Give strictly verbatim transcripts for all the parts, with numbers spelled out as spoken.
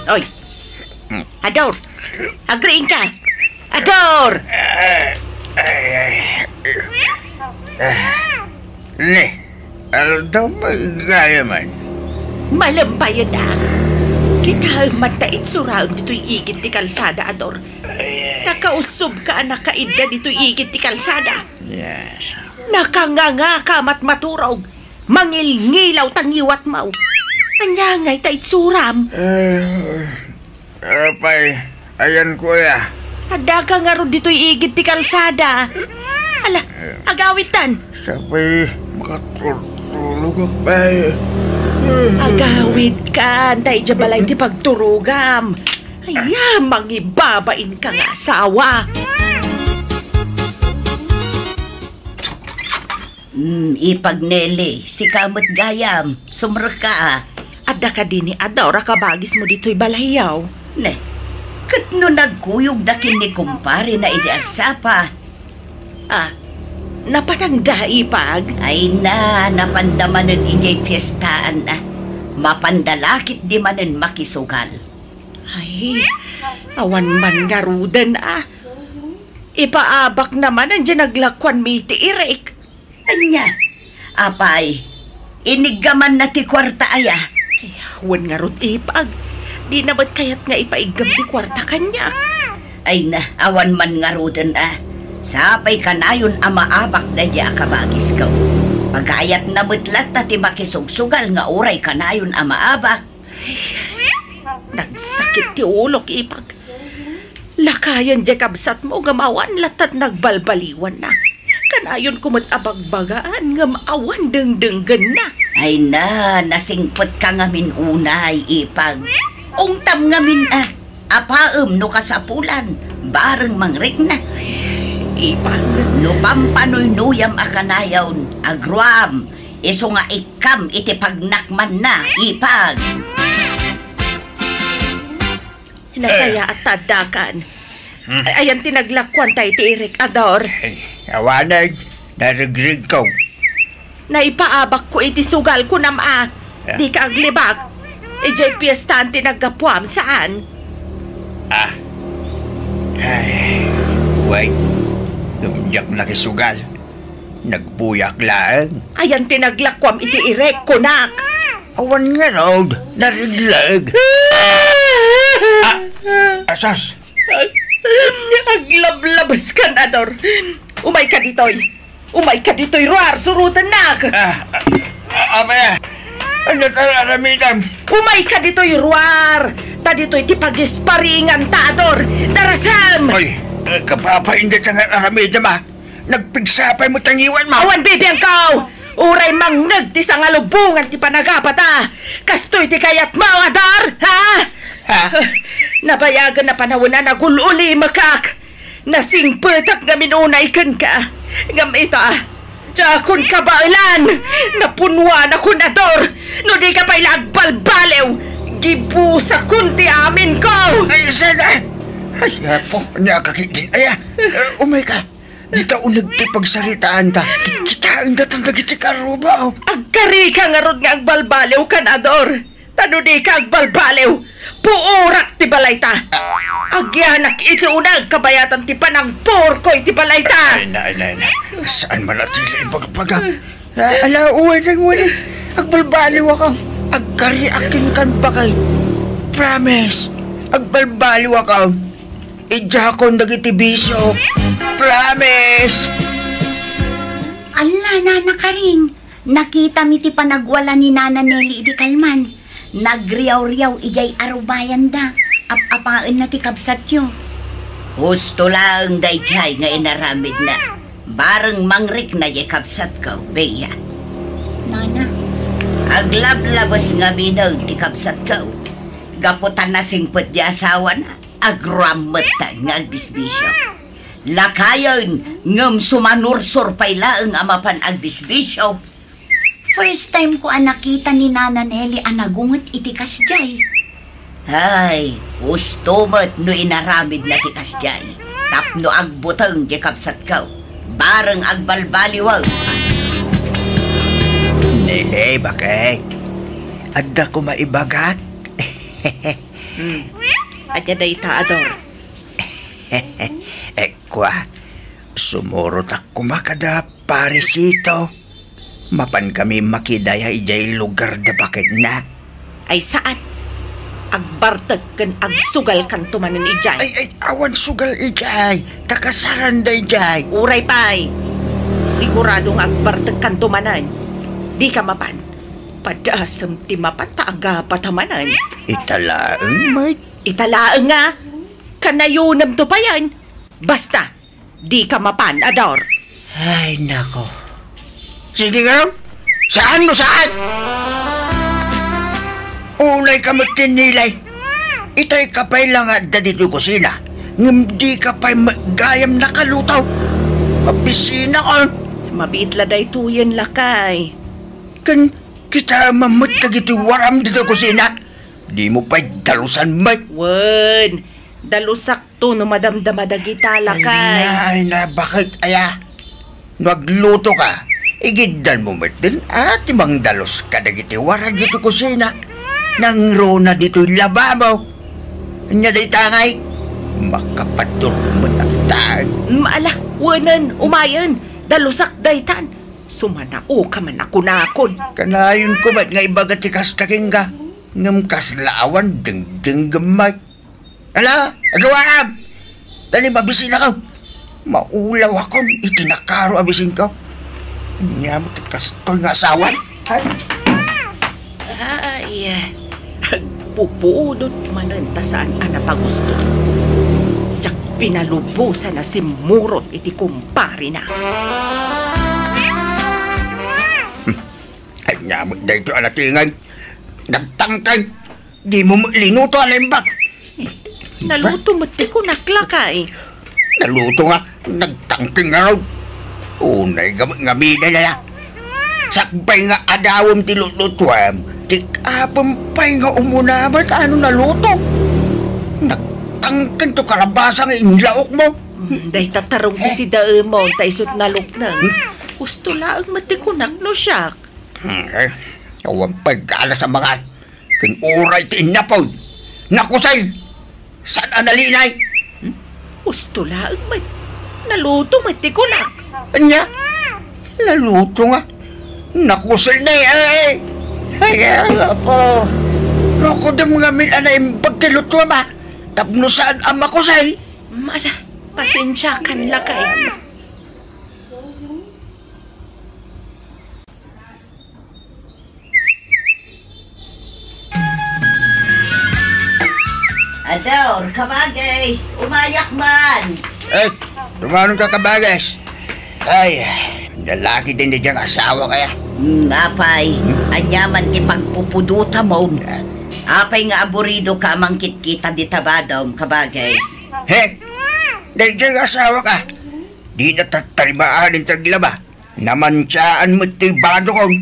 Oy! Ador! Agriingka! Ador! Ay, ay. Ah, ne, aldaw, magaya man. Malem bayen a. Kitaem man ta itsuraem ditoy igid ti kalsada, Ador. Ay, ay. Nakausubka a nakaidda ditoy igid ti kalsada. Yes. Nakangangaka a matmaturog. Mangilngilaw ta ngiwatmo. Ania ngay ta itsuram? Eh, apay, ayanko aya. Addaka ngarud ditoy igid ti kalsada. Ala, agawidtan. Sapay makaturturogak pay. Agawidkan, ta idiay balay ti pagturogam. Aya, mangibabainka nga asawa. Mm, Ipag Nelly, sika met gayam, sumrekka a. Adda kadi ni Ador a kabagismo ditoy balayyo? Ne, ket no nagkuyogda ken ni kumparena idi agsapa. Ah, napananda, Ipag? Ay na, napanda manen idiay piestaan a. Mapanda la ketdi manen makisugal. Ay, awan man ngaruden a. Ipaabakna manen diay naglakuanmi iti irik. Ania? Apay, iniggamanna ti kuarta aya? Ay, wen ngarud, Ipag. Dina met kayat nga ipaiggam ti kuarta kaniak. Ay na, awan man ngaruden a. Sapay kanayon a maabak daydiay a kabagisko. Pagayatna met latta ti makisugsugal nga uray kanayon a maabak. Nagsakit ti ulok, Ipag. Lakayen diay kabsatmo ngem awan latta ti nagbalbaliwanna. Kanayonko met a bagbagaan ngem awan dengdenggenna. Ay na, nasingpetka ngamin unay, Ipag. Ungtam ngamin a, apaem no kasapulan, bareng mangrikna. Ipag. No pampanoynuyam a kanayon, agruam, isu nga ikkam iti pagnakmanna, Ipag. Nasayaat ta addakan. Hmm. Ay, ayan ti naglakuanta iti irik, Ador. Ay, awanen, naregregko. Naipaabakko iti sugal, kunam a. Ah. Dika aglibak. Idiay piestaan ti naggapuam, saan? Ah. Ay, wait. Ngem diak nakisugal. Nagbuyak laeng. Ayan ti naglakuam iti irik, kunak. Awan ngarud, naregleg. Ah! Asas! Aglablabeskan, Ador. Umayka ditoy. Umayka ditoy, ruar, surotennak. Ah, ah, ah, apay a? Ania ti ar-aramidem? Umayka ditoy, ruar. Ta ditoy ti pagisparinganta, Ador. Darasem! Oy, eh, kapapainda ti ar-aramidem, a. Nagpigsa pay met ti ngiwatmo. Awan bibiangko! Uray mangngeg ti sangalubongan ti panagapata. Kastoy ti kayatmo, Ador, ha? Ha? Nabayagen a panawen a nagul-ulimekak. Nasingpetak ngamin unay kenka. Ngem ita, diakon kabaelan. Napunwanakon, Ador. No dika pay la agbalbaliw, gibusakon ti aminko. Ay, saan a? Ay, apo, ania ka ketdin aya? Eh, umayka. Dita uneg ti pagsaritaanta. Kitkitaen datan dagiti karrubo. Agkarika ngarud nga agbalbaliwkan, Ador. Ta no dika agbalbaliw, puorak ti balayta. Agyanak iti uneg kabayatan ti panangpurko iti balayta. Ay, na, na, na. Saan man a ti la ibagbaga? Ah, ala, uwanen, uwanen. Agbalbaliwakon. Agkariak kenka, bakay. Promise. Agbalbaliwakon. Idiakon dagiti bisio. Promise! Ala, Nana Karing, nakitam iti panagwala ni Nana Nelly idi kalman. Nagriawriaw idiay arubayanda. Ap-apaenna ti kabsatyo. Husto laeng daydiay nga inaramidna. Bareng mangrikna diay kabsatko, Bea. Nana. Aglablabes ngamin ti kabsatko. Gapu ta nasingpet ti asawana. Agrammetta nga agbisbisio. Lakayen, ngem sumanursor pay laeng a mapan agbisbisio. First time ko a nakita ni Nana Nelly a nagunget iti kasdiay. Ay, husto met no inaramidna ti kasdiay. Tapno agbuteng diay kabsatko. Bareng agbalbaliwen. Nelly, bakit? Adda koma ibagak? Hmm. Ania dayta, Ador? Eh, kua, sumurotak koma kada Parisito. Mapan kami makidaya idiay lugar da baketna. Ay, saan. Agbartek ken agsugalkanto manen idiay. Ay, ay, awan sugal idiay. Ta kasaranda idiay. Uray pay. Sigurado nga agbartekkanto manen. Dika mapan. Padasem ti mapan ta agapata manen. Ita laeng, Mike. Ita laeng nga. Kanayonemto payen. Basta, dika mapan, Ador. Ay, nako. Sige nga, saan no saan? Unay ka met tinnilay. Itay ka pay la nga adda ditoy kusina. Ngem dika pay met gayam nakaluto. Mabisinakon. Mabiit la daytoyen, lakay. Ken kita met dagiti waram ditoy kusina. Dimo pay dalusan met. Wen, dalusak to no madamdama dagita, lakay. Ay na, ay na, baket aya? No aglutoka, igiddanmo met den a ti mangdalus kadagiti waram ditoy kusina. Nangruna ditoy lababo. Ania dayta ngay? Makapadur met a kita. Mm, ala, wenen, umayen. Dalusak daytan. Sumanaoka man a kunakon. Kanayonko met nga ibaga ti kasta kenka. Ngem kasla awan dengdengngem met. Ala, agawam! Dali, mabisinakon. Maulawakon iti nakaro a bisinko. Ania met ti kastoy nga asawa? Ay, agpupudot manen ta saan a napagusto. Diak pinalubosan a simmurot iti kumparena. Ania met daytoy a natinged? Nagtangtang. Dimo met linuto a naimbag. Naluto met ti kunak, lakay. Naluto nga, nagtangtang ngarud. Unay nga met ngamin aya. Sakbay nga adawem ti lutlutuem, ti apem pay nga umuna met a no naluto. Nagtangtang ti karabasa nga inlaokmo. Hmm, dayta tarong ti sidaemon, ta isut' nalukneng. Hmm? Husto laeng met ti kunak no siak. Hmm, eh, awan pay galas a mangan. Ken uray ti innapoy. Nakusel. Saan a nalinay? Hmm? Husto laeng met. Naluto met ti kunak. Ania? Naluto nga. Nakusel ni, eh. Ay, Apo. Rukodem ngamin a naimbag ti lutuem, a. Tapno saan a makusel. Mala, pasensiakan lakay. Ador, kabagis, umayak man. Eh, tumanon ka, kabagis. Ay, lalaki din di diyang asawa kaya. Hmm, apay, hmm? Ania man ti pagpupudota mo. Apay nga aburido ka a mangkitkita di tabadom, kabagis. He? Di diyang asawa ka. Di na tattarimaan ti aglaba. Namantiaan met ti badokon.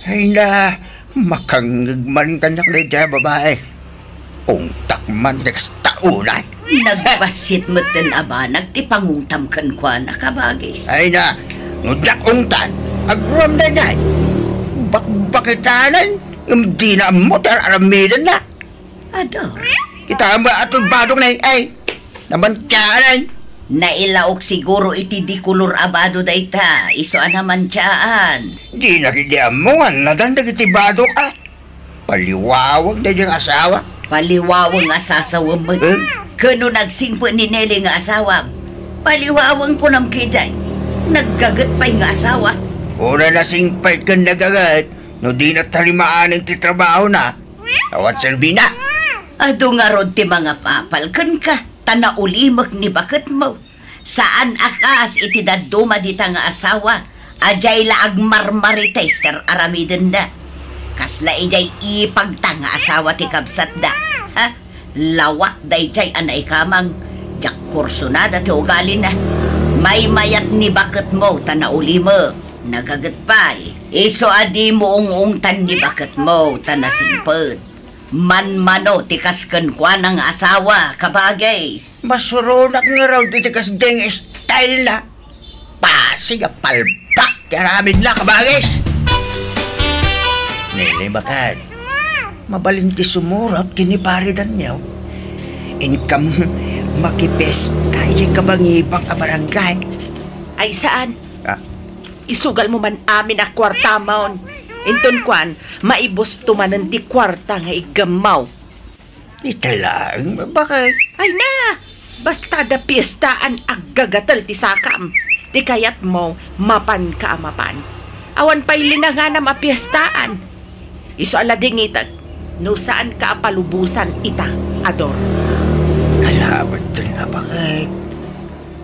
Ay na, makangngeg man kaniak daydiay a babai. Ungtak man ti kasta unay. Nagbassit metten a banag ti pangungtam kenkuana, kabagis. Ay na, no diak ungtan, aguram daydiay. Bakbakitanan, ngem dina ammo ti ar-aramidenna. Adu. Kita met a ti badok na, ay. Namantiaan. Nailaok siguro iti dikolor a bado dayta, isu a namantiaan. Dina ketdi ammo nga nadan dagiti badok a. Paliwaweng daydiay nga asawa. Paliwaweng a sasawem met. Eh? Ken no nagsingpet ni Nelly nga asawam, paliwaweng kunam ketdi. Naggaget pay nga asawa. Unay nasingpet ken nagaget, no dina tarimaanen ti trabahona. Awan serbina. Adu ngarud ti mangapapal kenka, ta naulimek ni baketmo. Saan a kas iti dadduma dita nga asawa, a diay la agmarmarites ti ar-aramidenda. Kasla idiay ipagta nga asawa ti kabsatda. Ha? Lawat daydiay a naikamang. Diak kursunada ti ugalina. Maymayat ni baketmo ta naulimek. Nagaget pay. Isu a dimo ung-ungtan ni baketmo ta nasingpet. Manmano ti kas kenkuana nga asawa, kabagis. Masuronak ngarud iti kasdiay nga style na. Pasig a palpak ti aramidna, kabagis. Nilimakan. Mabalin ti sumurot ken ni Pare Daniel. Inkam makipesta idiay kabangibang a barangay. Ay, saan? Ah. Isugal mo man amin a kuartamon. Inton kuan, maibusto manen ti kuarta nga iggammaw. Ita laeng, bakit? Ay na! Basta da piestaan, aggagatel ti sakam. Ti kayatmo, mapanka a mapan. Awan pay linanganam a piestaan. Isu a ladingitek, no saanka a palubosan ita, Ador. Alabat din a bakit?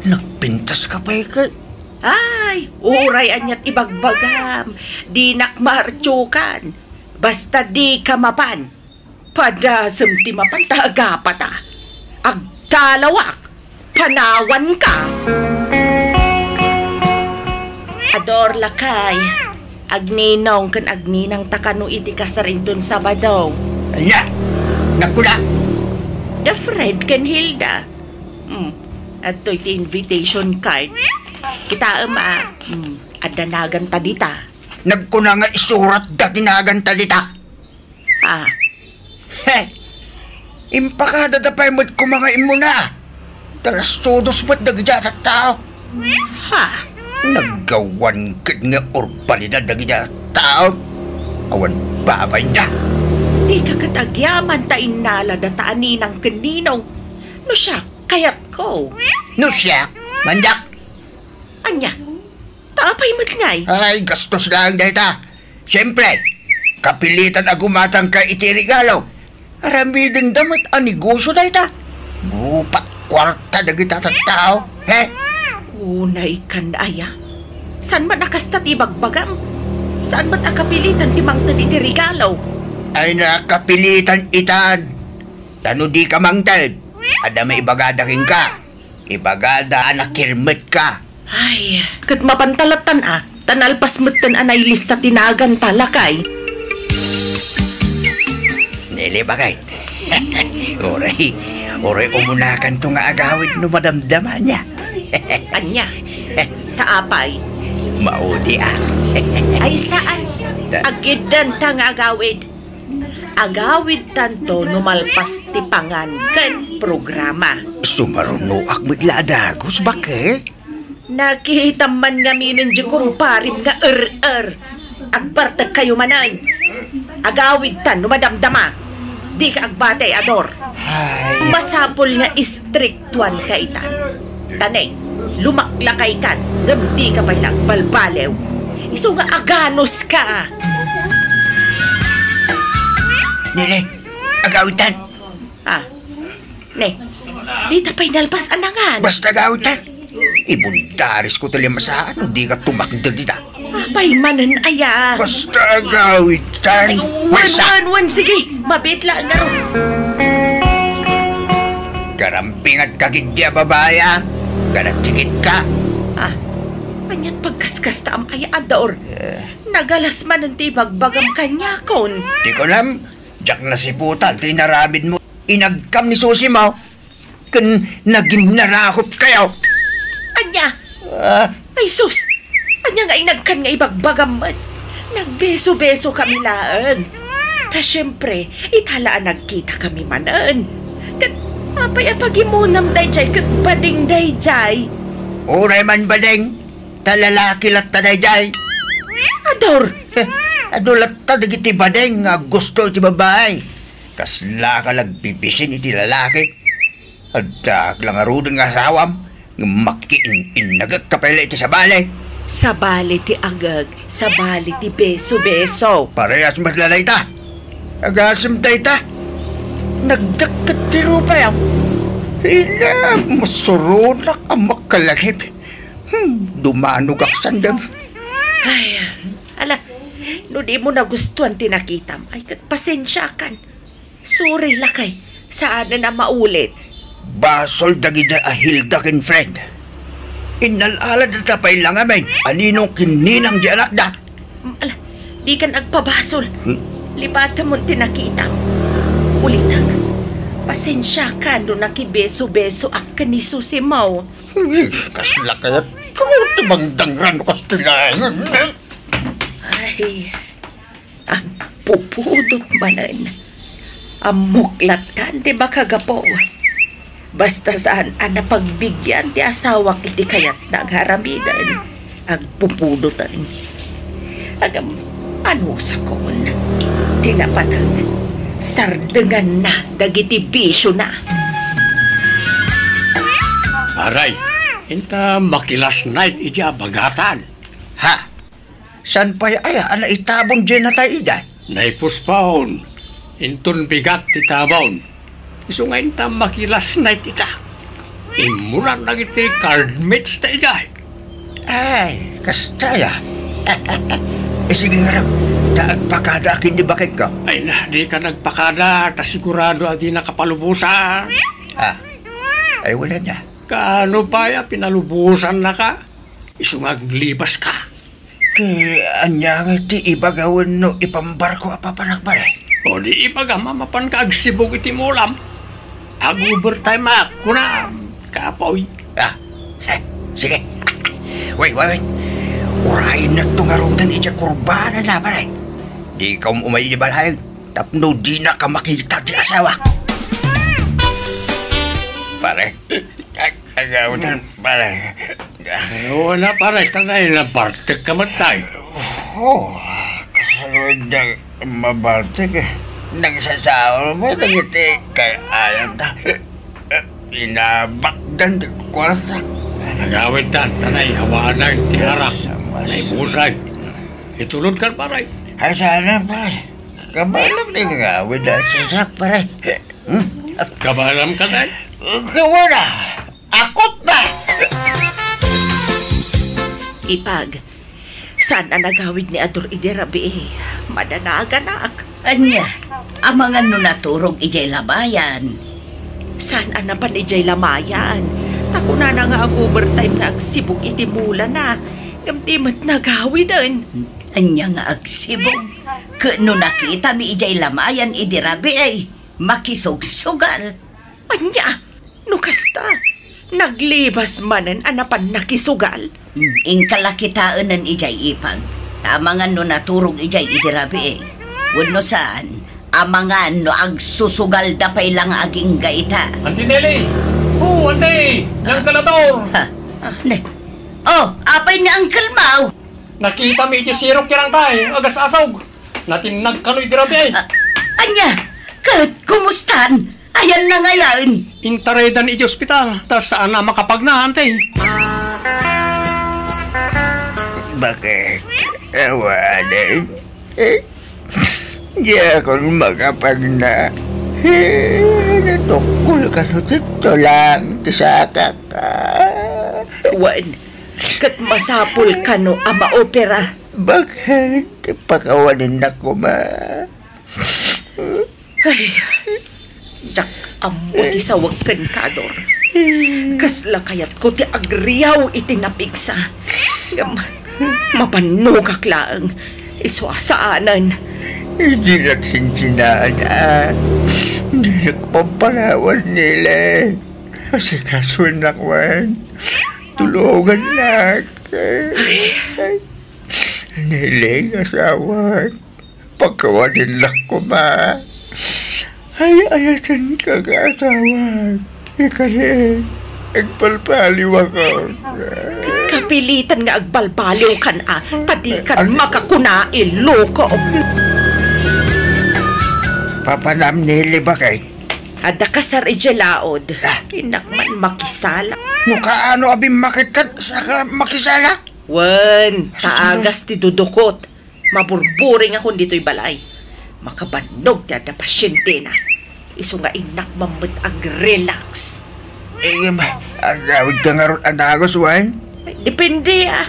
Nagpintas ka pay ket? Ay, uray aniat ibagbagam. Dinak maartiokan. Basta dika mapan. Padasem ti mapan ta agapata. Agtalawak, panawanka. Ador, lakay, agninong ken agninang ta kano iti kasar inton Sabado. Ania? Nagkuna? Da Fred ken Hilda. Hmm. Adtoy ti invitation card. Kitaem a. Hmm. Adda naganta dita. Nagkuna nga isurat da ti naganta dita. Ah. He! Impakada da pay met koma nga immuna. Talastudos met dagiti a tattao. Ha? Naggawan ket nga urbanidad dagiti a tattao. Awan babayda. Dika ket agyaman ta innalada ta a ninang ken ninong. No siak, kayatko. No siak, mandak. Ania? Ta apay met ngay? Ay, gastos laeng dayta. Siempre, kapilitan a gumatangka iti regalo. Aramidenda met a negosio dayta. Rupat kuarta dagita tattao, he? Unay kan aya. Saan man a kasta ti ibagbagam? Saan met a kapilitan ti mangted iti regalo? Ay, nakapilitan itan. Ta no dika mangted, adda maibagada kenka. Ibagada a nakirmetka. Ay, ket mapanta lattan a, ta nalpas metten a nailista ti naganta, lakay. Nili, bakit? Uray, uray umunakanto nga agawid no madamdama niya. Ania? Ta apay? Maudi a. Ay, saan? Agiddenta nga agawid. Agawidtanto no malpas ti pangan ken programa. Sumarunoak met la a dagus, bake? Nakitam man ngaminen di kumparem nga er-er. Agbartekkayo manen. Agawidtan no madamdama. Dika agbati, Ador. Ay. Masapul nga istriktuanka itan. Ta ne, lumaklakaykan, ngem dika pay la agbalbaliw. Isu nga aganuska. Nene, agawidtan. Ah, ne, dita pay nalpas a nangan. Basta agawidtan. Ibundarisko ti limasaan, dika tumakder dita. Apay manen aya? Basta agawidtan. Ay, wen, wen, wen, sige. Mabiit la, ngarud. Garambingatka ketdi a babai, a? Garatigitka. Ah, aniat pagkaskastaam aya, Ador? Eh. Nagalas manen ti ibagbagam kaniakon. Ti kunam, diak nasiputan ti inaramidmo. Inagkam ni Susi mo. Ken naginnarahup kayo. Ania? Ah. Ay sus! Ania nga inagkan nga ibagbagam met? Nagbeso-beso kami laeng. Ta siempre, ita la a nagkita kami manen. Ket apay a pagimonam daydiay ket bading daydiay? Uray man bading, ta lalaki latta daydiay. Ador! Adu latta dagiti bading nga gusto iti babai. Kasla ka nagbibisin iti lalaki. Addaak la ngaruden nga asawam, ngem makiin-innagek ka pay la iti sabali. Sabali ti agek, sabali ti beso-beso. Parehas met la dayta. Agasem dayta. Nagdakket ti rupayam. Ina, masuronak a makalagip. Hmm, dumanogak sandem. Ay, ala, no di mo nagustuan ti nakitam, ay ket pasensiakan. Sorry, lakay. Saanen a maulit. Basol dagiti a Hilda ken Fred. Innal-aladta pay la ngamin a ninong ken ninang di anakda. Mm, ala, dikan agpabasol. Hmm? Lipatemon ti nakitam. Ulitek. Pasensiakan no nakibeso-besoak ken ni Susi mo. Uy, kasla kayat ko ti mangdangran no kastilanan. Ay. Agpupudot manen. Ammok lattan ti makagapu. Basta saan a napagbigian ti asawak iti kayatna nga aramiden, agpupudoten. Ngem, anusakon, ti napateg, sardenganna dagiti bisiona. Aray, inta makilas night iti abagatan. Ha? Saan pay aya a naitabon diay natay ida? Naipuspon. Inton bigat ti tabon. Isu nga inta makilas night ita. Immunan dagiti card mates ta idiay. Ay, kasta ya. Eh, sige nga, ta agpakada akin ni bakit ko. Ay na, di ka nagpakada, ta sigurado a di nakapalubusan. Ah, ay wala niya. Kaano pay a pinalubusan na ka? Isu nga aglibas ka. Ti ania nga ti ibagawen no ipambarko a papanak, pare? O di ibagam a mapan ka agsibug iti mulam. Ag-overtime ak, kuna, kapoy. Ah, eh, sige. Wait, wait, wait. Urayen natto ngaruden iti kurbana na, pare. Di ka um-, umay di balay. Tapno dina ka makita ti asawa. Pare, ag-, agawitan, pare. Ay, wala, pare, tanay, nabartek ka man tayo. Oh, kasaluan da mabartek, eh. Nagsasaon mo, dagiti kay alam ta. Inabakdan ti kwarta. Agawitan, tanay, hawanan ti harak. Mas- Naibusan. Itulod ka, pare. Ay, sana, pare. Kabalak ni nga, wala siya, pare. Hmm? Kabalam ka, day? Kawana. Akot na! Ipag, saan a nagawid ni Ador idi rabii? Madanaganak. Ania, amangan no naturog idiay lamayan? Saan a napan idiay lamayan? Ta kunana nga ag-overtime nga agsibug iti mulana. Ngem di met nagawiden. Ania nga agsibug? Ket no nakitami idiay lamayan idi rabii, makisugsugal. Ania? No kasta, naglibas manen a napan nakisugal? Hmm, inka la kitaenen idiay ipag. Ta amangan no naturog idiay idi rabii. Wenno saan, amangan no agsusugalda pay la nga agingga ita. Auntie Nelly! Oh, Auntie! Ni Uncle Ator! Ha? Ne? Oh, apay ni Uncle Mau? Nakitami iti sirok ken Auntie, agas-asog. Natinnag kano iti rabii. Ah, ania? Ket kumustan? Ayanna ngayen? Intaraydan iti ospital, ta saan a makapagna, Auntie. Bakit? Awanen? Eh, diakon makapagna. Eh, natukkol kano ti tulang ti sakak. Wen, ket masapul kano a maopera. Bakit? Pakawanennak koma. Ay, diak ammo ti sawek kenka, Ador. Kasla kayatko ti agriaw iti napigsa. Ngem, mabannogak laeng. Isu a saanen. Dinak sinsinaan, a. Dinak pampanawan, Nele. Asikasuennak man. Tulongannak. Ay. Nele, asawak. Pakawanennak koma. Ay-ayatenka nga asawak. Ikari, agbalbaliwakon. Ket kapilitan nga agbalbaliwkan a, ta dikan makakuna, iloko. Papanam ni Libakay. Adda kasar idiay laod. Ah. Innak man makisala. No kaano a bimmaketkan, saka makisala? Wen, ta agas ti dudukot. Maburburing akon ditoy balay. Makabannog ti adda pasientena. Isu nga innak man met ag-relax. Eh, ma-, agawid ka ngarud a dagus, wen? Depende, a.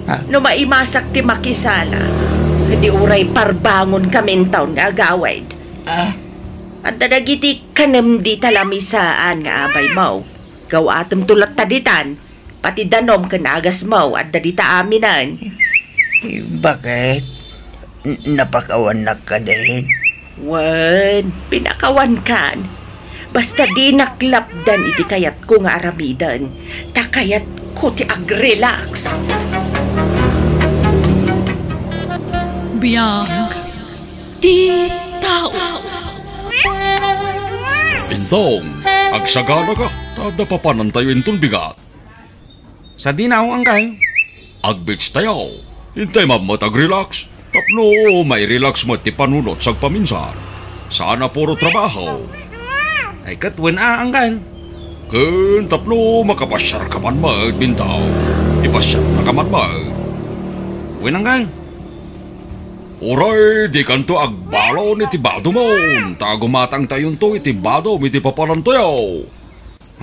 Ha? No maimasak ti makisala, di uray parbangon kami intawn nga agawid. Ah? Adda dagiti kanem dita lamisaan nga abay mo. Gawatem to latta ditan. Pati danom ken agasmo, adda dita aminen. Bakit? N-, napakawannak kadin? Wen, pinakawankan. Basta dinak lapdan iti kayatko nga aramiden, ta kayatko ti ag-relax. Biag ti tao. Tong, agsaganaka, ta adda papanantayo inton bigat. Sadino, Uncle? Ag-beach tayo. Intay met a relax. Tapno mai-relax met ti panunot sagpaminsan. Saan a puro trabaho. Ay, ket wen a, Uncle. Ken tapno makapasiarka man met, Bintang. Ipasiartaka man met. Wen, Uncle. Uray, dikanto agbalon iti badom, ta gumatangtayonto iti badom iti papanantayo.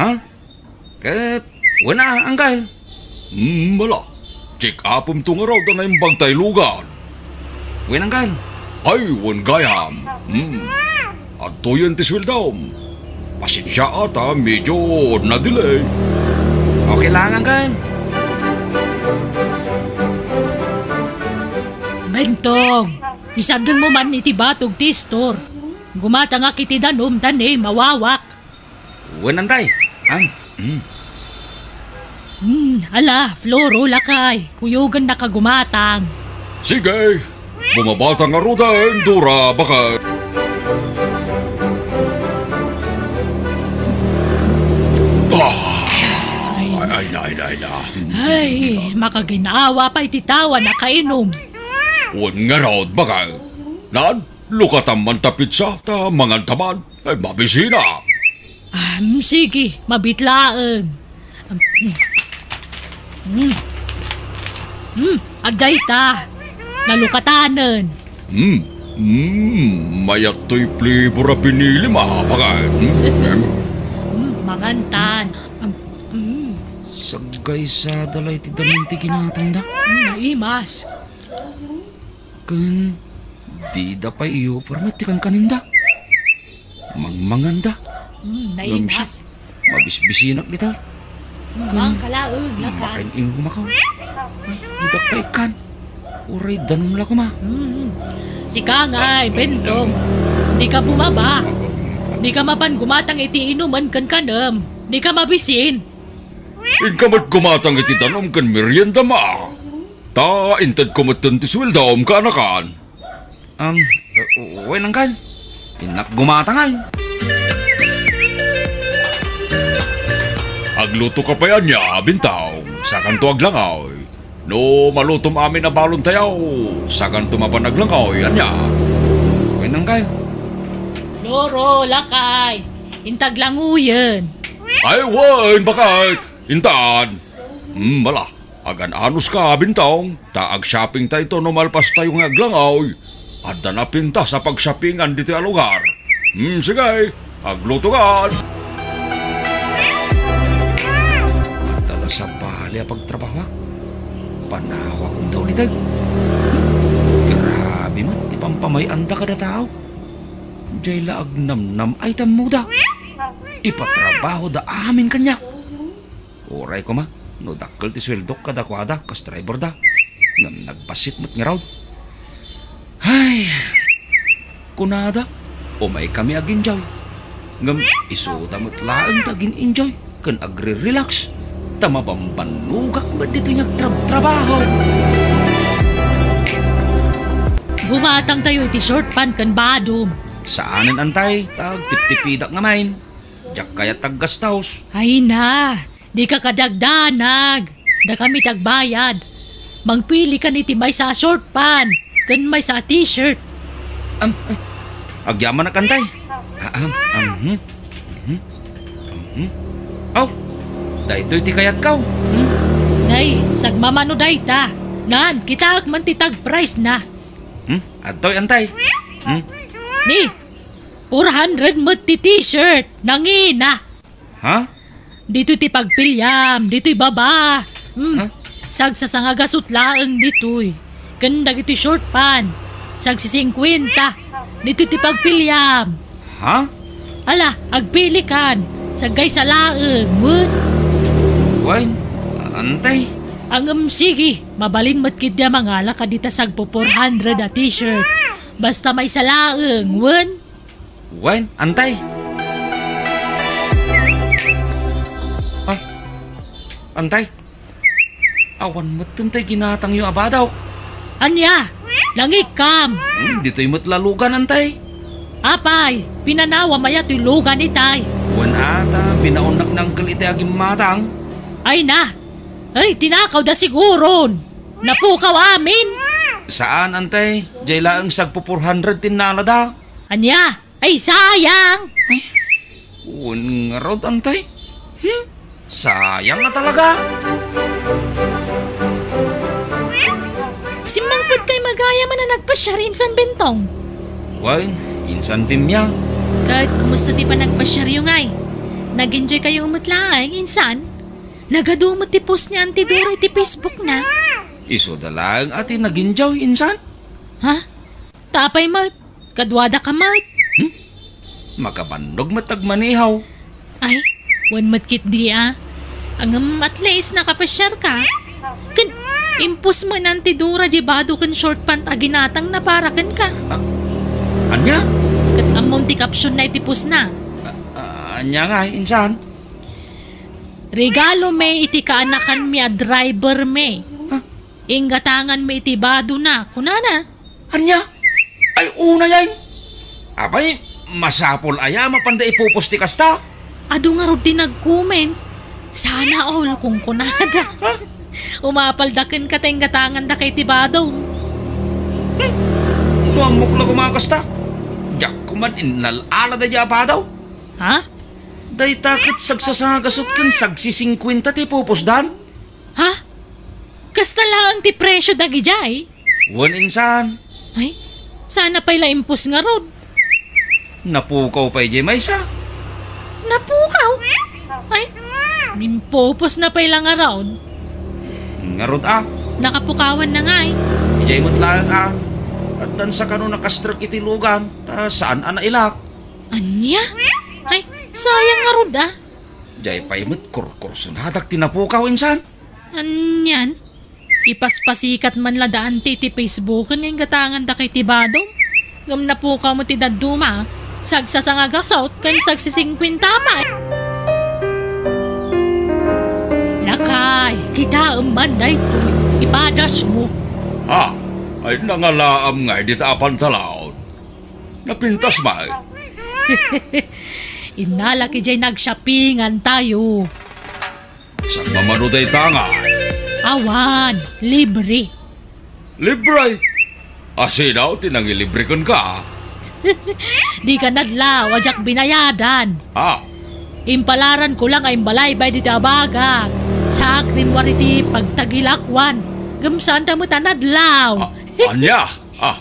Ha? Ket, wen a, Uncle. Hmm, ala. Check-upemto ngarud a naimbag tay lugan. Wen, Uncle. Ay, wen gayam. Hmm. Adtoyen ti sueldom. Pasensia ta medyo na-delay. Okay lang, Uncle. Bentong, isardengmo man iti batog ti istor. Gumatangak iti danum ta ni mawawak. Wen, Antay. An? Mm. Hmm, ala, Floro, lakay. Kuyogennaka gumatang. Sige. Bumabata ngaruden, Dora, baka. Ah! Ay. Ay, ay, na, ay, na, ay, na. Ay, makaginawa pay ti tao a nakainom. Wen ngarud, baka. Nan, lukatam man ta pizza, ta manganta man. Ay, mabisina. Ah, mm, sige, mabit laeng. Mm. Mm. Mm, agdayta. Nalukatanen. Mm. Mm, mayat toy flavor a pinilim, ah, baka. Mm. Mm, mangantan. Mm. Saggaysada la iti danum ti ginatangda. Mm, naimas. Ken dida pay iupar met ti kankaninda. Mangmanganda. Mm, ngem siak, naimas. Mabisbisinak dita. Mm, ken mangkalaeg, lakan. Makain-inumaka. Ay, didak pay ikkan. Uray danum la koma. Mm. Sika ngay, Bentong. Dika bumaba. Dika mapan gumatang iti inumen ken kanem. Dika mabisin. Inka met gumatang iti danum ken meriendam a. Ta intedko metten ti sueldom, kaanakan. Am, uh, wen, Uncle. Innak gumatang ay. Aglutoka pay ania, Bintang, sakanto aglangoy. No malutom amin a balontayo, sakanto mapan aglangoy, ania? Wen, Uncle. Floro, lakay. Inta aglangoyen. Ay, wen, baket. Intan. Hmm, ala. Agan-anuska, Bintang, ta agshoppingtayto no malpastayo nga aglangoy. Adda napintas a pagshoppingan ditoy a lugar. Hmm, sige, aglutokan. Adda la sabali a pagtrabahoak. Panawak unda uliteg. Grabe met ti pampamay-anda kada tao. Diay la agnamnam ay tammoda. Ipatrabahoda amin kaniak. Uray koma no dakkel ti sueldok kadakuada kas driverda, ngem nagbassit met ngarud. Ay, kunada, umaykami ag-enjoy. Ngem isuda met laeng ti agin-enjoy ken agre-relax, ta mabambannogak met ditoy nga agtrabtrabaho. Gumatangtayo iti short pant ken badom. Saanen, Antay, ta agtiptipidak ngamin. Diak kayat aggastos. Ay na, dika kadagdanag. Dakami ti agbayad. Mangpilikan iti maysa a short pant ken maysa a t-shirt. Am, ay, agyamanak, Antay. Ah, am, am, hmm, mhm, am, hmm. Aw, daytoy ti kayatko. Hmm? Nay, sagmamano dayta. Nan, kitaek man ti tag price na. Hmm? Adtoy, Antay. Hmm? Ni, four hundred met ti t-shirt. Nangina. Ha? Ditoy ti pagpiliam, ditoy baba. Hmm. Ha? Sagsasangagasut laeng ditoy. Ken dagiti short pant, sagsisingkuenta. Ditoy ti pagpiliam. Ha? Ala, agpilikan. Saggaysa laeng, wen? Wen, Antay. Ngem sige, mabalin met ketdi a mangala kadita sagpo four hundred a t-shirt. Basta maysa laeng, wen? Wen, Antay. Ah, Antay. Awan metten tay ginatangyo a badaw. Ania? Nangikkam? Hmm, ditoy met la lugan, Antay. Apay, pinanawam aya toy lugan itay? Wen a ta binaonnak ni Uncle iti agimmatang. Ay na! Ay, tinakawda siguron! Napukaw amin! Saan, Antay. Diay laeng sagpo four hundred ti innalada. Ania? Ay, sayang! Ay, wen ngarud, Antay. Hmm? Sayang nga talaga. Simmangpetkay gayam a nagpasiar insan, Bentong? Wen, insan, Pimia. Ket kumusta ti panagpasiaryo ngay? Nag-enjoykayo met laeng, insan? Nagadu met ti post ni Auntie Dora iti Facebook na. Isuda laeng a ti nag-enjoy, insan. Ha? Ta apay met? Kaduadaka met. Hmm? Makabannog met agmaneho. Ay, wen met ketdi a. Ngem at least nakapasiarka. Ken impost met ni Auntie Dora diay bado ken short pant a ginatangna para kenka. Ah, ania? Ket ammom ti caption na iti post na. Ah, ah, ania ngay, insan? Regalo mi iti kaanakanmi a driver mi. Ha? Inggatanganmi iti badona, kunana. Ania? Ay, unay ay. Apay, masapul aya mapanda ipopost ti kasta? Adu ngarud ti nag-comment. Sana all, kunkunada. Ha? Umapalda kenka ta inggatangandaka iti bado. Hmm. No ammok la koma kasta, diak koma innal-ala daydiay a bado. Ha? Dayta ket sagsasangagasut ken sagsisingkuenta ti ipopostdan. Ha? Kasta laeng ti presio dagidiay? Wen insan. Ay, saan pay la impost ngarud? Napukaw pay diay maysa. Napukaw? Ay, impopost na pay la ngarud. Ngarud a. Nakapukawan na ngay. Diay met laeng a. Addan sa kano nakastrek iti lugan, ta saan a nailak. Ania? Ay, sayang ngarud a. Diay pay met kurkursonadak ti napukaw insan. Anian? Ipaspasikat man la da Auntie iti Facebook nga inggatangandaka iti badom. Ngem napukaw met ti dadduma, sagsasangagasut ken sagsisingkuenta pay. Lakay, kitaem man daytoy, ipadasmo. Ah, ay nangalaam ngay dita a pantalaon. Napintas man. Innalak idiay nag-shoppingan tayo. Sagmamano dayta ngay? Awan, libre. Libre? A, sino ti nangilibre kenka? Dika nadlaw, a diak binayadan. Ah. Impalaran ko lang a imbalaybay dita a bagak. Sa akrim wari ti pagtagilakwan. Ngem saanda met a nadlaw. Ah, ania? Ah.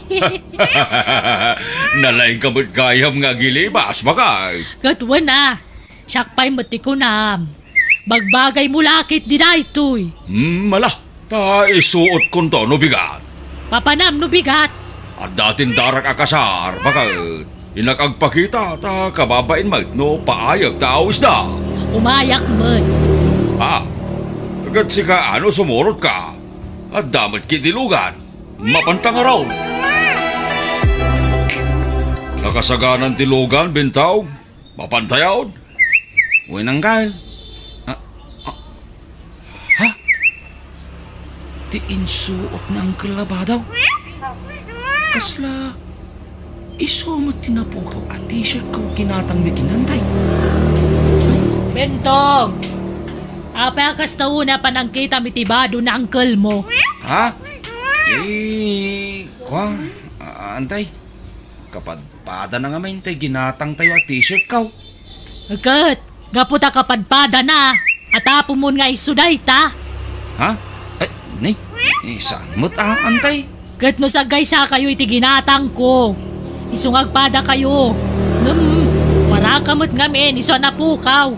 Nalaingka met gayam nga agilibas, bakay. Ket wen a, siak pay met ti kunam. Bagbagaymo la ketdi daytoy. Hmm, ala, ta isuotkonto no bigat. Papanam no bigat. Adda tindarak a kasar, bakay. Innak agpakita, ta kababain met no paayek ta awisda. Umayak met. Ah, ket sika, no sumurotka? Adda met ketdi lugan. Mapanta ngarud. Nakasaganan ti lugan, Bentaw. Mapanta yaon. Wen, Uncle. Ah, ah. Ha? Ti insuot ni Uncle a bado? Kasla isu met ti napukaw a t-shirt ko ginatangmi ken ni Antay. Bentong! Apay a kasta unay a panangkitam iti bado ni uncle mo? Ha? Eh, kua, a-, Antay. Kapadpadana ngamin tay ginatangtayo a t-shirt ko. Ket, gapu ta kapadpadana, atapomon nga isu dayta. Ha? Eh, ni? Eh, saan met a, Antay? Ket no saggaysakayo iti ginatangko, isu nga agpadakayo. Ngem, paraka met ngamin isu a napukaw.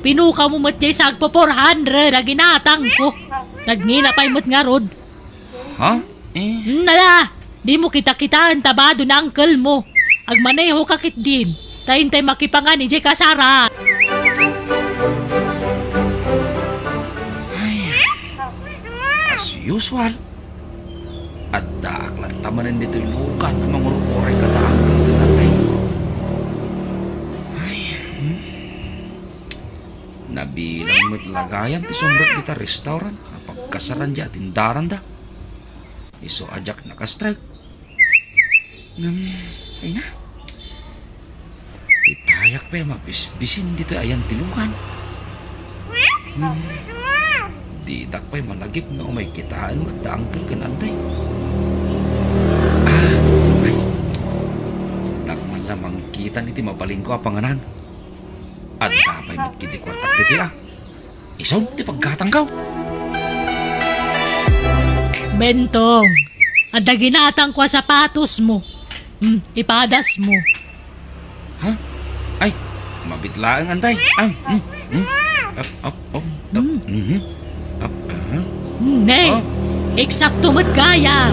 Pinukawmo met diay sagpo four hundred a ginatangko. Nagngina pay met ngarud. Ha? Eh? Hmm, ala, dimo kitakitaen ta bado ni uncle mo. Agmanehoka ketdin, ta intay makipangan idiay kasaran. Ay, as usual, addaak latta manen ditoy lugan a mangur-uray kada uncle ken antay. Ay, hmm. Nabilang met la gayam ti sumrek dita restaurant a pagkasaran diay atindaranda. Isu a diak nakastrek. Ngem, ay na. Ita Ayak pay mabisbisin ditoy ayan ti lugan. Hmm. Ditak pay malagip nga umay kitaen met da uncle ken antay. Ah, ay. Dakman la mangkitan iti mabalinko a panganan. Adda pay met ketdi kuartak ditoy, a. Isu ti paggatangko. Bentong, adda ginatangko a sapatosmo. Hmm, ipadasmo. Ha? Ay, mabiit laeng, antay. Ah, hmm, hmm. Up, up, up, up. Hmm. Mhm. Up, aha. Hmm, ne. Oh. Eksakto met gayam.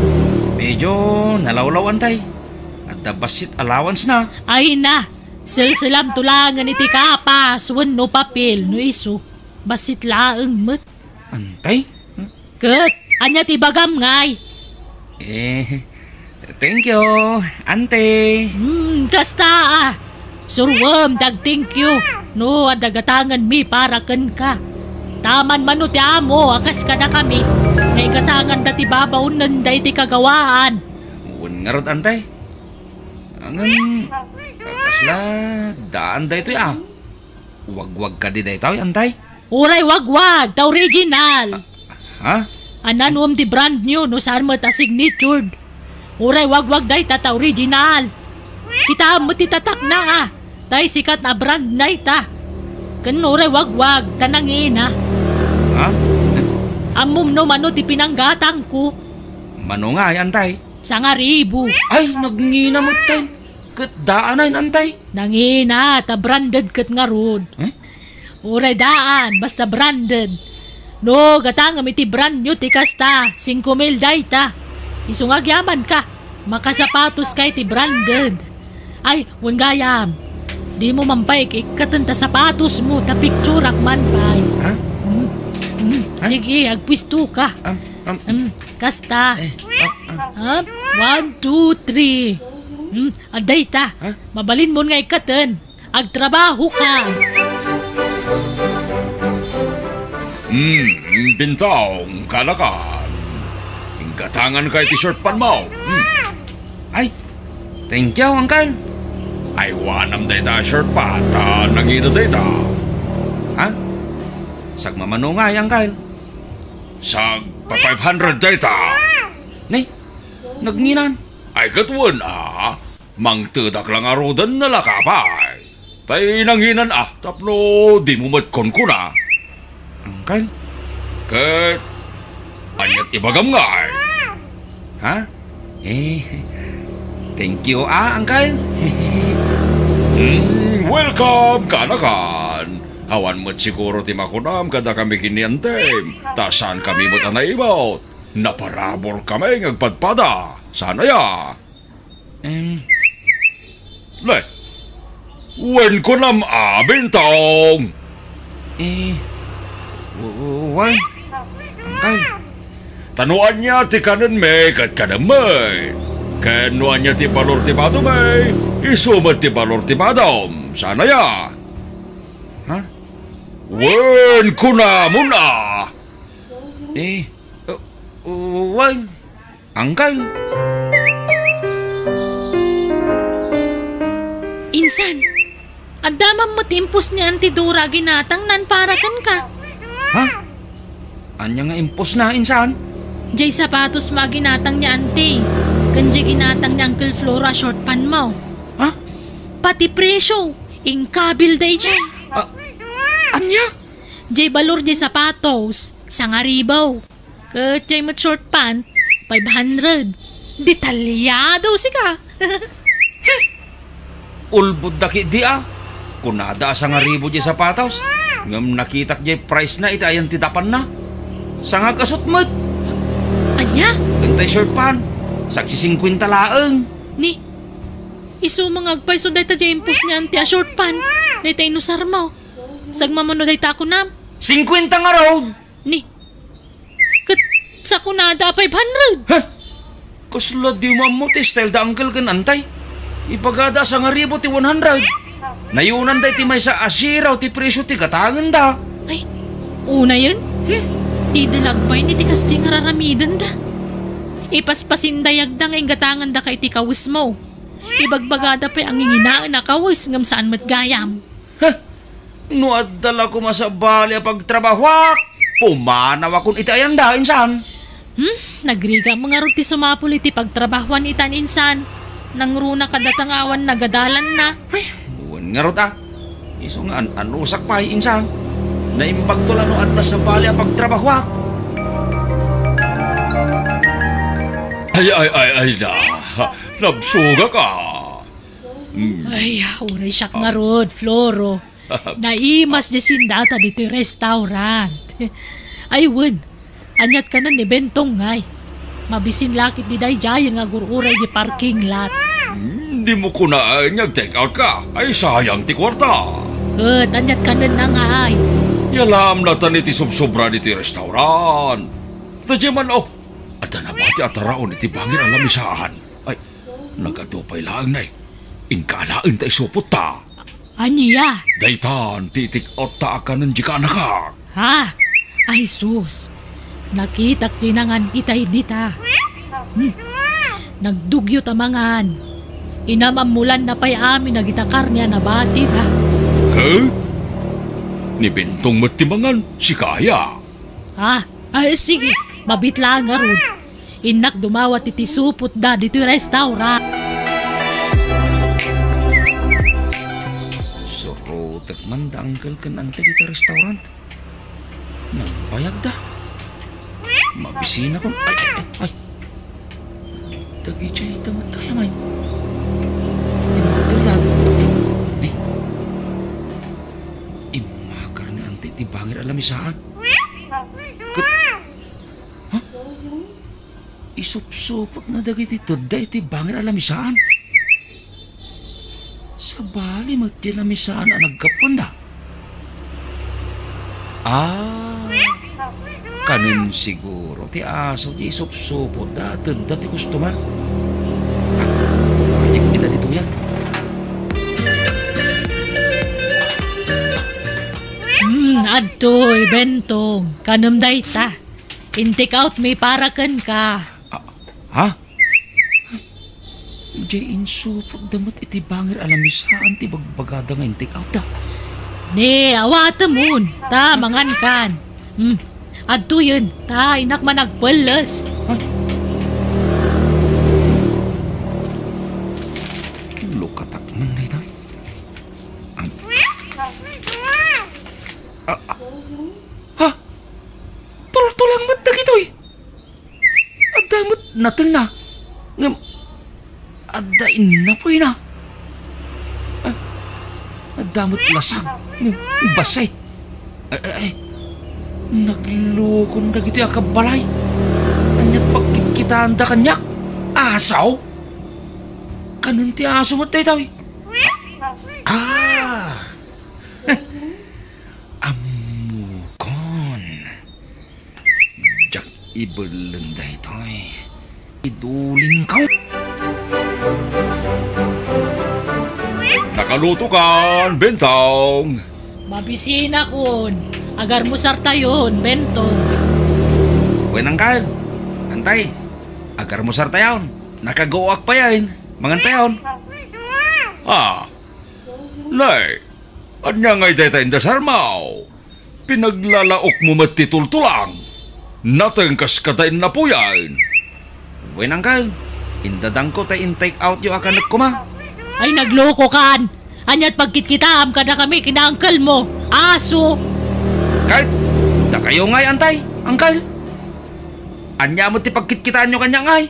Medyo nalawlaw, antay. Adda bassit allowance na. Ay na, selselamto laengen iti kapas wenno papel no isu. Bassit laeng met. Antay? Ket, ania ti ibagam ngay? Eh, thank you, ante. Hmm, kasta a. Suroem ti ag-thank you no adda gatangenmi para kenka. Taman mano ti amo a kas kadakami, nga igatanganda ti babaonenda iti kagawaan. Wen ngarud, ante. Ngem, kasla daan daytoy a. Wagwag kadi daytoy, antay? Uray wagwag, ta original. Ha? Ania no ti brand new no saan met a signatured. Uray wagwag dayta ta original. Kitaem met ti tatakna a. Tay sikat a brand dayta. Ken uray wagwag ta nangina. Ha? Ammom no mano ti pinanggatangko? Mano ngay, antay? Sangaribu. Ay, nagngina met tay. Ket daan a, antay? Nangina, ta branded ket ngarud. Eh? Uray daan, basta branded. No, gatangem iti brand new ti kasta, singko mil dayta. Isu nga agyamanka, makasapatoska iti branded. Ay, wen gayam. Dimo man pay ik-ikkaten ta sapatosmo, ta picturak man pay. Ha? Hmm. Hmm. Ha? Sige, agpuistoka. Am, am. Hmm. Kasta. Eh, ah, ah. Up. One, two, three. Hmm, adda ita. Ha? Mabalinmon nga ikkaten. Agtrabahoka. Hmm, Bintong, kanakan. Inggatanganka iti short panmo. Hmm. Ay, thank you, uncle. Aywanam dayta a short pan, ta nangina dayta. Ha? Sagmamano ngay, uncle? Sagpa-five hundred dayta. Ne? Nagnginan? Ay, ket wen a, mangtedak la ngaruden a laka pay. Tay nanginan a, tapno dimo met kunkuna. Uncle? Ket, aniat ibagam ngay? Ha? Eh, thank you, ah, uncle. Hmm, welcome, kanakan. Awan met siguro ti makunam kadakami ken ni antem, ta saankami met a naimut. Naparaburkami nga agpadpada. Saan aya? Em. Ne, wen kunam a, Bintong? Eh, w-, w-, wen, uncle. Ta no ania ti kanenmi ket kanemmi. Ken no ania ti balor ti badomi, isu met ti balor ti badom. Saan aya? Ha? Wen kunamon a. Eh, uh, wen, uncle. Insan, adda man met impos ni Auntie Dora a ginatangnan para kenka. Ha? Ania nga impos na, insan? Jay sapatos mo a ginatang ni Auntie, ken jay ginatang ni Uncle Floro a short pan mo. Ha? Pati presyo, inkabil dayjay. Ah, ania? Jay balor jay sapatos, sangaribu. Ket jay met short pant, five hundred. Detalyado sika. Ulbodda ketdi a. Kunada a sangaribu jay sapatos. Ngem nakitak jay price na iti ayan ti dapanna. Sangag asut met. Ania? Ken tay short pant, sagsisingkuenta laeng. Ni, isu nga agpayso dayta jay impos ni Auntie a short pant. Dayta inusar mo. Sagmamano dayta a kunam. Singkuenta ngarud. Ni, ket sakunada a five hundred. Heh? Kasla di mo ammo ti style da uncle ken antay. Ibagada a sangaribu ti one hundred. Nayunan da iti maysa a zero ti presyo ti gatangenda. Ay, unayen? Hmm? Ti dalagpay ni ti kasdi nga raramidenda. Ipaspasindayagda nga inggatangenda ka iti kawesmo. Ibagbagada pay a nginginaen a kawes ngem saan met gayam. Heh! No adda la koma sabali a pagtrabahuak, pumanawakon iti ayanda, insan. Hmm? Nagrigam ngarud ti sumapul iti pagtrabahuan itan, insan. Nangruna kadata nga awan nagadalanna. Ay, wen ngarud a. Isu nga an-anusak pay, insan. Naimbagto la no adda sabali a pagtrabahuak. Ay, ay, ay, ay na. Nabsugak a. Mm. Ay, uray siak ngarud, Floro. Naimas di sindata ditoy restaurant. Ay, wen. Aniat kanen ni Bentong ngay? Mabisin lakit di daydiayen nga agur-uray di parking lot. Hmm, dimo kunaen nga ag-take out ka. Ay, sayang ti kuarta. Ket, aniat kanen na ngay? Yalam natan iti subsobra ditoy restaurant. Ta diay man, oh, adda nabati a taraon iti bangir a lamisaan. Ay, nagadu pay laeng nay. Inka alaen ta isupotta. Ania? Daytan ti take out ta a kanen dika, anakak. Ha? Ay sus. Nakitak ti nangan itay dita. Hmm. Nagdugyot a mangan. Inam-ammolanna pay amin dagita karne a nabati da. Ket? Ni Bentong met ti mangan, sika aya? Ha? Ay, sige. Mabit laeng ngarud. Innak dumawat iti supotda ditoy restaurant. Surotek man da uncle ken auntie dita restaurant. Nagbayagda. Mabisinakon. Ay, ay, ay, ay. Dagidiay da met gayam. Immakarda. Eh. Immakar ni auntie ti bangir a lamisaan. Ket, ha? Isupsupotna dagiti tedda iti bangir a lamisaan. Sabali met ti lamisaan a naggapuanda. Ah, kanen siguro ti aso ti isupsupotda a tedda ti customer. Ah, ayek ita ditoy a. Hmm, adtoy, Bentong. Kanem dayta. In-take out mi para kenka. Ah, ha? Diay insupotda met iti bangir a lamisaan ti bagbagada nga in-take out da. Ne, awatemon, ta mangankan. Hmm, adtoyen, ta innak man agpelles. Ay. Lukatak man dayta. Am-, ah, ah. Ha? Tultulang met dagitoy. Adda met natengna. Ngem adda innapoyna. Ah, adda met lasag. Ngem bassit. Ay, ay, ay. Naglukon dagitoy a kabbalay. Aniat pagkitkitaanda kaniak? Aso? Kanen ti aso met daytoy? Ah! Ammokon. Diak ibelleng daytoy. Idulingko. Nakalutokan, Bentong. Mabisinakon. Agarmusartayon, Bentong. Wen, uncle. Auntie, agarmusartayon. Nakaguak payen. Mangantayon. Ah, Nay, ania ngay dayta indasarmo? Pinaglalaokmo met ti tultulang. Nateng kas kada innapoyen. Wen, uncle, indadangko ta in-take outyo a kanek koma. Ay, naglokokan! Aniat pagkitkitaam kadakami ken ni uncle mo? Aso! Ket, dakayo ngay, auntie, uncle? Ania met ti pagkitkitaanyo kaniak ngay?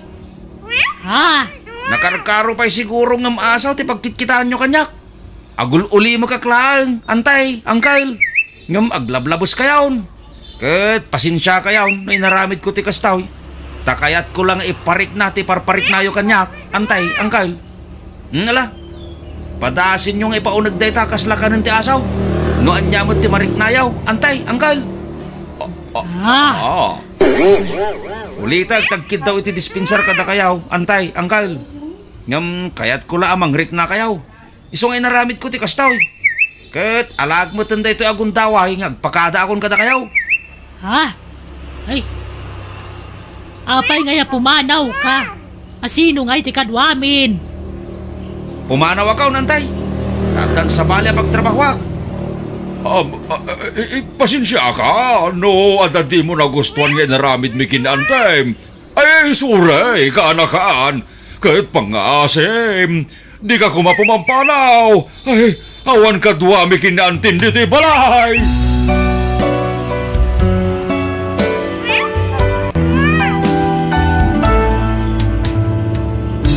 Ha? Nakarkaro pay siguro ngem aso ti pagkitkitaanyo kaniak. Agul-ulimekak laeng, auntie, uncle. Ngem aglablabeskayon. Ket pasensiakayon no inaramidko ti kastoy. Ta kayatko la nga iparikna ti parpariknayo kaniak, auntie, uncle. Hmm, ala. Padasenyo nga ipauneg dayta kasla kanen ti aso. No ania met ti mariknayo, auntie, uncle. Ah, ah. Ah. Ulitek, agkiddaw iti dispenser kadakayo, auntie, uncle. Ngem kayatko la a mangriknakayo. Isu nga inaramidko ti kastoy. Ket alaek meten daytoy a gundaway nga agpakadaakon kadakayo. Ha? Ay. Apay ngay a pumanawka? A sino ngay ti kaduamin? Pumanawak, Antay. Addan sabali a pagtrabahoak. Um, ah, eh, eh, pasensiaak no adda dimo nagustuan nga inaramidmi ken ni Antim. Ay, sorry, kaanakan. Ket pangngaasim, dika koma pumampanaw. Ay, awan kaduami ken ni Antim ditoy balay.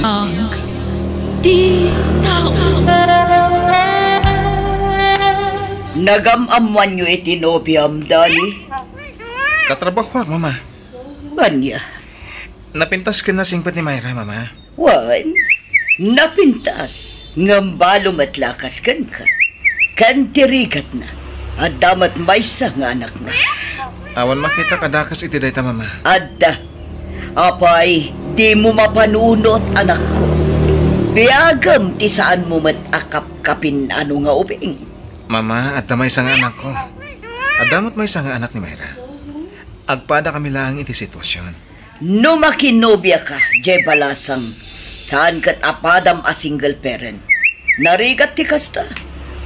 Ang di tao. Nagam-ammoanyo iti nobiam, Dani? Katrabahoak, Mama. Ania? Napintas ken nasingpet ni Myra, Mama. Wen, napintas, ngem balo met lakas kenka. Ken ti rigatna, adda met maysa nga anakna. Awan makita a dakes iti dayta, Mama. Adda. Apay, dimo mapanunot, anakko. Biagem ti saanmo met a kapkapin-ano nga ubing. Mama, adda maysa nga anakko. Adda met maysa nga anak ni Myra. Agpadakami laeng iti sitwasion. No makinobiaka, diay balasang, saan ket a padam a single parent. Narigat ti kasta.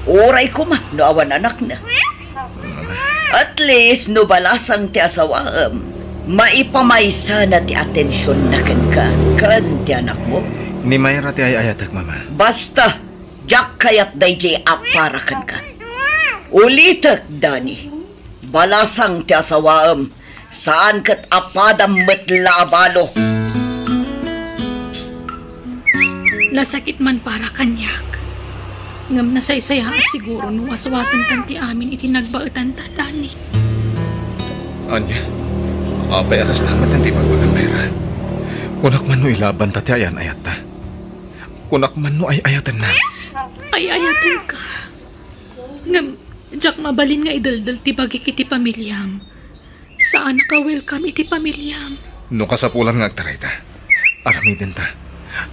Uray koma no awan anakna. At least, no balasang ti asawaem, maipamaysana ti atensionna kenka, ken ti anakmo. Ni Myra ti ay-ayatek, Mama. Basta, diak kayat daydiay a para kenka. Ulitek, Dani. Balasang ti asawaem, saan ket a padam met la a balo. Nasakit man para kaniak. Ngem nasaysayaat siguro no waswasentan ti amin iti nagbaetanta, Dani. Ania? Apay a kasta met ti ibagbagam, Myra? Kunak man no ilabanta ti ayan-ayatta. Kunak man no ay-ayatenna. Ay-ayatenka. Ngem, diak mabalin nga ideldel ti bagik iti pamiliam. Saanak a welcome iti pamiliam. No kasapulan nga agtarayta, aramidenta.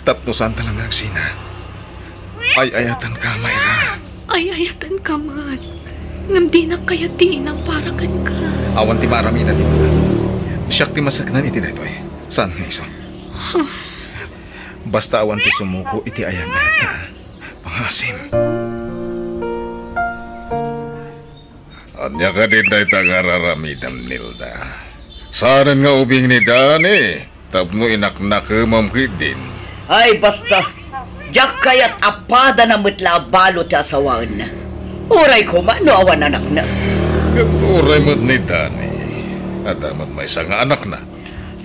Tapno saanta la nga agsina. Ay-ayatenka, Myra. Ay-ayatenka met. Ngem dinak kayat ti inam para kenka. Awan ti maaramidan ni Mama. Siak ti maseknan iti daytoy. Saan nga isu? Basta awan ti sumuko iti ayan-ayatta. Pangasim. Ania kadin dayta nga ar-aramidem, Nilda? Saanen nga ubing ni Dani tapno inaknakemem ketdin? Ay, basta. Diak kayat a padana met la a balo ti asawaenna. Uray koma no awan anakna. Ket uray met ni Dani, adda met maysa nga anakna.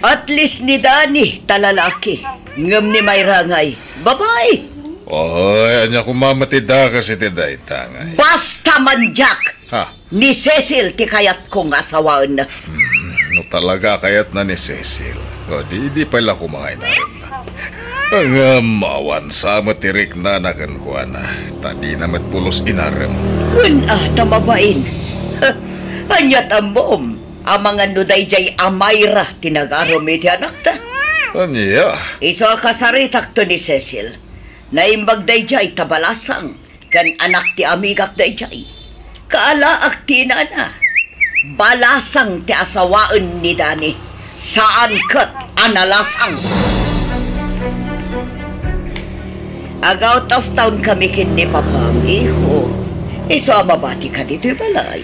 At least ni Dani, ta lalaki. Ngem ni Myra ngay, babai. Ay, ania koma met ti dakes iti dayta ngay? Basta man, Jack! Ha? Ni Cecil ti kayatko nga asawaenna. Hmm, no talaga a kayatna ni Cecil, o di, di pay la koma nga inaremna. Ngem awan sa met ti riknana kenkuana, ta dina met pulos inarem. Wen a, ta mabain. Aniat ammom? Amangan no daydiay a Myra ti nagarem iti anakta. Ania? Isu a kasaritakto ni Cecil. Naimbag daydiay ta balasang ken anak ti amigak daydiay. Kaalaak ti inana. Balasang ti asawaen ni Dani. Saan ket a nalasang. Ag-out of town kami ken ni Papam, iho. Isu a mabatika ditoy balay.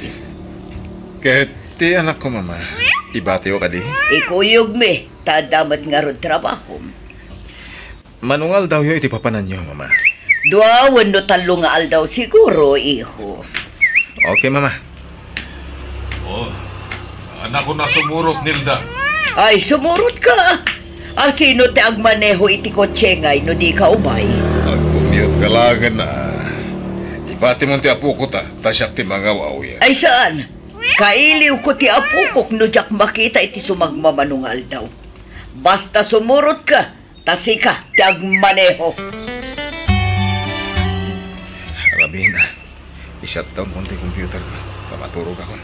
Ket ti anakko, Mama, ibatiyo kadi? Ikuyogmi, ta adda met ngarud trabahom. Mano nga aldawyo iti papananyo, Mama? Dua wenno tallo nga aldaw siguro, iho. Okay, Mama. Oh, saanakon a sumurot, Nilda? Ay, sumurotka. Asino ti agmaneho iti kotse ngay no dika umay? Agcommute ka laengen a. Ibatimon ti apoko ta, ta siak ti mangaw-awid. Ay, saan? Kailiwko ti apokok no diak makita iti sumagmamano nga aldaw. Basta sumurotka, ta sika ti agmaneho. Rabin, i-shutdown kon ti computer ko, ta maturogakon.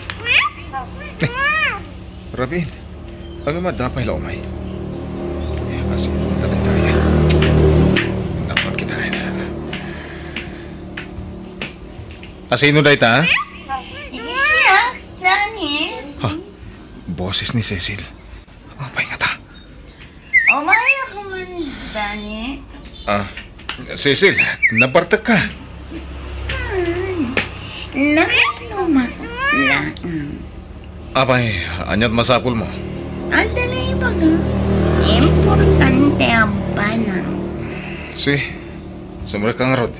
Eh, Rabin, ania, adda pay la umay? Asino dayta? Napakita. Asino dayta? Siak, Dani. Ha? Boses ni Cecil. Apay ngata? Umayaka man, Dani. Ah, Cecil, nabartek ka. Saan? Nakainumak laeng. Apay, aniat masapul mo? Adda la ibaga. Importante a banag. Si, sumrek ka ngarud.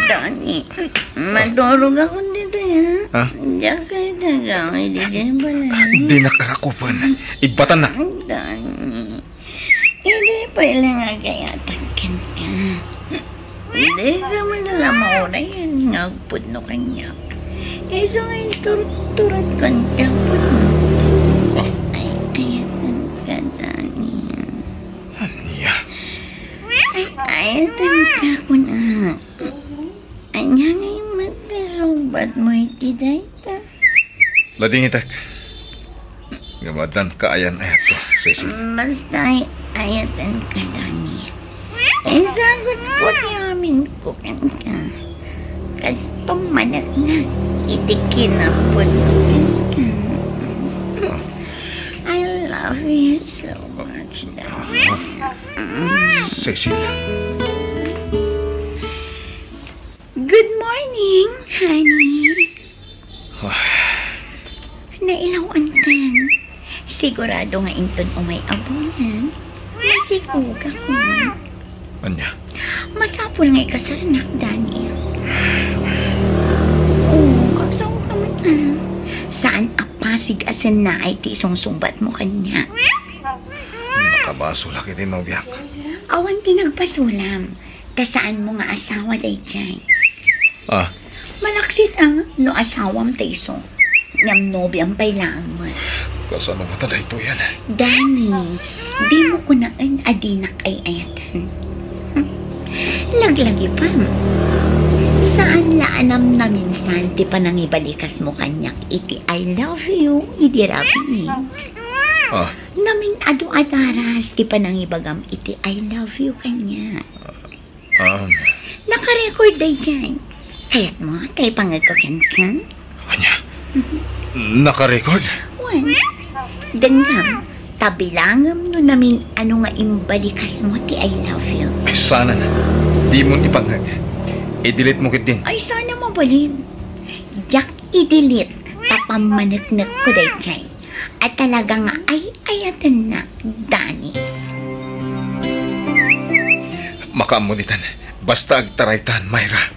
Dani, maturog ako ditoy, ha? Ha? Diak kay tagaw, di dyan pala. Dinak rakupen. Ibatan na. Dani. Idi pay la nga agayatak kenka. Dika man la maurayan nga agpudno kaniak. Isu nga inturturat kenka pudno. Ah. Ay, ayatan ka, Dani. Ania? Ay, ayatan ka, kunak. Ania ngay met ti sungbat mo iti dayta? Ladingitek. Ngem addan kaayan-ayatko, Cecil. Basta ay-ayatan ka, Dani. Isagutko ti aminko kenka. Kas pammaneknek iti kinapudno kenka. I love you so much, Dani. Cecil. Good morning, honey. Ah. Nailaw-anten. Sigurado nga inton umay a bulan, masigugakon. Ania? Masapul nga ikasarnak, Dani. Oo, agsaw ka man, ah. Saan a pasig a sennaay ti isungsungbat mo kaniak? Nakabasolak iti nobiak. Awan ti nagbasulam. Ta saan mo nga asawa daydiay. Ah. Malaksid a, no asawam ta isu. Ngem nobiam pay laeng met. Kasano ngata daytoyen? Dani, di mo kunaen a dinak ay-ayatan. Laglagipem. Saan la a namnaminsan ti panangibalikas mo kaniak iti I love you, idi rabii. Ah. Namin-adu a daras ti panangibagam iti I love you kaniak. Um. Naka-record daydiay. Kayat mo ta ipangegko kenka? Ania? Mhm. Naka-record? Wen. Denggam, ta bilangem no namin-adu nga imbalikas mo ti I love you. Ay, saanen. Dimon ipangeg. I-delete mo ketdin. Ay, saan a mabalin. Diak i-delete ta pammaneknekko daydiay. A talaga nga ay-ayatennak, Dani. Makaammo ditan. Basta agtaraytan, Myra.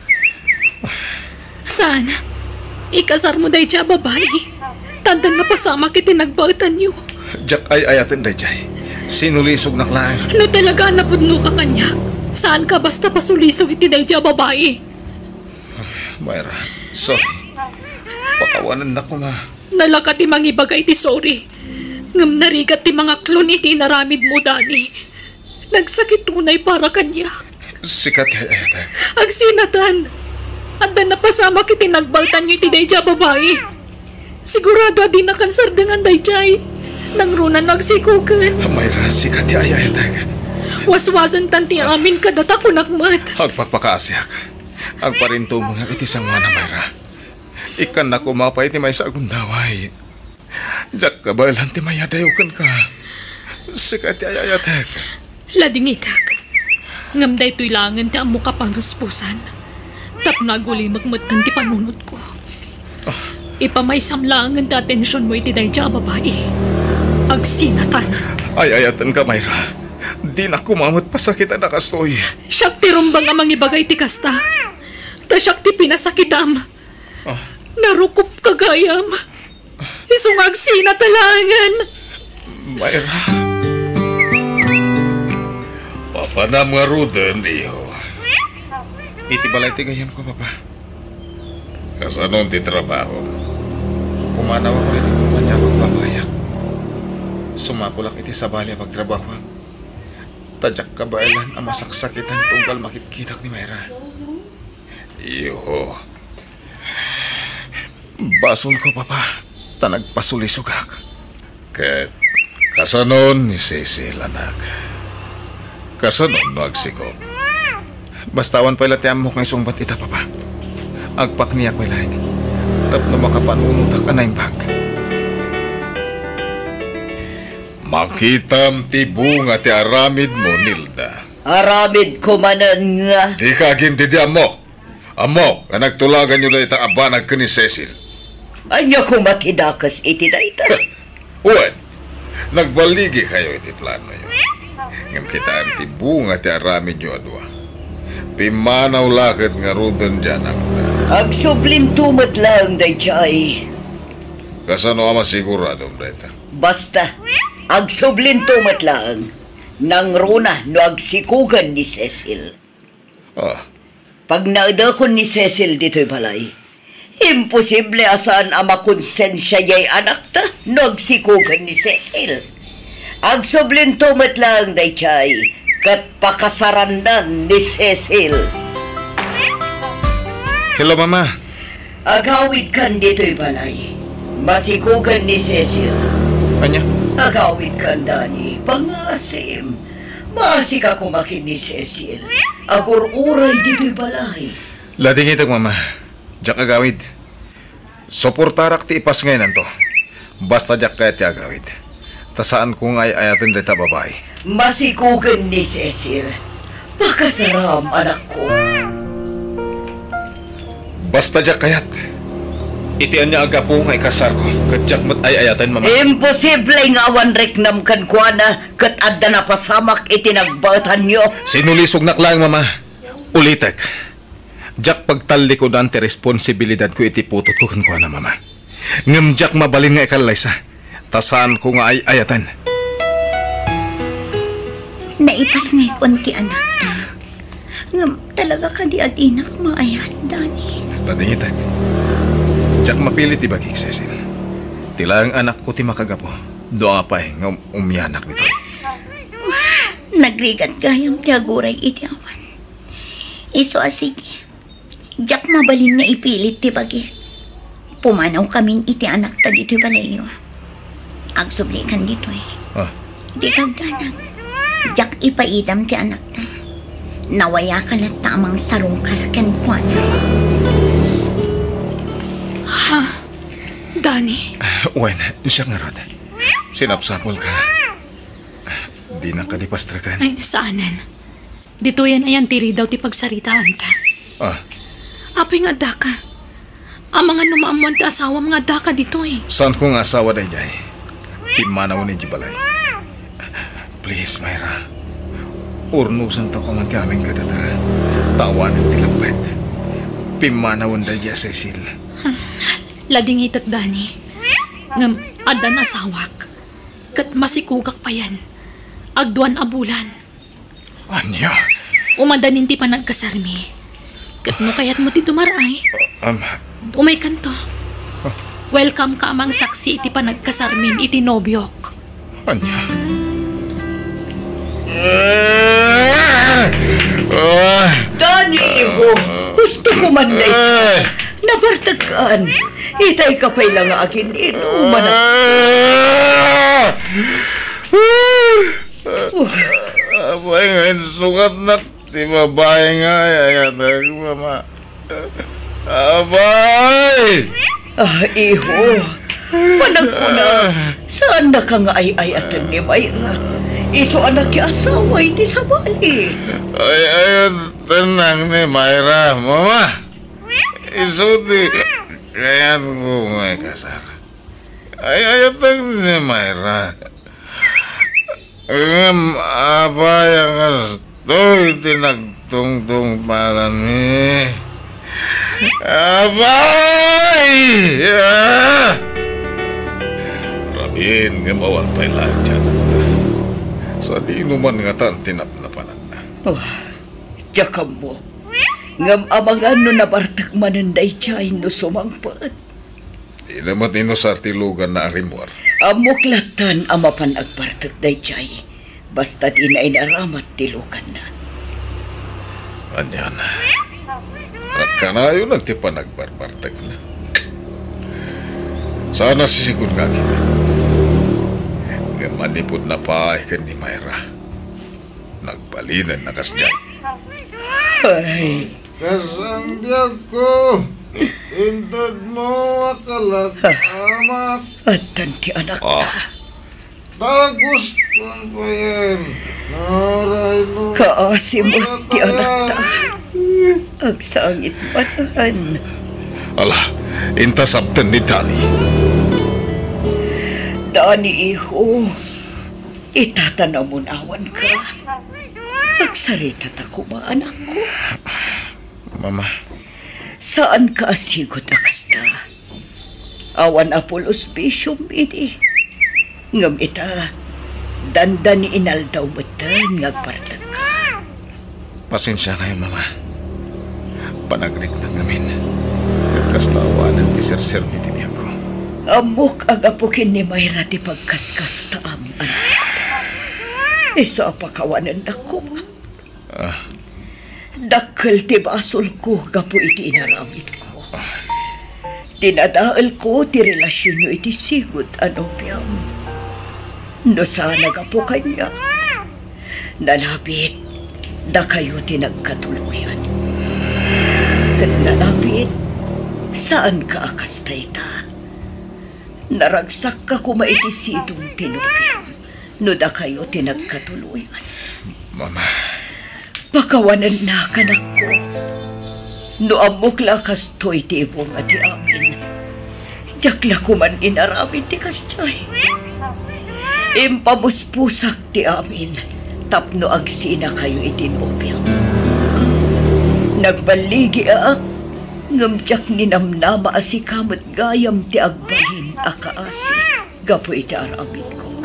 Saan? Ikasar mo daydiay a babai? Tanda napasamak iti nagbaetanyo. Diak ay-ayaten daydiay. Sinulisognak laeng. No talaga a napudno ka kaniak, saan ka basta pasulisog iti daydiay a babai. Myra, sorry. Pakawanennak koma. Nalaka ti mangibaga iti sorry. Ngem narigat ti mangaklon iti inaramid mo, Dani. Nagsakit unay para kaniak. Sika ti ay-ayatek. Agsinatan! Adda napasamak iti nagbaetanyo iti daydiay a babai. Sigurado a dinakan sardengan daydiay. Nangruna no agsikoken. Myra, sika ti ay-ayatek. Waswasentan ti amin kadata, kunak met. Agpakpakaasiak. Agparintumengak iti sangoana, Myra. Ikkannak koma pay ti maysa a gundaway. Diak kabaelan ti mayadayo kenka. Sika ti ay-ayatek. Ladingitek. Ngem daytoy laengen ti ammok a pangrusposan. Tapno agulimek metten ti panunotko. Ah. Ipamaysam laengen ti atensionmo iti daydiay a babai. Agsinatan. Ay-ayatenka, Myra. Dinak koma met pasakitan a kastoy. Siak ti rumbeng a mangibaga iti kasta. Ta siak ti pinasakitam. Ah. Narukopka gayam. Isu nga agsinat a laengen. Myra. Papanam ngaruden, iho. Iti balay ti gayyemko, Papa. Kasanon ti trabaho? Pumanawak iti kompania a pagbabayak. Sumapulak iti sabali a pagtrabahoak. Ta diak kabaelan a masaksakitan tunggal makitkitak ni Myra. Iho. Basolko, Papa, ta nagpasulisogak. Ket kasanon ni Cecil, anak? Kasanon no agsikop? Basta awan pay la ti ammok nga isungbat ita, Papa. Agpakniak pay laeng tapno makapanunotak a naimbag. Makitam ti bunga ti aramidmo, Nilda. Aramidko manen nga. Dika agin didi ammo. Ammok nga nagtulaganyo dayta a banag ken ni Cecil. Ania koma ti dakes iti dayta? Wen, nagbaligikayo iti planoyo. Ngem kitaem ti bunga ti aramidyo a dua. Pimmanaw la ket ngaruden ti anakta. Agsublinto met laeng daydiay. Kasano a masiguradom dayta? Basta, agsublinto met laeng. Nangruna no agsikogen ni Cecil. Ah. Pagnaedakon ni Cecil ditoy balay, imposible a saan a makonsensia diay anakta no agsikogen ni Cecil. Agsublinto met laeng daydiay ket pakasarannan ni Cecil. Hello, Mama. Agawidkan ditoy balay. Masikogen ni Cecil. Ania? Agawidkan, Dani. Pangasim. Maasika koma ken ni Cecil. Agur-uray ditoy balay. Ladingitek, Mama. Diak agawid. Suportarak ti ipasngaynanto. Basta diak kayat ti agawid. Ta saanko nga ay-ayaten dayta babai. Masikogen ni Cecil. Pakasaram, anakko. Basta diak kayat. Iti ania a gapu nga ikasarko, ket diak met ay-ayaten, Mama. Imposible nga awan riknam kenkuana, ket adda napasamak iti nagbaetanyo. Sinulisognak laeng, Mama. Ulitek. Diak pagtallikudan ti responsibilidadko iti putotko kenkuana, Mama. Ngem diak mabalin nga ikallaysa, ta saanko nga ay-ayaten. Naipasngaykon ti anakta. Ngem talaga kadi a dinak maayat, Dani? Ladingitek. Diak mapilit ti bagik, Cecil. Ti laeng anakko ti makagapu. Dua pay nga um-, umianak ditoy. Nagrigat gayam ti aguray iti awan. Isu a sige, diak mabalin nga ipilit ti bagik. Pumanawkamin iti anakta ditoy balayyo. Agsublikan ditoy. Ah. Di kagdanag. Diak ipaidam ti anakta. Nawayaka latta a mangsarungkar kenkuana. Ha? Dani? Wen, siak ngarud. Sinapsapulka. Dina kadi pastreken? Ay, saanen. Ditoyen ayan ti ridaw ti pagsaritaanta. Ah. Apay nga addaka? Amangan no maammoan ti asawam nga addaka ditoy. Saanko nga asawa daydiay. Pimmanawen idiay balay. Please, Myra. Urnosentayo man ti amin kadata. Ta awanen ti lappet. Pimmanawen daydiay a Cecil. Ladingitek, Dani. Ngem addan asawak. Ket masikogak payen. Agduan a bulan. Ania? Umadanin ti panagkasarmi. Ket no kayatmo ti dumar-ay, um, umaykanto. Welcome ka a mangsaksi iti panagkasarmin iti nobiok. Ania? Dani, iho, hustoko man dayta. Ay! Nabartekkan. Itay ka pay la nga agin-inuman. Ah! Apay nga insukatnak ti babai nga ay-ayatek, Mama. Apay! Ah, iho. Panagkuna, saannaka nga ay-ayaten ni Myra. Isu a nakiasawa iti sabali. Ay-ayatennak ni Myra, Mama. Isu ti kayatko nga ikasar. Ay-ayatek ni Myra. Ngem apay a kastoy ti nagtungtungpalanmi? Apay! Ah! Rabiin ngem awan pay laeng ti anakna. Sadino man ngatan ti napnapananna. Oh, diak ammo. Ngem amangan no nabartek manen daydiay no sumangpet. Dina met inusar ti luganna a rimmuar. Ammok lattan a mapan agbartek daydiay, basta dina inaramat ti luganna. Anian, agkanayon ti panagbarbartekna. Saan a sisigon nga agin-inuman. Ngem manipud napay ken ni Myra, nagbalinenna kasdiay. Ay. Kas ang biagko, intedmo a kalat, amak. Addan ti anakta. Ah. Tagus pampayen. Naray no. Kaasi met ti anakta. Agsangit manen. Ala, inta sabten ni Dani. Dani, iho, itatanamon awanka. Agsaritata koma, anakko. Mama. Saanka a sigut a kasta. Awan a pulos bisiom idi. Ngem ita, dandani inaldaw metten nga agpartekka. Pasensiakayon, Mama. Panagriknak ngamin. Ket kasta awanen ti serserbi ti biagko. Ammok a gapu ken ni Myra ti pagkaskastaam, anakko. Isu a pakawanennak koma. Ah. Dakkel ti basolko gapu iti inaramidko. Dinadaelko ti relasionyo iti sigut a nobiam. No saan a gapu kaniak, nalabit, dakayo ti nagkatuloyan. Ket nalabit, saanka a kasta ita. Naragsakka koma iti sidong ti nobiam. No dakayo ti nagkatuloyan. Mama. Pakawanennak, anakko. No ammok la kastoy ti ibunga ti amin, diak la koman inaramid ti kasdiay. Impamuspusak ti amin tapno agsinakayo iti nobiam. Nagballigiak, ngem diak ninamnama a sika met gayam ti agbalin a kaasi gapu iti aramidko.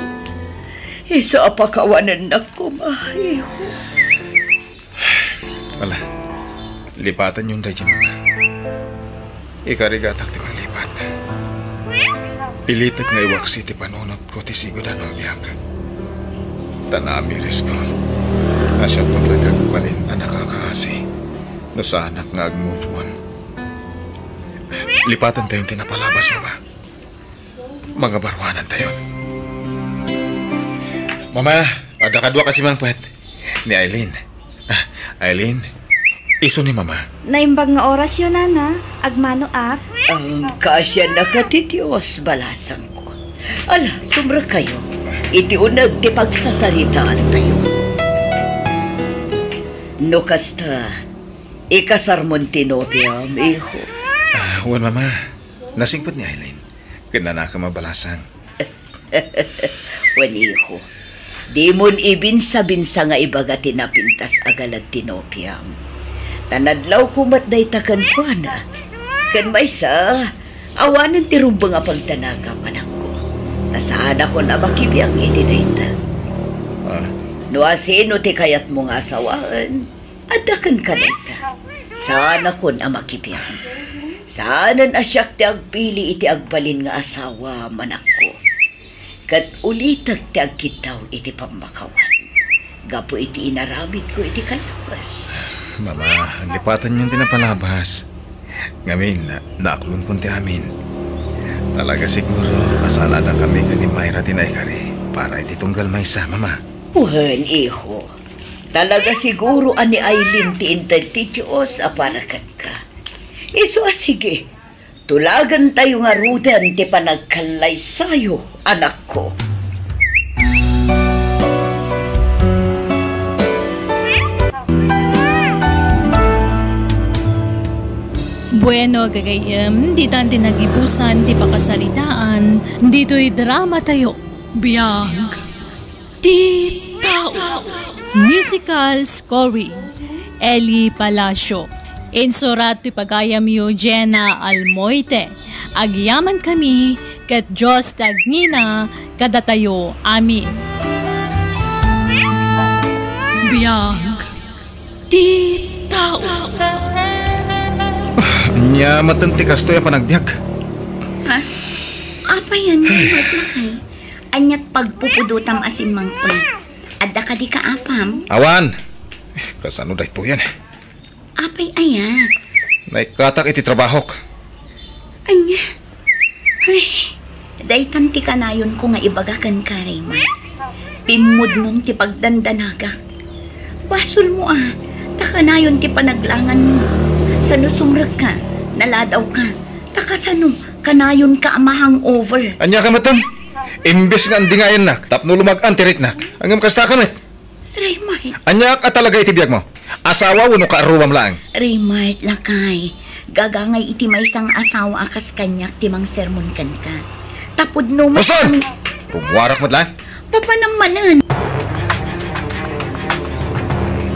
Isu a pakawanennak koma, iho. Ala, lipatanyon daydiay, Mama. Ikarigatak ti manglipat. Pilitek nga iwaksi ti panunotko ti sigut a nobiak. Ta naamirisko a siak met la ti agbalin a nakakaasi no saanak nga ag-move on. Lipatantayon ti napalabas, Mama. Mangabaruanantayon. Mama, adda kadua a simangpet. Ni Aileen. Ah, Aileen, isu ni Mama. Naimbag nga orasyo, Nana. Agmano, Ap. Ang kaasiannaka ti Dios, balasangko. Ala, sumrekkayo. Iti uneg ti pagsasaritaantayo. No kasta, ikasarmon ti nobiam, iho? Ah, wen, Mama. Nasingpet ni Aileen. Ken nanakam a balasang. Wen, iho, dimon ibinsa-binsa nga ibaga ti napintas a galad ti nobiam. Ta nadlawko met dayta kenkuana. Ken maysa, awanen ti rumbeng a pagdanagam, anakko. Ta saanakon a makibiang iti dayta. Ah. No asino ti kayatmo nga asawaen, adda kenka dayta. Saanakon a makibiang. Saanen a siak ti agpili iti agbalin nga asawa, anakko. Ket ulitek ti agkiddaw iti pammakawan gapu iti inaramidko iti kalawas. Mama, lipatanyon ti napalabas. Ngamin, naaklonkon ti amin. Talaga siguro a saan a dakami ken ni Myra ti naikari para iti tunggal maysa, Mama. Wen, iho. Talaga siguro a ni Aileen ti inted ti Dios a para kenka. Isu a sige, tulagentayo ngaruden ti panagkallaysayo, anakko. Bueno, gagayyem, ditan ti nagibusan ti pakasaritaan ditoy dramatayo. Biag ti tao. Musical scoring, Eli Palacio. Insurat ti pagayamyo, Jenna Almoite. Agyamankami ket Dios ti agngina kadatayo amin. Biag ti tao. Ania maten ti kastoy a panagbiag? Ha? Apay, ania met lakay? Aniat pagpupudotam a simmangpet? Adda kadi kaapam? Awan. Eh, kasano daytoyen? Apay aya? Naikkatak iti trabahok. Ania? Ay, daytan ti kanayonko nga ibaga kenka, Raymond. Pimmudnon ti pagdandanagak. Basolmo a, ta kanayon ti panaglanganmo. Sano sumrekka, naladawka, ta kasano, kanayonka a ma-hangover. Ania ka met? Imbes nga andingayannak tapno lumag-an ti riknak, ngem kasta ka met. Raymart. Aniak a talaga iti biagmo? Asawa wenno kaarruam laeng? Raymart, lakay. Gagangay iti maysa nga asawa a kas kaniak ti mangsermon kenka. Ta pudno met Boston! Rumuarak met laeng. Papanam manen.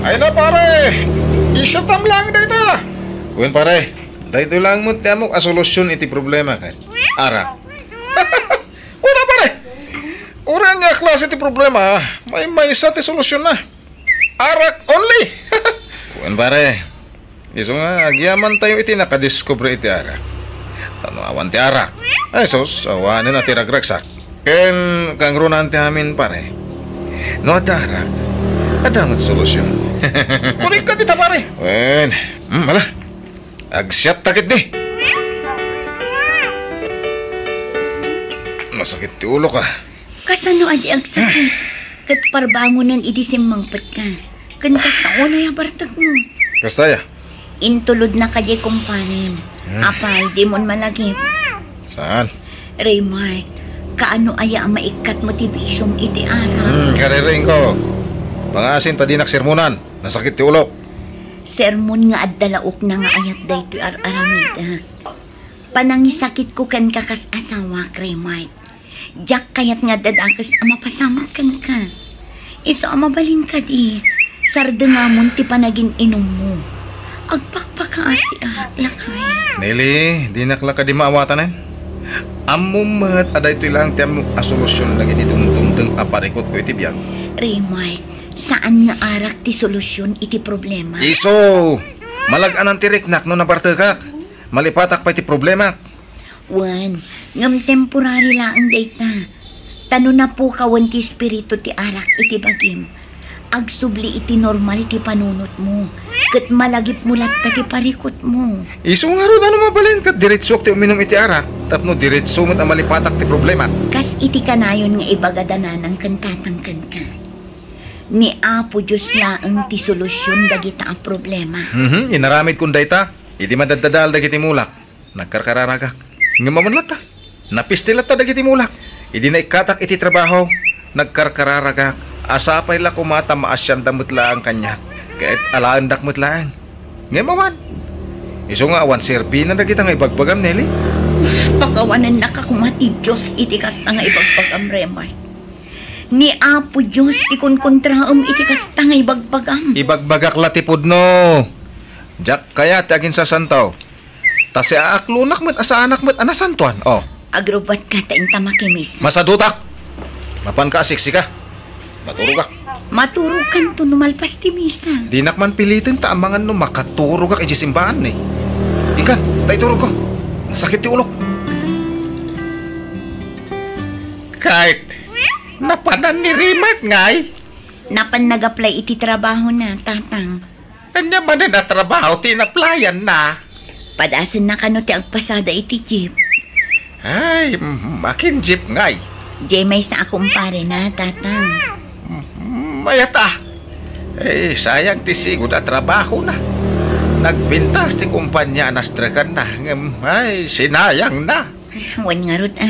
Ay na, pare! Isyatam laeng dayta! Wen, pare, daytoy laeng met ti ammok a solusyon iti problema ket arak. Wala, pare! Uray ania a klase ti problema, maymaysa ti solusyonna. Arak only! Wen, pare, isu nga agyamantayo iti nakadiskubre iti arak. Tano awan ti arak. Ay sus, awanen a ti ragragsak. Ken kangrunan ti amin, pare. No adda arak, adda met solusyon. Kunikka dita, pare. Wen, hmm, ala. Agsiatta ketdi. Masakit ti ulok, ah. Kasano a di agsakit? Ket parbangonen idi simmangpetka. Ken kasta unay a bartekmo. Kasta, ya. Intulodna kadi kumpanem. Hmm. Apay, dimon malagip. Saan? Raymart, kaano aya a maikkatmo ti bisiom iti arak? Hmm, kaririingko. Pangasim ta dinak sermonan. Nasakit ti ulok. Sermon nga adda laokna nga ayat daytoy ar-aramidek. Panangisakitko kenka kas asawak, Raymart. Diak kayat nga adda dakes a mapasamak kenka. Isu a mabalin kadi, sardengamon ti panagin-inummo. Agpakpakaasiak, lakay. Nelly, dinak la kadi maawatanen. Ammom met a daytoy laeng ti ammok a solusyon dagiti dumdumdeng a parikutko iti biag. Raymart, saan nga arak ti solusyon iti problema. Isu! Malag-anan ti riknak no nabartekak. Malipatak pay ti problemak. Wen, ngem temporary laeng dayta. Ta no napukawen ti espiritu ti arak iti bagim, agsubli iti normal ti panunotmo, ket malagipmo latta ti parikutmo. Isu ngarud a no mabalin ket diretsoak ti uminum iti arak, tapno diretso met a malipatak ti problema. Kas iti kanayon nga ibagada nanang ken tatang kenka, ni Apo Dios laeng ti solusyon dagita a problema. Mhm, inaramidkon dayta, idi madaddadael dagiti mulak. Nagkarkararagak. Ngem awan latta. Napisti latta dagiti mulak. Idi naikkatak iti trabaho, nagkarkararagak. Sapay la koma ta maasianda met laeng kaniak. Ket alaendak met laeng. Ngem awan. Isu nga awan serbina dagita nga ibagbagam, Nelly. Pakawanennaka koma ti Dios iti kasta nga ibagbagam, Raymart. Ni Apo Dios ti kunkontraem iti kasta nga ibagbagam. Ibagbagak la ti pudno. Diak kayat ti aginsasanto. Ta siaaklonak met a saanak met a nasantoan, oh. Agrubbuatka ta inta makimisa. Masadutak! Mapanka a siksika. Maturogak. Maturogkanto no malpas ti misa. Dinak man piliten ta amangan no makaturogak iti simbaan, eh. Inkan, ta iturogko. Nasakit ti ulok. Kait, napanan ni Raymart, ngay? Napan nag-apply iti trabahona, tatang. Ania manen a trabaho ti in-applyan-na? Padasenna kano ti agpasada iti jeep. Ay, mm, akin jeep ngay? Jay maysa a kumparena, tatang. Mm, mayat a. Eh, sayang ti sigud a trabahona. Nagpintas ti kumpanya a nastrekanna, ngem, ay, sinayangna. Wen ngarud, a.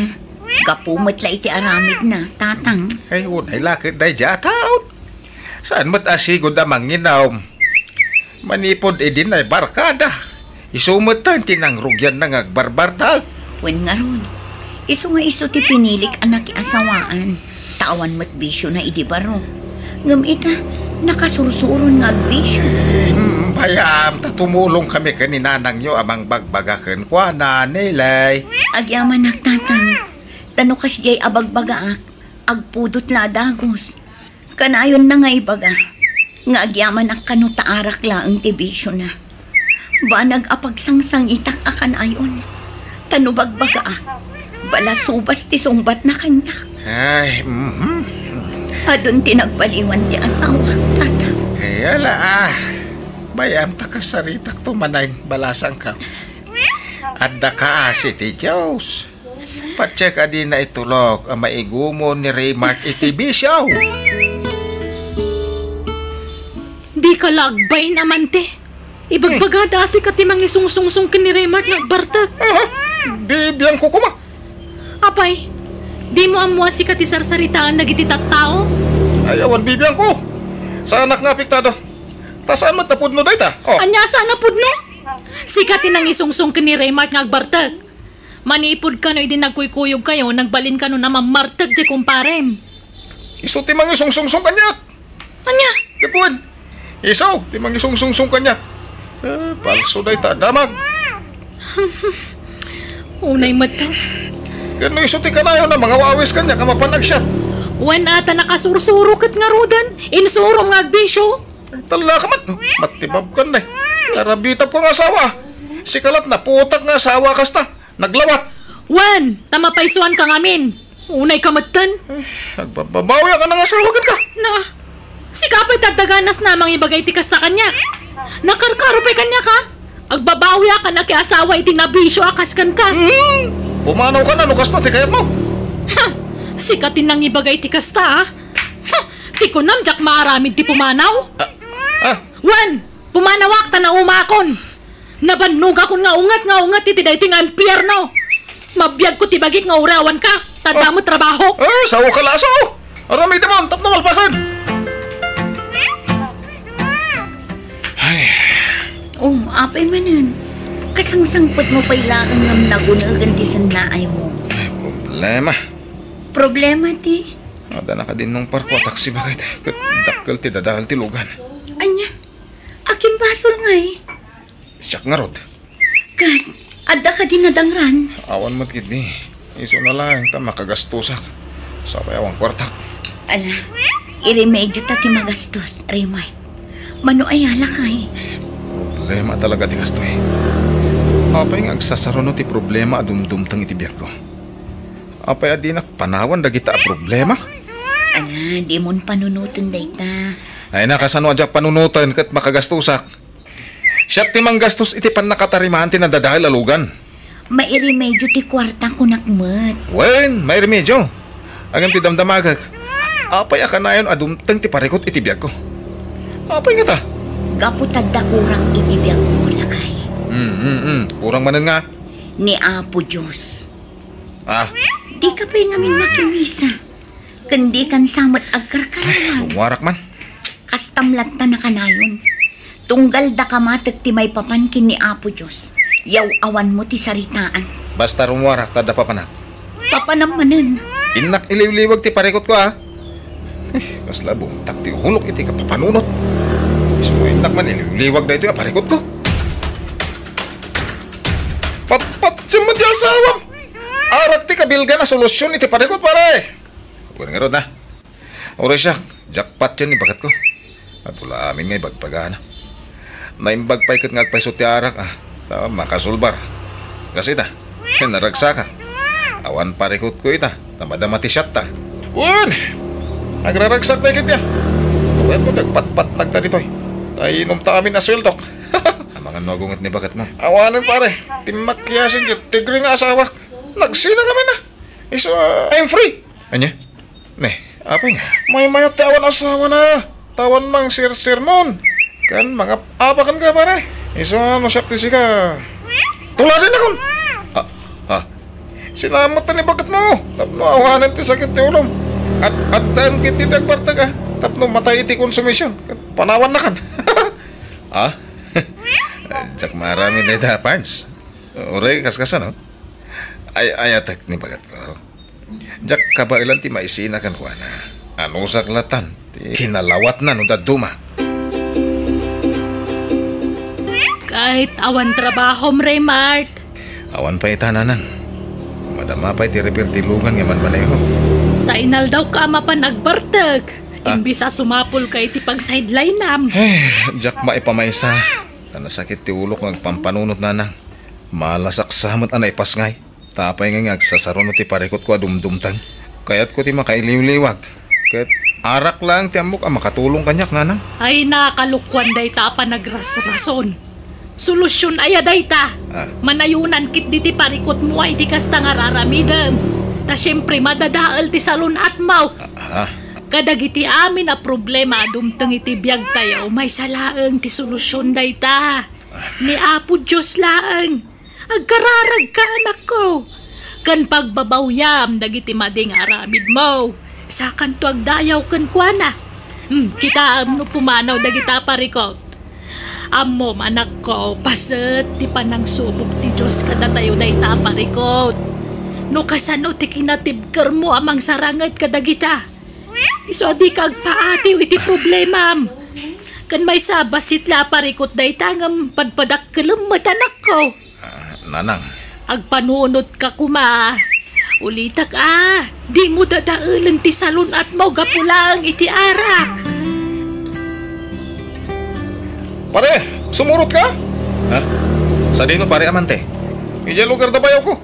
Gapu met la iti aramidna, tatang. Ay, unay la ket daydiay a taon. Saan met a sigud a manginum? Manipud idi naibarkada, isu met ti nangrugianna nga agbarbartek. Wen ngarud, isu nga isu ti pinilik a nakiasawaan, ta awan met bisiona idi baro. Ngem ita, nakasursuron nga agbisio. Hmm, bayam, ta tumulongkami ken ni nanangyo a mangbagbaga kenkuana, Nelly. Agyamanak, tatang. Ta no kasdiay a bagbagaak, agpudot la a dagus. Kanayonna nga ibaga nga agyamanak kano ta arak laeng ti bisiona. Banag a pagsangsangitak a kanayon. Ta no bagbagaak, balasubas ti sungbatna kaniak. Ay, mhm. Adun ti nagbaliwan ti asawak, tatang. Ay, ala, ah. Bayam ta kasaritakto manen, balasangka. Adda kaasi ti Dios. Patse kadi naitulok a maigumon ni Raymart iti bisio. Dika la agbain, amante. Ibagbagada a sika ti mangisungsungsong ken ni Raymart nga agbartek. Aha, bibiangko koma. Apay, Dimo ammo a sika ti sarsaritaen dagiti tattao? Ay, awan bibiangko. Saanak nga apektado. Ta saan met a pudno dayta? Oh. Ania saan a pudno? Sika ti nangisungsong ken ni Raymart nga agbartek. Manipud kano idi nagkuykuyog kayo, nagbalin kano a mammartek ti kumparem. Isu ti mangisungsungsong kaniak. Ania? Ket wen, isu ti mangisungsungsong kaniak. Eh, palso dayta a damag. Unay metten. Ken no isu ti kanayon a mangawawis kaniak a mapan agsiat. Wen a ta nakasursuro ket ngaruden, insurom nga agbisio. Tallaka met, matibabkan, day. Narabitapko nga asawa. Sika lat naputak nga asawa kasta. Naglawat. Wen, ta mapaysuanka ngamin. Unayka metten. Eh, agbabbabawiak a nangasawa kenka. Na, sika pay ti adda ganas a mangibagay ti kasta kaniak. Nakarkaro pay kaniak, ha? Agbabawiak a nakiasawa iti nabisio a kas kenka. Hmm. Pumanawka no kasta ti kayatmo. Ha! Sika ti nangibagay ti kasta, ha? Ha! Ti kunam, diak maaramid ti pumanaw. Ah, ah. Wen, pumanawak ta naumakon. Nabannogakon nga unget nga unget iti daytoy nga impierno. Mabiagko ti bagik nga uray awanka, ta adda met trabahok. Eh, saoka la, sao. Aramidemon tapno malpasen. Ay. Oh, apay manen. Kasangsangpetmo pay laeng ngem nagunegen ti sannaaymo. Ay, problema. Problema ti? Adda nakadinnong parko a taxi baket. Ket dakkel ti dadael ti lugan. Ania? Akin basol ngay? Siak ngarud. Ket, adda kadi nadangran? Awan met ketdi. Isuna laeng ta makagastosak. Sapay awan kuartak. Ala, iremedio ta ti magastos, Raymart. Mano aya lakay? Problema talaga ti kastoy. Apay nga agsasaruno ti problema a dumdumteng iti biagko? Apay a dinak panawan dagita a problema? Ala, dimon panunoten dayta. Ay, nakasano a diak panunoten ket makagastosak? Siak ti manggastos iti pannakatarimaan ti nadadael a lugan. Mairemedio ti kuarta, kunak met. Wen, mairemedio. Ngem ti damdamagek, apay a kanayon a dumteng ti parikut iti biagko? Apay ngata? Gapu ta adda kurang iti biagmo, lakay. Mm, mm, mm. Kurang manen nga? Ni Apo Dios. Ah. Dika pay ngamin makimisa. Ken dikan sa met agkarkarawan. Ay, rummuarak man. Kastam latta nakanayon. Tunggal daka matek ti maipapan ken ni Apo Dios, yaw-awanmo ti saritaan. Basta rummuarak ta adda papanak. Papanam manen. Innak iliwliwag ti parikutko, a. Eh, kasla bumtak ti ulok iti kapapanunot. Isu innak man iliwliwag daytoy a parikutko. Patpatiem met ti asawam. Arak ti kabilgan a solusyon iti parikut, pare. Wen ngarud, a. Uray siak, jackpot yan ni baketko. Adu la amin nga ibagbagana. Naimbag pay ket nga agpayso ti arak, a, ta makasulbar. Kas ita, naragsaka. Awan parikutko ita, ta madama ti siatta. Wen! Agraragsak tayo ket ya. Wen mo ti agpatpatnag ta ditoy. Ta inumta amin a sueldok. Amangan no agunget ni baketmo. Awanen, pare, ti makiyasin ket tigre nga asawak. Nagsina kami na. Isu, a, I'm free. Ania? Ne, apay nga? Maymayat ti awan asawana. Ta awan mangsersermon. Ken mangap-apaken ka, pare. Isu nga no siak ti sika. Tuladen akon. A, a. Sinamet ni baketmo. Tapno awanen ti sakit ti ulom. At, at time kit ti agbartek, a. Tapno matay iti konsumision. Panawan na kan. A? Diak maaramid dayta, Pards. Uray, kaskasano? Ay, ayatek ni baketko. Diak kabaelan ti maisina kenkuana. Anusak latan ti kinalawatna no dadduma. Ket awan trabahom, Raymart. Awan pay ita, nanang. Madama pay ti repair ti lugan nga manmaneho. Sa inaldawka a mapan agbartek. A. Imbis a sumapulka iti pagsidelinam. Eh, diak maipamaysa. Ta nasakit ti ulok nga agpampanunot, nanang. Malasak sa met a naipasngay. Ta apay nga, nga agsasaruno ti parikutko a dumdumteng? Kayatko ti makailiwliwag. Ket arak laeng ti ammok a makatulong kaniak, nanang. Ay, nakalokuan dayta a panagrasrason. Solusyon aya dayta? A. Manayonan ketdi ti parikutmo a idi kasta nga raramidem. Ta siempre, madadael ti salun-atmo. A, a. Kadagiti amin a problema a dumteng iti biagtayo, maysa laeng ti solusyon dayta. Ni Apo Dios laeng. Agkararagka, anakko. ken pagbabawyam dagiti madi nga aramidmo. Sakanto agdayaw kenkuana. Hmm, kitaem no pumanaw dagita parikut. Ammom, anakko, paset ti panangsubok ti Dios kadatayo dayta a parikut. No kasano ti kinatibkermo a mangsaranget kadagita, isu a dika agpaatiw iti problemam. Ken maysa, bassit la a parikut dayta ngem padpadakkelem met, anakko. Ah, nanang. Agpanunotka koma. Ulitek a, dimo dadaelen ti salun-atmo gapu laeng iti arak. Pare, sumurotka? Ha? Sadino, pare, amante? Idiay lugar da bayawko.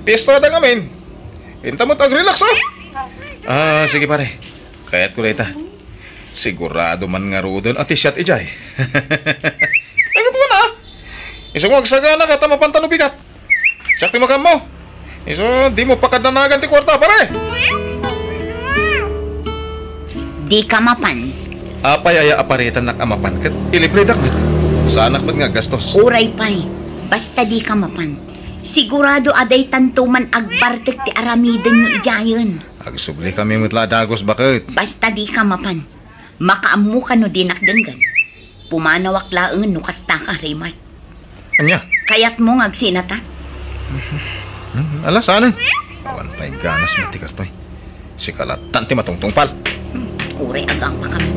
Piestada ngamin. Inta met agrelax, a. Ah, sige, pare. Kayatko dayta. Sigurado man ngaruden a ti siak idiay. Ay, gapu na. Isu nga agsaganaka ta mapanka no bigat. Siak ti makaammo. Isu, dimo pakadanagan ti kuarta, pare. Dika mapan. Apay aya a paretannak a mapan ket ilibredak met? Saanak met nga aggastos. Uray pay, basta dika mapan. Sigurado a daytanto man agbartek ti aramidenyo idiayen. Agsublikami met la a dagus, baket. Basta dika mapan. Makaammok no dinak denggen. Pumanawak laengen no kastaka, Raymart. Ania? Kayatmo nga agsinatan? Hmm, ala, saanen. Awan pay ganas met ti kastoy. Sika lattan ti matungtungpal. Hmm, uray agapakami.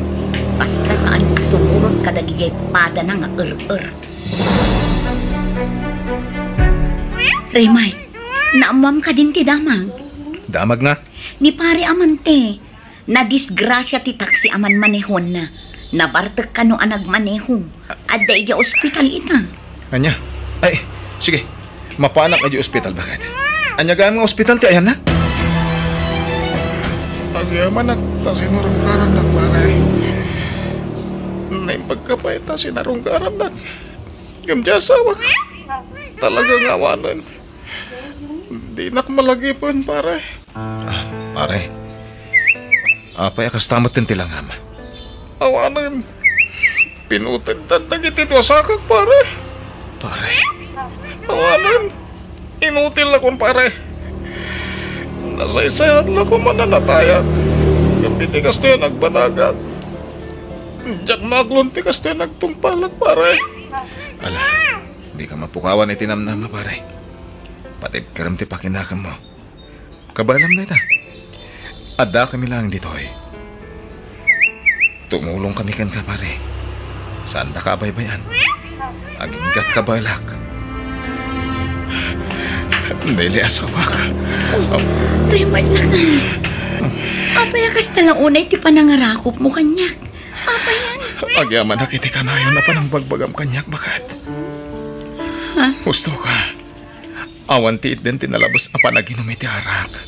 Basta saan nga sumurot kadagiti padana nga er-er. Raymart, naammoam kadin ti damag? Damag nga? Ni Pare Amante, nadisgrasia ti taksi a manmanehonna. Nabartek kano a nagmaneho. Adda idiay ospital ita. Ania? Ay, sige. Mapanak idiay ospital, baket. Ania gayam nga ospital ti ayanna? Agyamanak ta sinarungkarannak, pare. Naimbag ka pay ta sinarungkarannak. Ngem diay asawak, talaga nga awanen. Dinak malagipen, pare. Ah, pare. Apay a kasta met ti langam? Awanen. Pinuteddan dagiti duasakak, pare. Pare. Awanen. Inutil la, kumpare. Nasaysayat la koma a natayak. Ngem iti kastoy a nagbanagak, diak maaglon ti kastoy a nagtungpalak, pare. Ala, dika mapukawan iti namnama, pare. Patibkerem ti pakinakemmo. Kabaelam dayta. Addakami laeng ditoy. Tumulongkami kenka, pare. Saandaka a baybay-an. Aginggatka, baelak. Neli, asawak. Raymart, lakay. Apay a kasta la unay ti panangarakupmo kaniak? Apayan? Agyamanak iti kanayon a panangbagbagam kaniak, baket. Ha? Husto ka. Awan ti itden ti nalabes a panaginum iti arak.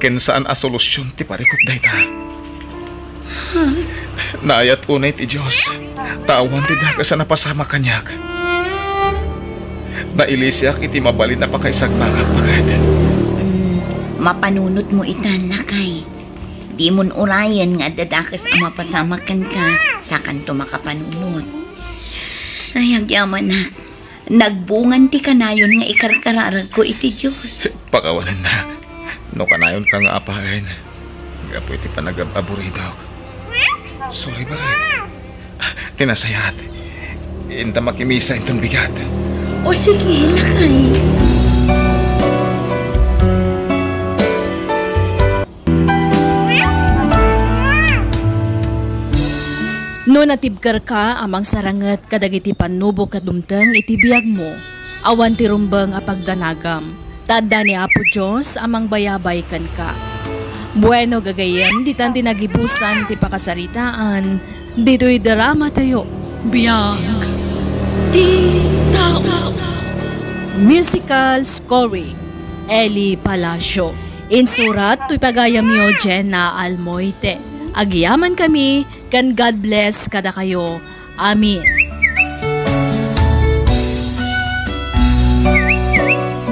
Ken saan a solusion ti parikut dayta. Naayat unay ti Dios, ta awan ti dakes a napasamak kaniak. Nailisiak iti mabalin a pakaisagmakak, baket. Mm, mapanunotmo itan, lakay. Dimon urayen nga adda dakes a mapasamak kenka, sakanto makapanunot. Ay, agyamanak. Nagbungan ti kanayon nga ikarkararagko iti Dios. Pakawanennak. No kanayonka nga apaen, gapu iti panagab-aburidok. Sorry, baket. Ti nasayaat, inta makimisa inton bigat. O sige, lakay. No natibkerka a mangsaranget kadagiti pannubok a dumteng iti biagmo, awan ti rumbeng a pagdanagam, ta adda ni Apo Dios a mangbayabay kenka. Bueno, gagayyem, ditan ti nagibusan ti pakasaritaan ditoy dramatayo. Biag ti tao. Musical scoring, Eli Palacio. Insurat toy pagayamyo, Jenna Almoite. Agyamankami ken God bless kadakayo. Amen.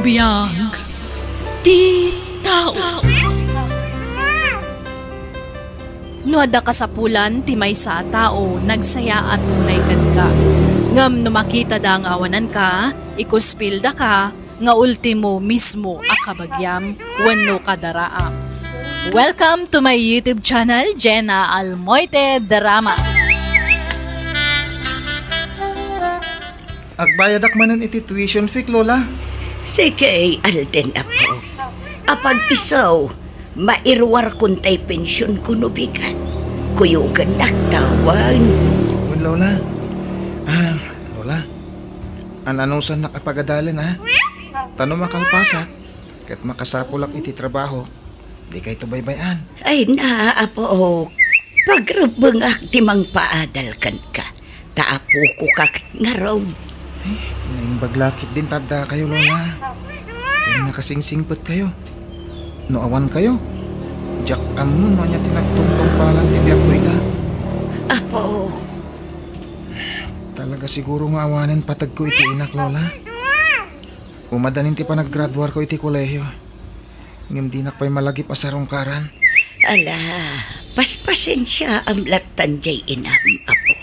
Biag ti tao. No adda kasapulan ti maysa a tao, nagsayaat unay kenka. Ngem no makitada nga awananka, ikuspildaka, nga ultimo mismo a kabagiam wenno kadaraam. Welcome to my YouTube channel, Jenna Almoite Drama. Agbayadak manen iti tuition fee, Lola. Sige, Alden, apo. Apag isu, mairuarkon tay pensionko no bigat. Kuyogennak ta wen. Wen, Lola. Ah, Lola. An-anusannak a pagadalen, ha? Ta no makalpasak, ket makasapulak iti trabaho, dikayto baybay-an. Ay na, apo. Pagrebbengak ti mangpaadal kenka. Ta apoko ka ket ngarud. Ay, naimbag la ketdin ta addakayo, Lola. Ken nakasingsingpetkayo. No awankayo, diak ammo no ania ti nagtungtungpalan ti biagko ita. Apo. Talaga siguro nga awanen pategko iti inak, Lola. Umadanin ti panaggraduarko iti kolehio. Ngem dinak pay malagip a sarungkaran. Ala, paspasensiaam lattan diay inam, apo.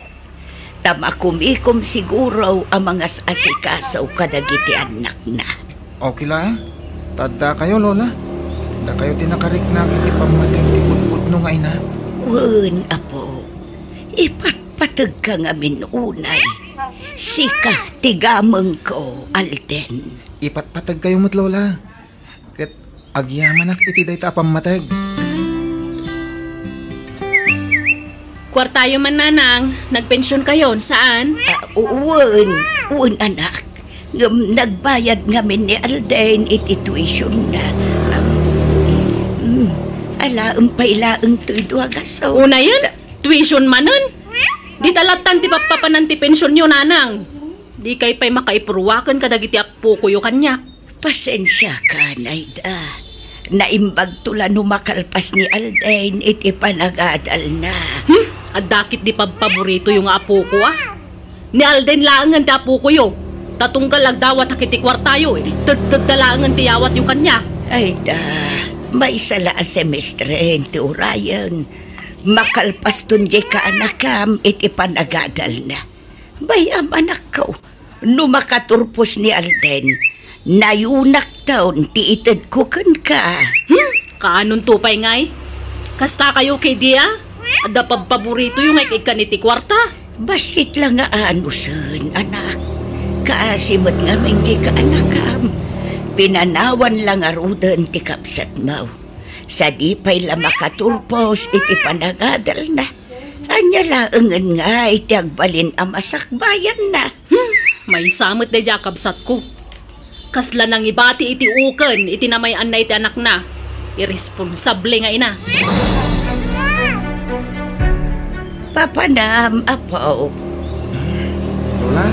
Ta makumikom siguro a mangas-asikaso kadagiti annakna. Okay laeng. Ta addakayo, Lola. Dakayo ti nakariknak iti pammateg ti pudpudno nga ina. Wen, apo. Ipatpategka ngamin unay. Sika ti gamengko, Alden. Ipatpategkayo met, Lola. Ket agyamanak iti dayta a pammateg. Kuartayo man, nanang, nagpensionkayon, saan? Ah, wen, wen, anak. Ngem nagbayad ngamin ni Alden iti tuition na. Um, mm, alaem pay laeng toy dua gaso. Unayen? Tuition manen? Dita lattan ti pappapanan ti pensionyo, nanang. Dikay pay makaipurwaken kadagiti appokoyo kaniak. Pasensiaka, Naida. Naimbagto la no makalpas ni Alden iti panagadalna. Hmm? Adda ketdi pabpaboritoyo nga apoko, a? Ni Alden laengen ti apokoyo. Ta tunggal agdawatak iti kuartayo, tedtedda laengen ti yawatyo kaniak. Ay da, maysa la a semestren ti urayen. Makalpaston diay kaanakam iti panagadalna. Bay-am, anakko, no makaturpos ni Alden, nayunakton ti itedko kenka. Hmm? Kaanonto pay ngay? Kastakayo ketdi a? Adda pabpaboritoyo nga ik-ikkan iti kuarta? Bassit la nga anusen, anak. Kaasi met ngamin diay kaanakam. Pinanawan la ngaruden ti kabsatmo. Sadi pay la makaturpos iti panagadalna. Ania laengen ngay ti agbalin a masakbayanna? Hmm, maysa met daydiay a kabsatko. Kasla nangibati iti uken iti namay-anna iti anakna. Irresponsable nga ina. Papanam, apo. Lola,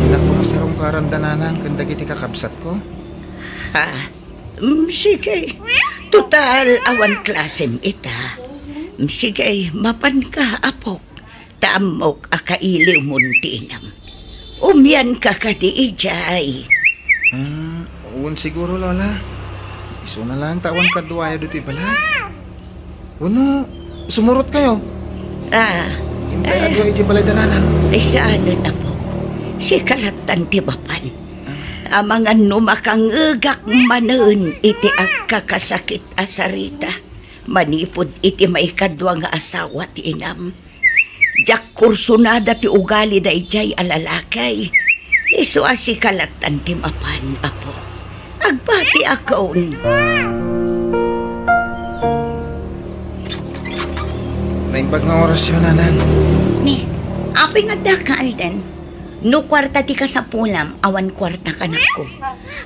dinak masarungkaran da nanang ken dagiti kakabsatko. Ha? Mm, sige. Total, awan klasem ita. Mm, sige, mapanka, apok. Ta ammok a kailiwmon ti inam. Umianka kadi idiay. Ah, wen siguro, Lola. Isuna laeng ta awan kaduayo ditoy balay. Wenno, sumurotkayo? Ah. Intay a dua iti balay da nanang. Ay, saanen, apok. Sika lattan ti mapan. Amangan no makangngegak manen iti agkakasakit a sarita manipud iti maikadua nga asawa ti inam. Diak kursunada ti ugali daydiay a lalaki. Isu a sika lattan ti mapan, apo. Agbatiakon. Naimbag nga orasyo, nanang. Ni, apay nga addaka, Alden? No kuarta ti kasapulam, awan kuarta, anakko.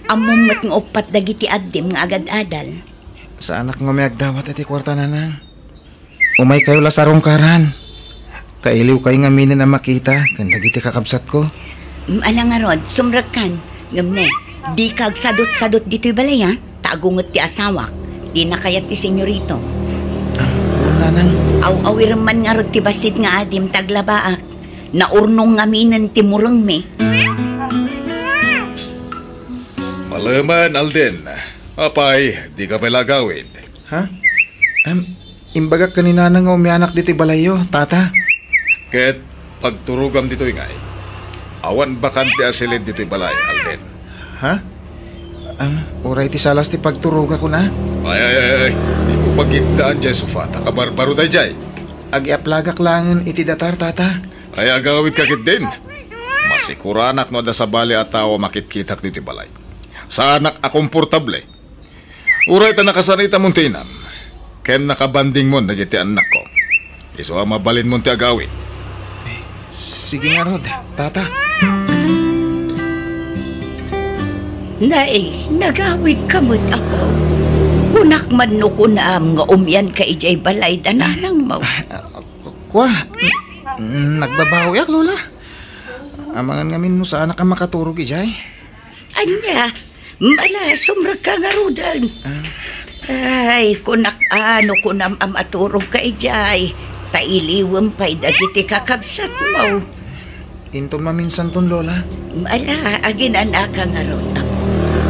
Ammom met nga uppat dagiti addim nga agad-adal. Saanak nga umayag dawat iti kuarta, nanang. Umaykayo la sarungkaran. Kailiwkayo ngaminen a makita ken dagiti kakabsatko. Mm, ala ngarud, sumrekkan. Ngem ne, dika agsadut-sadut ditoy balay, a? Ta agunget ti asawak. Dina kayat ti senyorito. Ah, wen, nanang. Aw-awirem man ngarud ti bassit nga adim ta aglabaak. Naurnong ngaminen ti murengmi. Malemen, Alden. Apay, dika pay la agawid? Ha? Em, imbagak ken ni nanang nga umianak ditoy balayyo, tata. Ket pagturogam ditoy ngay. Awan bakante a silid ditoy balay, Alden. Ha? Ah, uray ti salas ti pagturogakon a. Ay, ay, ay, ay. Dimo pagigdaan jay sofa, ta kabarbaro dayjay. Agiaplagak laengen iti datar, tata. Ay, agawidka ketdin. Masikuranak no adda sabali a tao a makitkitak ditoy balay. Saanak a komportable. Uray ta nakasaritamon ti inam, ken nakabandingmon dagiti annakko. Isu a mabalinmon ti agawid. Sige ngarud, tata. Nay, nagawidka met, apo. Kunak man no kunam nga umianka idiay balay da nanangmo. Ah, ku-, kua, n-, nagbabawiak, Lola. Amangan ngamin no saanak a makaturog idiay. Ania, mala, sumrekka ngaruden. Ah. Ay, kunak a no kunam a maturogka idiay, ta iliwem pay dagiti kakabsatmo. Inton maminsanton, Lola. Mala, aginanaka ngarud, apo.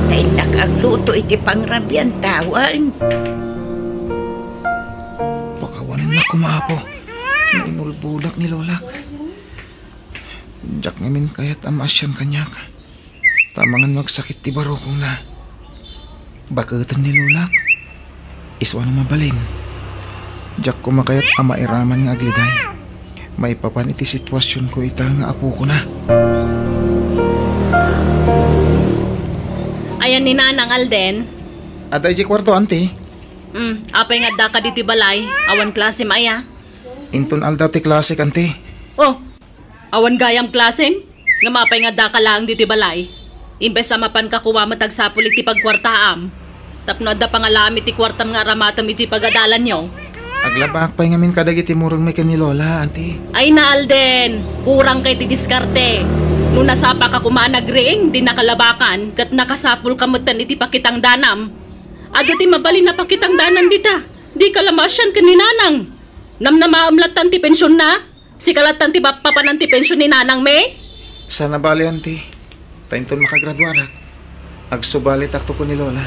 Ta innak agluto iti pangrabian tawen. Pakawanennak koma, apo. Nainulbodak ni Lolak. Diak ngamin kayat a maasian kaniak. Ta amangan no agsakit ti barukongna. Baketen ni Lolak. Isu a no mabalin. Diak koma kayat a mairaman nga agliday. Maipapan iti situasionko ita nga apokona. Ayan ni Nanang Alden? Adda idiay kuarto, anti. Mm, apay nga addaka ditoy balay? Awan klasem aya? Inton aldaw ti klasek, anti. Oh, awan gayam klasem? Ngem apay nga addaka laeng ditoy balay? Imbes a mapanka koma met agsapul iti pagkuartaam, tapno adda pangalaam iti kuartam nga aramatem idiay pagadalanyo. Aglabaak pay ngamin kadagiti murengmi ken ni Lola, anti. Ay na, Alden! Kurangka iti diskarte. No nasapaka koma a nagriing, dinaka labakan, ket nakasapulka metten iti pakitangdanam. Adu ti mabalin a pakitangdanan dita. Dika la maasian ken ni Nanang. Namnamaem lattan ti pensionna? Sika lattan ti mappapanan ti pension ni nanangmi? Saan a bale, anti. Ta inton makagraduarak, agsubalitakto ken ni Lola.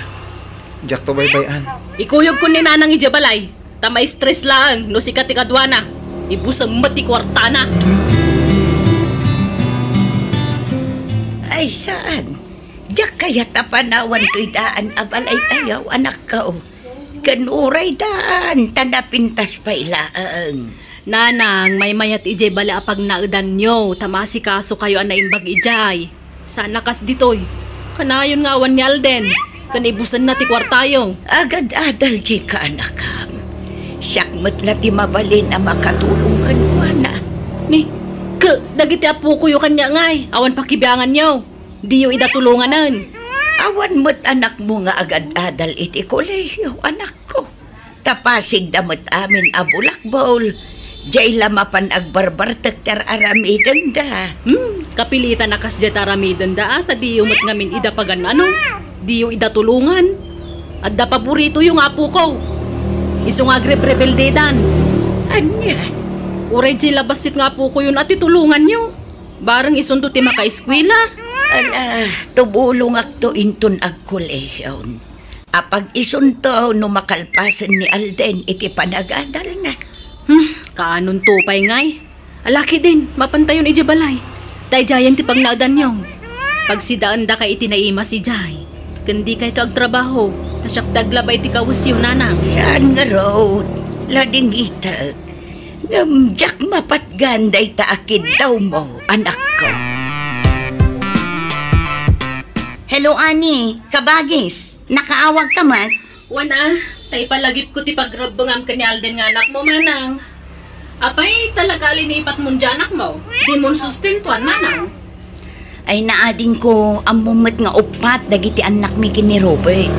Diakto baybay-an. Ikuyogko ni Nanang idiay balay, ta ma-stress laeng no sika ti kaduana. Ibusem met ti kuartana. Ay, saan? Diak kayat a panawan toy daan a balaytayo, anakko. Ken uray daan, ta napintas pay laeng. Nanang, maymayat idiay bale a pagnaedanyo, ta maasikasokayo a naimbag idiay. Saan a kas ditoy. Kanayon nga awan ni Alden, ken ibusenna ti kuartayo. Agad-adal dika, anakam. Siak met la ti mabalin a makatulong kenkuana. Ni, ke, dagiti apokoyo kaniak ngay, awan pakibianganyo. Diyo ida tulonganen. Awan met anakmo nga agad-adal iti kolehiyo, anakko. Ta pasigda met amin a bulakbol. Diay la mapan agbarbartek ti ar-aramidenda. Hmm, kapilitan a kasdiay ti aramidenda, a, ta diyo met ngamin ida pagan-ano. Diyo ida tulongan. Adda paboritoyo nga apoko. Isu nga agrebrebeldedan. Ania? Uray diay la bassit nga apokoyon a ti tulonganyo. Bareng isunto ti makaeskuela. Ala, tumulongakto inton agkolehion. Apag isunto no makalpasen ni Alden iti panagadalna. Hmm, kaanonto pay ngay? Ala ketdin, mapantayon idiay balay. Daydiayen ti pagnaedanyo. Pagsidaendaka iti naimas idiay. Ken dikayto agtrabaho, ta siak ti aglaba iti kawesyo, nanang. Saan ngarud? Ladingitek. Ngem diak mapatgan dayta a kiddawmo, anakko. Hello, Ani. Kabagis, nakaawagka met? Wen a, ta ipalagipko ti pagrebbengam ken ni Alden nga anakmo, manang. Apay, talaga a linipatmon diay anakmo? Dimon sustentuan, manang. Ay, naadingko, ammom met nga uppat dagiti annakmi ken ni Robert.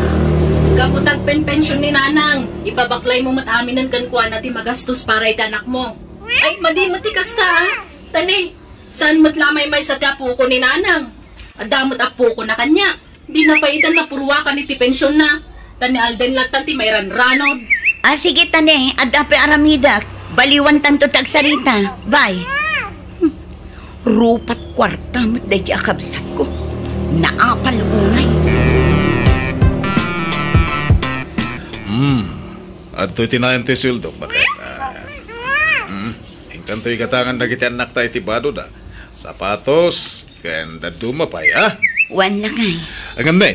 Gapu ta agpenpension ni nanang, ipabaklaymo met aminen kenkuana ti magastos para iti anakmo. Ay, madi met ti kasta, a. Ta ne, saan met la a maymaysa ti apoko ni nanang? Adda met apokona kaniak. Dina pay itan mapurwakan iti pensionna. Ta ni Alden lattan ti mairanranod. A, sige ta ne, adda pay aramidek. Baliwantanto ti agsarita. Bye. Hmm. Rupat kuarta met daydi a kabsatko. Naapal unay. Hmm. Adtoy ti nayon ti sueldok, baket. Ah. Hmm. Inkanto igatangan dagiti annakta iti badoda. Sapatos, ken dadduma pay, a? Wen lakay. Ngem ne,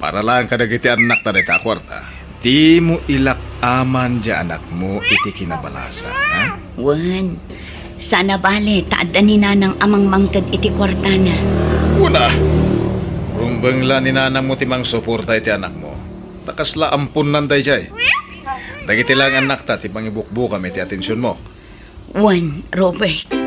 Para laeng kadagiti annakta dayta a kuarta. Dimo ilak-aman diay anakmo iti kinabalasa, ha? Wen, sana bale ta adda ni Nanang a mangmangted iti kuartana. Kuna, rumbeng la ni Nanangmo ti mangsuporta iti anakmo. Ta kasla amponnan daydiay. Dagiti laeng annakta ti mangibukbukam iti atensionmo. Wen, Robert.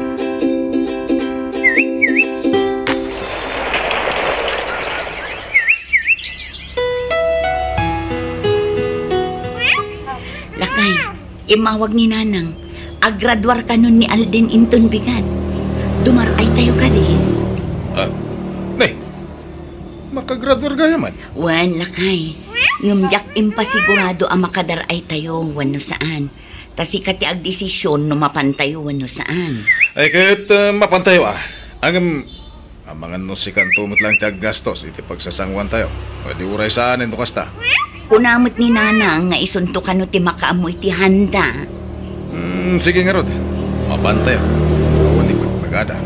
Lakay, immawag ni Nanang. Agraduar kanon ni Alden inton bigat. Dumar-aytayo kadi. Ah, ne, makagraduar gayam man? Wen, lakay. Ngem diak impasigurado a makadar-aytayo wenno saan. Ta sika ti agdesision no mapantayo wenno saan. Ay, ket, ah, mapantayo, ah. Ngem, amangan no sikanto met laeng ti aggastos iti pagsasanguantayo. Wen di uray saan no kasta. Kuna met ni Nanang nga isunto kano ti makaammo iti handa. Hmm, sige ngarud. Mapantayo. Awan ti pagpagada.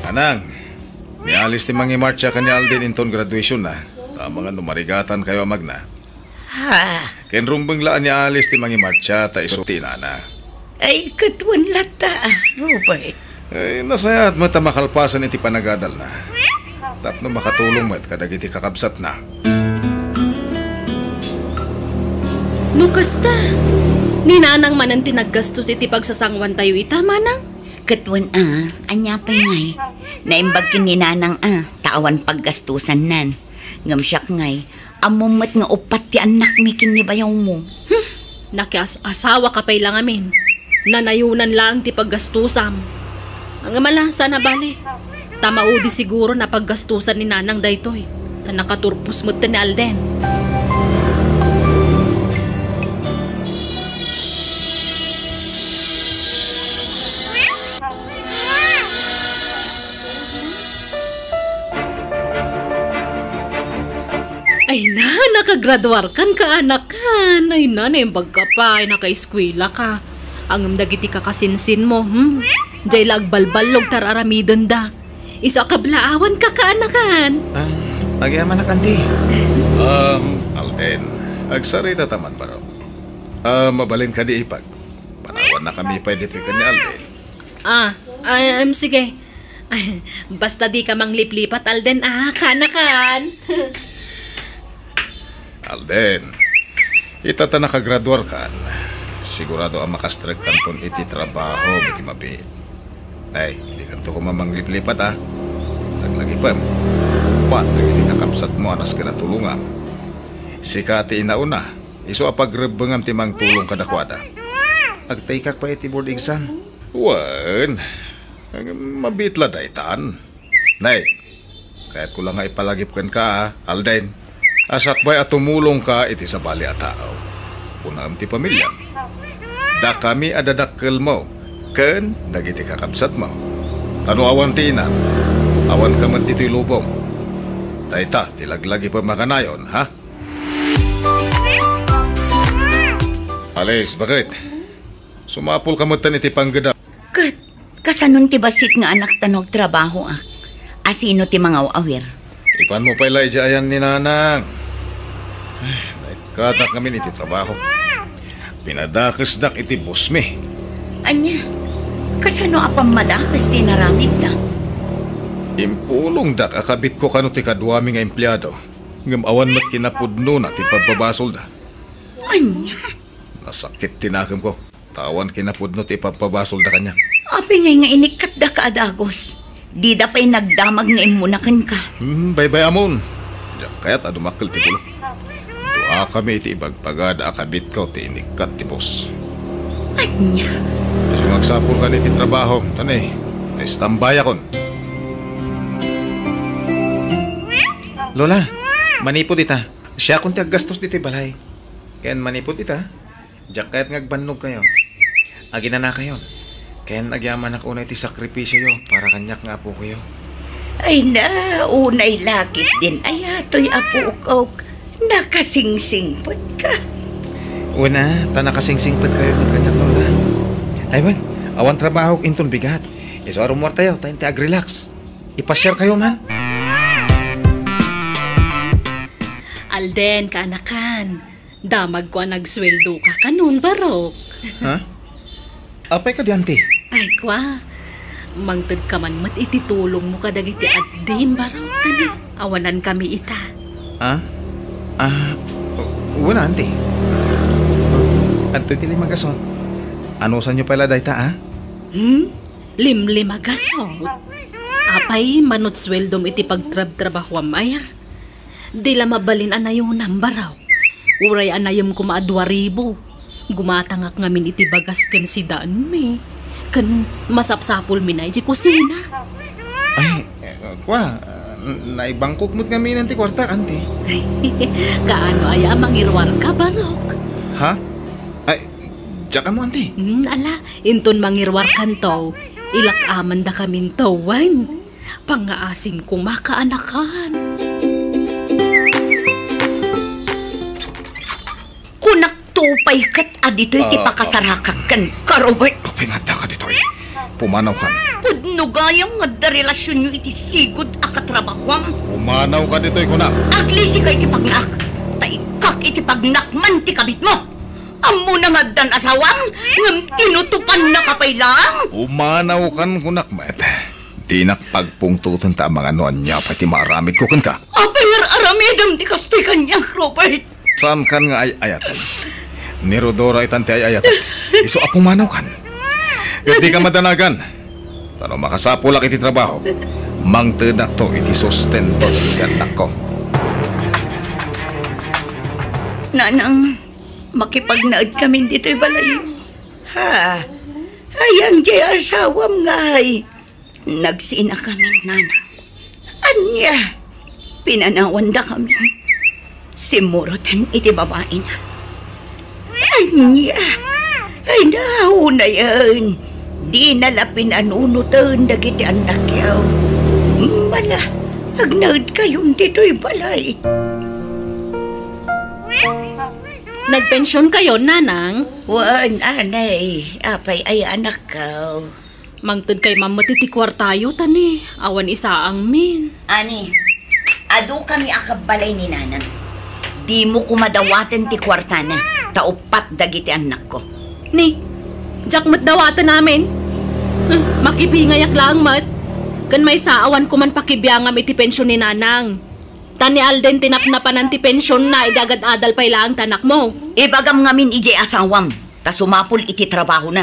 Nanang, nialis ti mangimarcha ken ni Alden inton graduationna. Ta amangan no marigatankayo a magna. Ha? Ken rumbeng la a nialis ti mangimarcha ta isu ti inana. Ay, ket wen latta, Robert. Ay, nasayaat met a makalpasan iti panagadalna. Tapno makatulong met kadagiti kakabsatna. No kasta, ni Nanang manen ti naggastos iti pagsasanguantayo ita, Manang? Ket wen a, ania pay ngay? Naimbag ken ni Nanang a, ta awan paggastosannan. Ngem siak ngay, ammom met nga uppat ti annakmi ken ni bayawmo. Hmm, nakias-asawaka pay la ngamin. Nanayonan laeng ti paggastusam. Ngem ala, sana bale. Ta maudi siguro a paggastosan ni Nanang daytoy. Ta nakaturpos met ni Alden. Ay na, nakagraduarkan, kaanakan. Ay na, naimbagka pay, nakaeskuelaka. Ngem dagiti kakasinsinmo, hmm? Diay la agbalballog ta ar-aramidenda. Isu a kablaawanka, kaanakan. Ah, agyamanak, anti. Um, Alden, agsarita ta man, baro. Ah, mabalin kadi ipag? Panawannakami pay ditoy ken ni Alden. Ah, ah, em, sige. Ay, basta dika mangliplipat, Alden, ah, kaanakan. Alden, ita ta nakagraduarkan, sigurado a makastrekkanton iti trabahom iti mabiit. Ay, dikanto koma mangliplipat, ah. Laglagipem. Pat dagiti kakabsatmo a nasken a tulongam. Sika ti inauna, isu a pagrebbengam ti mangtulong kadakuada. Agtaykak pay iti board exam. Wen, mabiit la daytan. Nay, kayatko la nga ipalagip kenka, a, Alden, a sakbay a tumulongka iti sabali a tao. Kunaem ti pamiliam. Dakami a dadakkelmo ken dagiti kakabsatmo. Ta no awan ti inam, awanka met ditoy lubong. Dayta ti laglagipem a kanayon, ha? Alice, baket? Sumapulka metten iti panggedam. Ket, kasanon ti bassit nga anakta no agtrabahoak? A sino ti mangaw-awir? Ipanmo pay la idiay ayan ni Nanang. Ay, naikkatak ngamin iti trabaho. Pinadakesdak iti bossmi. Ania? Kasano a pammadakes ti inaramidda? Impulongdak a kabitko kano ti kaduami nga empleado, ngem awan met kinapudnona ti pagbabasolda. Ania? Nasakit ti nakemko, ta awan kinapudno ti ipagpabasolda kaniak. Apay ngay nga inikkatdaka a dagus? Dida pay nagdamag nga immuna kenka. Hmm, baybay-amon. Diak kayat a dumakkel ti pulo. Duakami iti ibagbagada a kabitko ti inikkat ti boss. Ania? Isu nga agsapulka iti trabaho, tani, naistambayakon. Lola, manipud ita. Siakon ti aggastos ditoy balay. Ken manipud ita, diak kayat nga agbannogkayo. Aginanakayon. Ken agyamanak unay ti sakripisioyo para kaniak nga apokoyo. Ay na, unay la ketdin aya toy apok. Nakasingsingpetka. Una, ta nakasingsingpetkayo met kaniak, Lola. Ay wen, awan trabahok inton bigat. Isu a rummuartayo, ta inti agrelax. Ipasiarkayo man. Alden, kaanakan. Damagko a nagsueldoka kanon, Barok. Ha? Apay kadi, Auntie? Ay, kua. Mangtedka man met iti tulongmo kadagiti addim, Barok. Tani, awanankami ita. Ah? Ah, wen, Auntie. Adtoy ti lima gasut. Anusanyo pay la dayta, ah? Hmm? Limlima gasut? Apay, manut sueldom iti pagtrabtrabahuam aya? Di la mabalin a nayonam, Barok. Uray a nayem koma a dua ribu. Gumatangak ngamin iti bagas ken sidaenmi. Ken masapsapulmi na iti kusina. Ay, kua, naibangkok met ngamin ti kuarta, Auntie. Kaano aya a mangiruarka, Barok? Ha? Ay, diak ammo, Auntie. Hmm, ala, inton mangiruarkanto, ilak-amandakaminto, wen. Pangngaasim koma, kaanakan. Kunakto pay ket a ditoy ti Ah, ah. pakasarakak kenka, Robert. Apay nga addaka ditoy? Pumanawkan. Pudno gayam nga adda relasionyo iti sigud a katrabahoam. Pumanawka ditoy, kunak. Aglisika iti pagnak, ta ikkak iti pagnak man ti kabitmo. Ammona nga addan asawam, ngem tinutupannaka pay laeng. Pumanawkan, kunak met. Dinak pagpungtoten ta amangan no ania pay ti maaramidko kenka. Apay nga ar-aramidem ti kastoy kaniak, Robert? Saankan nga ay-ayaten. Ni Rodora itan ti ay-ayatek. Isu a pumanawkan. Ket dika madanagan. Ta no makasapulak iti trabaho, mangtedakto iti sustento ti annakko. Nanang, makipagnaedkamin ditoy balayyo. Ha? Ayan ti asawam ngay. Nagsinakamin, Nanang. Ania? Pinanawandakamin. Simmuroten iti babaina. Ania? Ay, naunayen. Dina la pinanunoten dagiti annakyo. Mala, agnaedkayon ditoy balay. Nagpensionkayon, Nanang? Wen, anay. Apay aya, anakko? Mangtedkay man met iti kuartayo, tani, awan isaangmin. Ani, adu kami a kabbalay ni Nanang. Dimo koma dawaten ti kuartana, ta uppat dagiti annakko. Ni, diak met dawaten amin. Hmm, makibingayak laeng met. Ken maysa, awan koman pakibiangam iti pension ni Nanang. Ta ni Alden ti napnapanan ti pensionna idi agad-adal pay laeng ti anakmo. Ibagam ngamin idiay asawam, ta sumapul iti trabahona.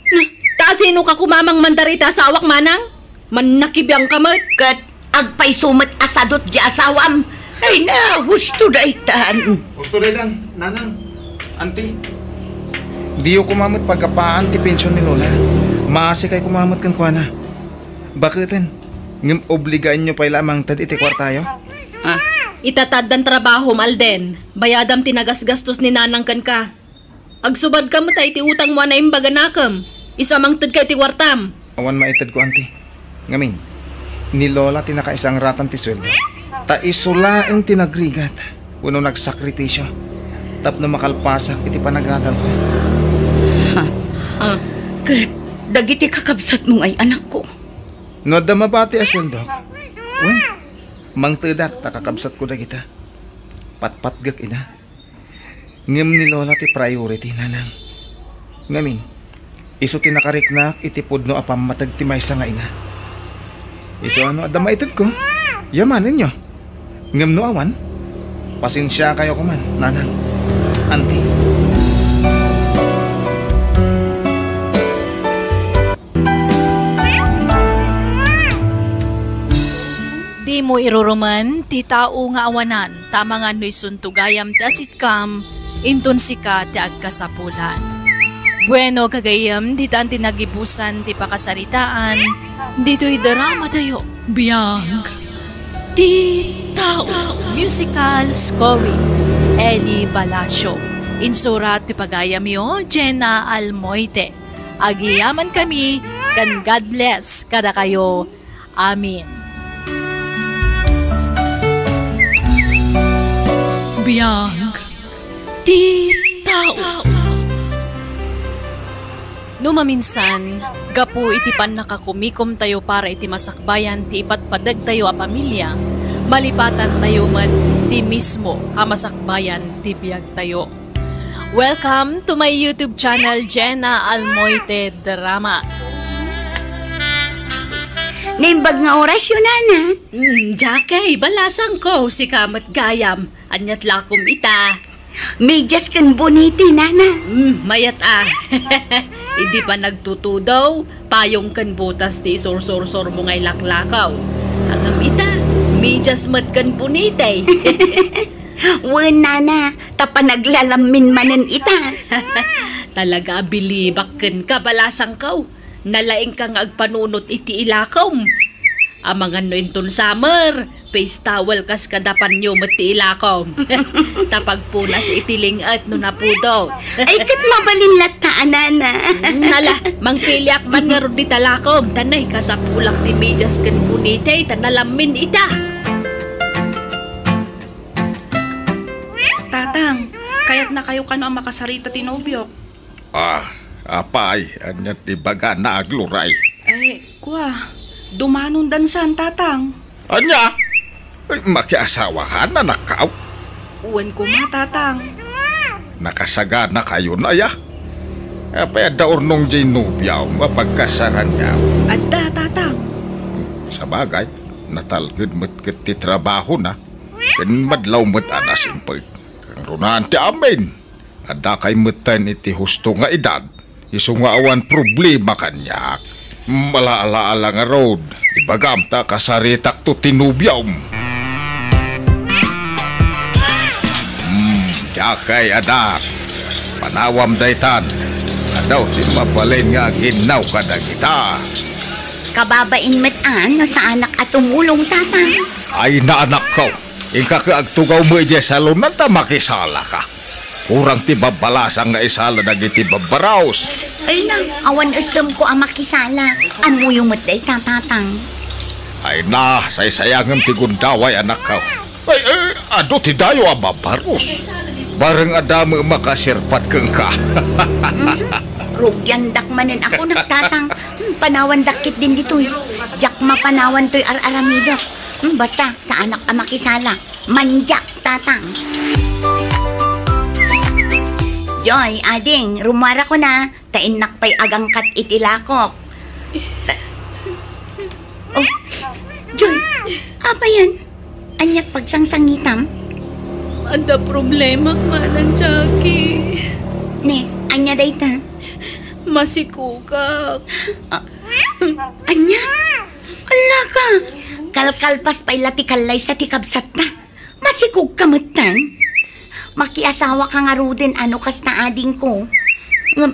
Na, ta asinoka koma a mangmandar iti asawak, manang? Mannakibiangka met. Ket agpayso met a sadut diay asawam. Ay na, husto daytan. Husto daytan, nanang, anti. Diyo koma met paggapuan ti pension ni Lola. Maasikay koma met kenkuana. Baketen, ngem obligaenyo pay la a mangted iti kuartayo? Ah, ita ta addan trabahom, Alden. Bayadam ti nagasgastos ni nanang kenka. Agsubadka met iti utangmo a naimbag a nakem. Isu a mangtedka iti kuartam. Awan maitedko, anti. Ngamin, ni Lola ti nakaisangratan ti sueldo. Ta isu laeng ti nagrigat wenno nagsakripisio tapno makalpasak iti panagadalko. Ha? Ah. Ket dagiti kakabsatmo ngay, anakko? No adda mabati a sueldok, wen, mangtedak ta kakabsatko dagita. Patpatgek ida. Ngem ni Lola ti priority, nanang. Ngamin, isu ti nakariknak iti pudno a pammateg ti maysa nga ina. Isu a no adda maitedko, yamanenyo. Ngem no awan, pasensiakayo koman, nanang. Anti. Dimo irurumen ti tao nga awanan, ta amangan no isunto gayam ti asitkam, inton sika ti agkasapulan. Bueno, gagayyem, ditan ti nagibusan ti pakasaritaan ditoy dramatayo. Biag ti tao. Musical scoring, Eli Palacio. Insurat ti pagayamyo, Jenna Almoite. Agyamankami, ken God bless kadakayo. Amen. Biag ti tao. No maminsan, gapu iti pannakakumikomtayo para iti masakbayan ti ipadpadegtayo a pamilia, malipatantayo met ti mismo a masakbayan ti biagtayo. Welcome to my YouTube channel, Jenna Almoite Drama. Naimbag nga orasyo, nana. Mm, Jackie, balasangko, sika met gayam. Aniat lakom ita? Medyas ken bonete, nana. Mm, mayat a. Idi panagtutudo, payong ken botas ti isursursurmo nga ilaklakaw. Ngem ita, medyas met ken bonete. Wen, nana, ta panaglalammin manen ita. Talaga a bilibak kenka, balasangko. Nalaingka nga agpanunot iti ilakom. Amangan no inton summer, face towel kas kada panyo met ti ilakom. Ta pagpunas iti ling-et no napudot. Ay, ket mabalin latta, nana. Mm, ala, mangpiliak man ngarud dita lakom, ta nay kasapulak ti medyas ken bonete, ta nalammin ita. Tatang, kayatnakayo kano a makasarita ti nobiok? Ah, apay, ania ti ibagana, Agluray? Ay, kua, dumanon dansan, Tatang. Ania? Ay, makiasawakan, anakkaw? Wen koma, Tatang. Nakasaganakayon aya? Apay, adda urnong diay nobiam a pagkasaranyo? Adda, Tatang. Sabagay, natalged met ket ti trabahona, ken madlaw met a nasingpet. Kangrunaan ti amin. Addakay metten iti husto nga edad, isu nga awan problema kaniak. Mala-ala-ala ngarud, ibagam ta kasaritakto ti nobiom. Hmm, diakay, anak. Panawam daytan. Adaw ti mabalin nga aginnaw kadagita. Kababain met a no saanak a tumulong, Tatang. Ay, naanakko. Inka ket agtugaw met idiay salonan ta makisalaka. Kurang ti babbalasang nga isala dagiti babbaraos. Ay na, awan essemko a makisala. Ammoyo met dayta, Tatang. Ay na, saysayangem ti gundaway, anakko. Ay, ay, adu ti dayo a babbaros. Bareng adda met makasirpat kenka. Mhm. Rugiandak manen ako, Tatang. Hmm, panawandak ketdin ditoy. Diak mapanawan toy ar-aramidek. Hmm, basta, saanak a makisala. Mandiak, Tatang. Joy, ading, rummuarako na, ta innak pay agangkat iti lakok. Ta-, oh, Joy, apayan? Aniat pagsangsangitam? Adda problemak, Manang Jackie. Ne, ania dayta? Masikogak. Ah, ania? Ala ka! Kalkalpas pay la ti kallaysa ti kabsatta. Masikogka metten? Makiasawaka ngaruden a no kasta, adingko. Ngem,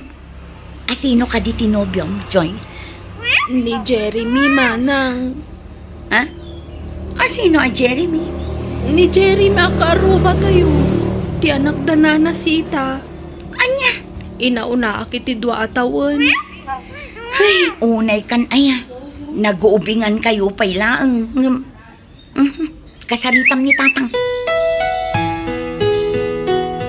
asino kadi ti nobiom, Joy? Ni Jeremy, manang. Ha? Asino a Jeremy? Ni Jeremy a kaarrubatayo. Ti anakda Nana Sita. Ania? Inaunaak iti dua a tawen. Ay, unay kan aya. Naguubingankayo pay laeng. Ngem, mhm, kasaritam ni Tatang.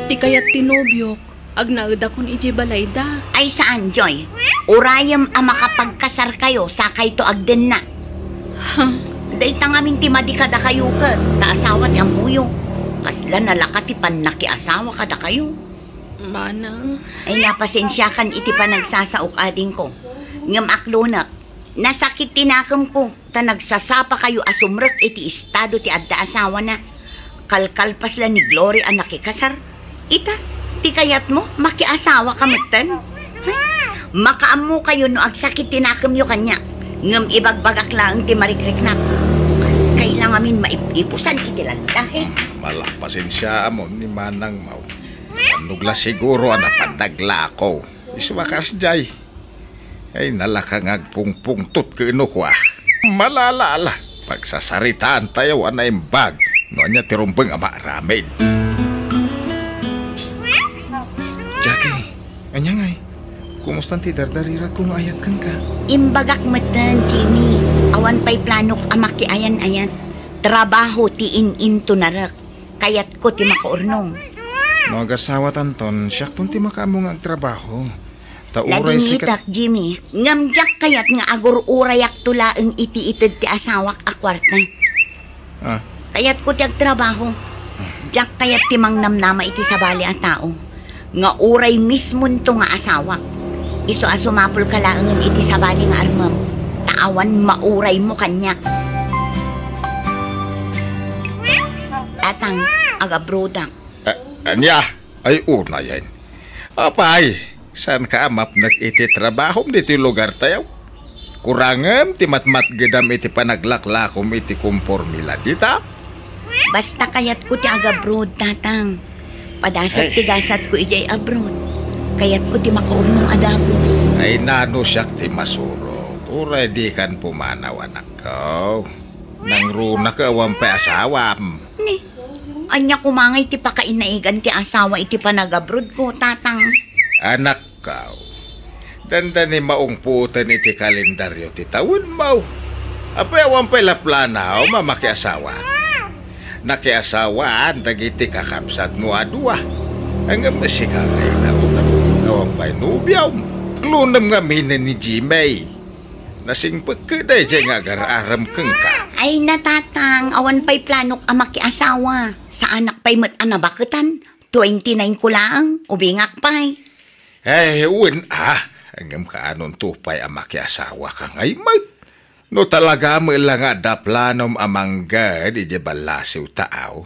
Ti kayat ti nobiok, agnaedakon idiay balayda. Ay, saan, Joy. Urayem a makapagkasarkayo, sakayto agdenna. Ha? Dayta ngamin ti madi kadakayo ket, ta asawa ti ammoyo. Kasla nalaka ti pannakiasawa kadakayo. Manang. Ay, napasensiakan iti panagsasaok, adingko. Ngem aklonek, nasakit ti nakemko, ta nagsasapakayo a sumrek iti estado ti adda asawana. Kalkalpas la ni Glory a nakikasar. Ita, ti kayatmo, makiasawaka metten? Hay, makaammokayo no agsakit ti nakemyo kaniak. Ngem ibagbagak laeng ti marikriknak. Kas kayla ngamin maip-ipusan iti lallaki. Mala, pasensiaam ni manangmo. Nabannog la siguro a napan daglako. Isu a kasdiay. Ay, nalaka nga agpungpungtot ken ukua. Mala-ala-ala, pagsasaritaantayo a naimbag no ania ti rumbeng a maaramid. Jackie, ania ngay? Kumustan ti dardarirakko nga ayat kenka? Imbagak metten, Jimmy. Awan pay planok a makiayan-ayat. Trabaho ti in-intonarek. Kayatko ti makaurnong. No agasawatanton, siakton ti makaammo nga agtrabaho. Ta uray sikat- Ladingitak, Jimmy. Ngem diak kayat nga agur-urayakto laeng iti ited ti asawak a kuarta. Ah, Kayatko ti agtrabaho. Diak kayat ti mangnamnama iti sabali a tao nga uray mismonto nga asawak. Isu a sumapuloka laengen iti sabali nga armem, ta awan mauraymo kaniak. Tatang, agabrodak. A-, ania? Ay, unayen. Apay, saanka a mapnek iti trabahom ditoy lugartayo? Kurangem ti matmatgedam iti panaglaklakom iti komporme la dita. Basta kayatko ti agabroad, Tatang. Padasat Ay. ti gasatko idiay abroad. Kayatko ti makaurnong a dagus. Ay, nano siak ti masurot. Uray dikan pumanaw, anakko. Nangruna ka awan pay asawam. Ni, ania koma ngay ti pakainaigan ti asawa iti panagabroad ko, Tatang? Anakko, dandani maungpoten iti kalendario ti tawenmo. Apay, awan pay la planaw a makiasawa? Nakiasawaan dagiti kakabsatmo a dua. Ngem sika ngay, naunam, awan pay nobiom. Aglunem ngamin ni Jimmy. Nasingpek daydiay nga agar-arem kenka. Ay, na, Tatang, awan pay planok a makiasawa. Saanak pay met a nabaketan. Twenty-nine ko laeng, ubingak pay. Ay, wen a. Ngem kaanonto pay a makiasawa ka ngay met? No talaga met la nga adda planom a mangged idiay ballasiw taaw,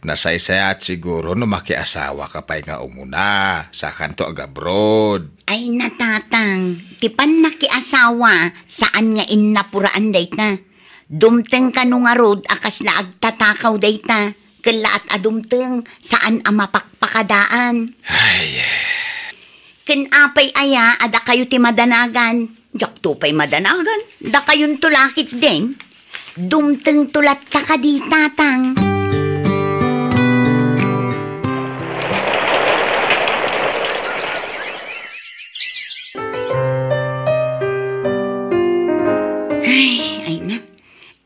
nasaysayaat siguro no makiasawa ka pay nga umuna, sakanto agabroad. Ay, na, Tatang, ti pannakiasawa, saan nga innapuraan dayta. Dumteng kano ngarud a kasla agtatakaw dayta, ket laat a dumteng, saan a mapakpakadaan. Ay. Ken apay aya a dakayo ti madanagan? Diakto pay madanagan. Dakayonto la ketdin. Dumtengto latta kadi, Tatang. Ay, ay na.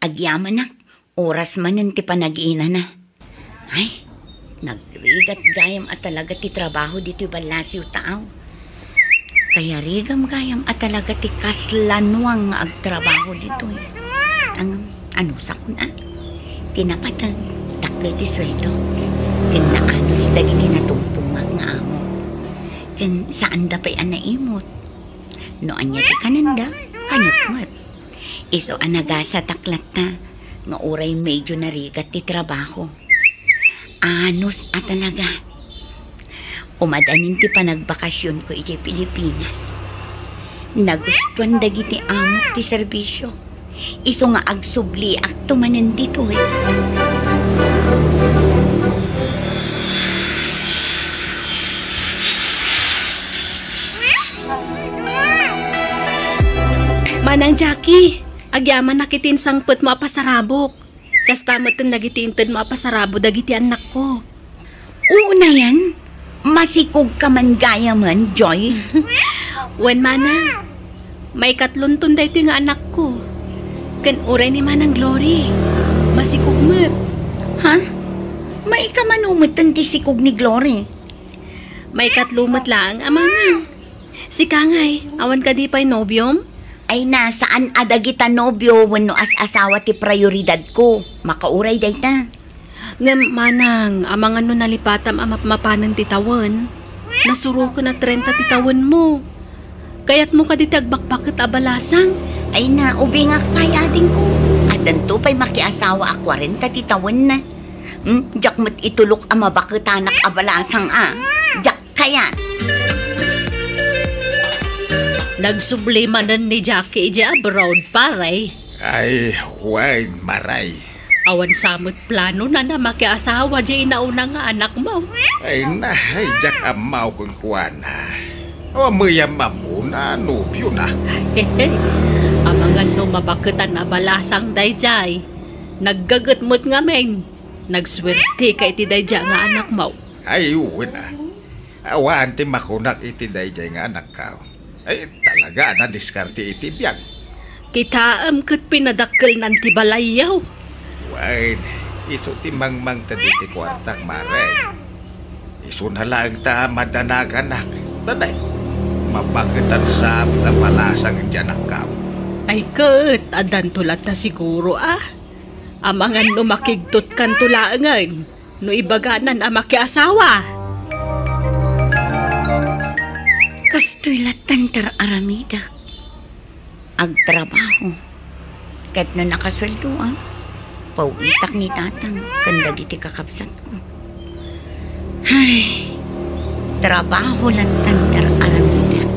Agyamanak. Oras manen ti panag-inana. Ay, nagrigat gayam a talaga ti trabaho ditoy ballasiw taaw. Kayarigam gayam a talaga ti kasla nuang nga agtrabaho ditoy. Ngem, anusakon a? Ti napateg, dakkel ti sueldo. Ken naanus dagiti natumpongak nga amo. Ken saanda pay a naimot. No ania ti kanenda, kanek met. Isu a nagasatak latta nga uray medyo narigat ti trabaho. Anus a talaga. Umadanin ti panagbakasionko idiay Pilipinas. Nagustuan dagiti amok ti serbisio. Isu nga agsubliakto manen ditoy. Manang Jackie, agyamanak iti insangpetmo a pasarabok. Kasta metten dagiti intedmo a pasarabo dagiti annakko. Unayen, masikogka man gayamen, Joy? Wen, manang. Maikatlonton daytoy nga anakko. Ken uray ni Manang Glory, masikog met. Ha? Maikamano metten ti sikog ni Glory? Maikatlo met laeng a manang. Sika ngay, awan kadi pay nobiom? Ay na, saan a dagita nobio wenno as-asawa ti prioridadko. Makauray dayta. Ngem, manang, amangan no nalipatam a mapmapanen ti tawen? Nasuroken a trenta ti tawenmo. Kayatmo kadi ti agbakbaket a balasang? Ay na, ubingak pay, adingko. Addanto pay makiasawa a kwarenta ti tawenna. Hmm? Diak met itulok a mabaketanak a balasang a. Diak kayat. Nagsubli manen ni Jackie idiay abroad, pare. Ay, wen, maray. Awan sa met planona a makiasawa diay inauna nga anakmo. Ay na, ay, diak ammo kenkuana. Awan met a ammona a nobiona. Hehe. Amangan no mabaketan a balasang daydiay. Naggaget met ngamin. Nagsuerteka iti daydiay nga anakmo. Ay, wen a. Awan ti makunak iti daydiay nga anakko. Ay, talaga a nadiskarte iti biag. Kitaem ket pinadakkelnan ti balayyo. Wen, isu ti mangmangted iti kuartak, mare. Isuna laeng ta madanaganak. Tanay, mabaketan sa ta balasang ti anakko. Ay ket, addanto latta siguro, a. Amangan no makigtotkanto laengen no ibaganan a makiasawa. Kastoy lattan ti ar-aramidek. Agtrabaho. Ket no nakasueldoak, paw-itak ni Tatang ken dagiti kakabsatko. Ay, trabaho lattan ti ar-aramidek.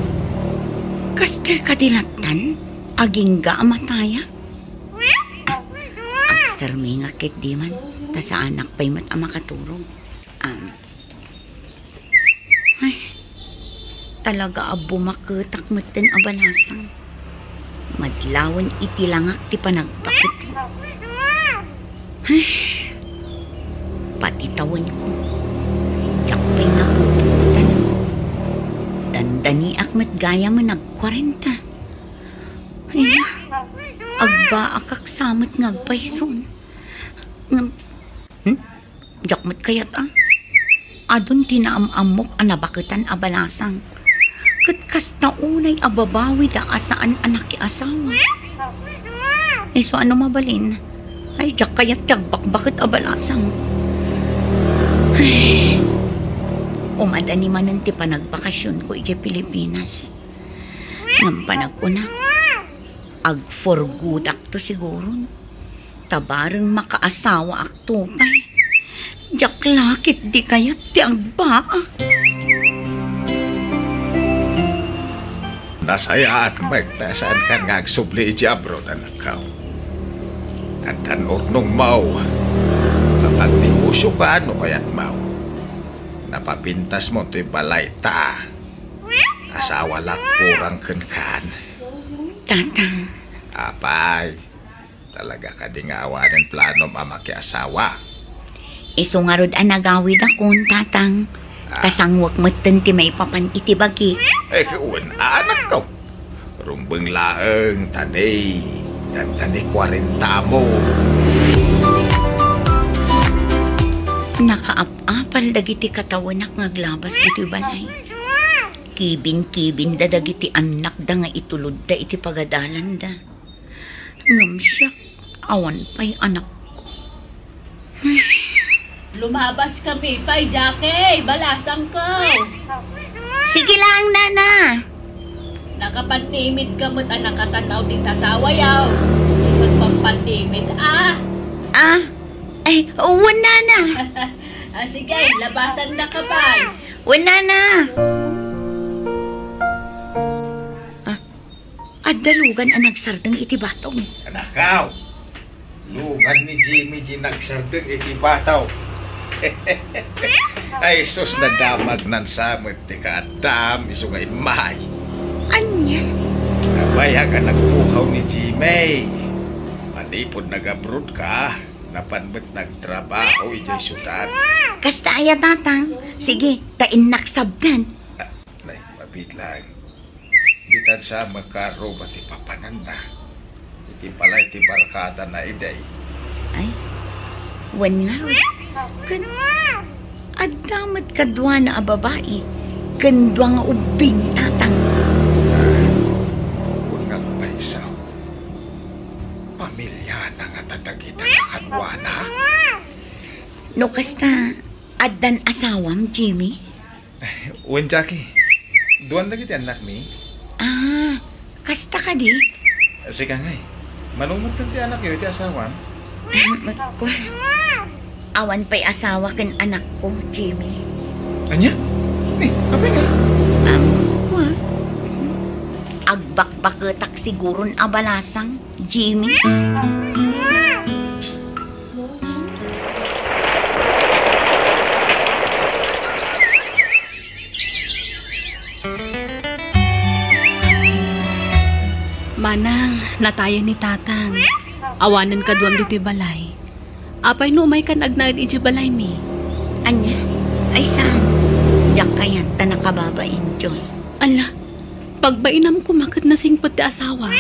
Kastoy kadi lattan, agingga a matayak. Ah, agsarmingak ketdi man, ta saanak pay met a makaturog. Am. Ay, talaga a bumaketak metten a balasang. Madlawen iti langak ti panagbaketko. Ay, pati tawenko. Diak pay napuputan. Dandaniak met gayam a nagkuarenta. Ay, agbaakak sa met nga agpayson. Ngem, hmm? Diak met kayat a. Adun ti naam-ammok a nabaketan a balasang. Ket kasta unay a babawida a saan a nakiasawa. Isu a no mabalin, ay, diak kayat ti agbakbaket a balasang. Ay, umadani manen ti panagbakasionko idiay Pilipinas. Ngem panagkunak, agforgudakto siguron. Ta bareng makaasawaakto pay. Diak la ketdi kayat ti agbaak. Nasayaat met ta saankan nga agsubli idiay abroad, anakko. Addan urnongmo. Mapagnegosioka no kayatmo. Napapintasmo toy balay ta asawa la ti kurang kenkan. Tatang. Apay, talaga kadi nga awanen planom a makiasawa? Isu ngarud a nagawidakon, Tatang. Ah. Ta sanguek metten ti maipapan iti bagik. Eh, wen, anakko. Rumbeng laeng, ta ni, ta ni kuarentamo. Nakaap-apal dagiti katawenak nga aglabas ditoy balay. Kibinkibinda dagiti annakda nga itulodda iti pagadalanda. Ngem siak, awan pay anakko. Lumabaskami pay, Jackie, balasangko. Sige laeng, nana. Nakapannimidka met a nakatan-aw dita tawayaw. Di pagpampannimid, ah. Ah, ay, wen, nana. Ah, sige, labasandaka pay. Wen, nana. Ah, adda lugan a nagsardeng iti batog. Anakko, lugan ni Jimmy ti nagsardeng iti batog. Ay, sus, nadamagnan sa met ti kaaddam, isu nga immay. Ania? Nabayag a nagpukaw ni Jimmy. Manipud nag-abroad ka, napan met nagtrabaho idiay siudad. Kasta aya, Tatang? Sige, ta innak sabdan. Ah, nay, mabiit lang. Bitan sa makaruba ti papananna iti balay ti barkadana idi. Ay, wen ngarud. Ken adda met kaduana a babai ken dua nga ubbing, Tatang. Wen nga agpayso, pamiliana ngata dagita nga kaduana? No kasta, addan asawam, Jimmy? Wen, Jackie. Duan dagiti annakmi. Ah, kasta kadi? Sika ngay. Mano met ti annakyo iti asawam? Ahem, kua. Awan pay asawa ken anakko, Jimmy. Ania? Ni, apay nga? Am, kua. Agbakbaketak siguron a balasang, Jimmy. Manang, natayen ni Tatang. Awanen kaduam ditoy balay. Apay no umaykan agnaed idiay balaymi? Ania? Ay saan? Diak kayat ta nakababain, Joy. Ala, pagbainam koma ket nasingpet ti asawa.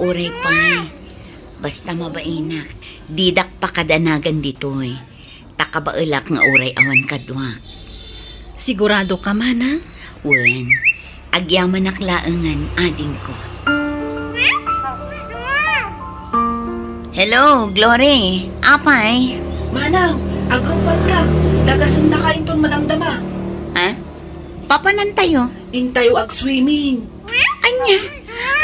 Uray pay. Basta mabainak, didak pakadanagan ditoy. Ta kabaelak nga uray awan kaduak. Sigurado ka, Manang? Wen, agyamanak laengen, adingko. Hello, Glory. Apay? Manang, agruppatka. Dagasendaka inton madamdama. Ha? Papanantayo? Intayo agswimming. Ania?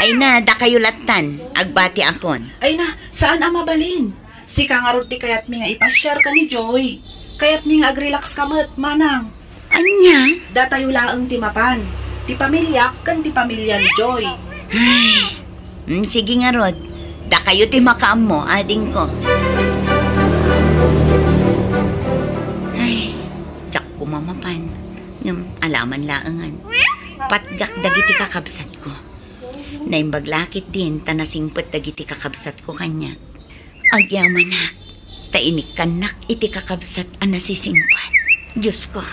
Ay na, dakayo lattan. Agbatiakon. Ay na, saan a mabalin. Sika ngarud ti kayatmi nga ipasiarka ni Joy. Kayatmi nga agrelaxka met, Manang. Ania? Datayo laeng ti mapan. Ti pamiliak ken ti pamilya ni Joy. Ay, mm, sige ngarud. Dakayo ti makaammo, adingko. Ay, diak koma mapan. Ngem, alaman laengen. Patgak dagiti kakabsatko. Naimbag la ketdin ta nasingpet dagiti kakabsatko kaniak. Agyamanak, ta inikkannak iti kakabsat a nasisingpet. Diosko.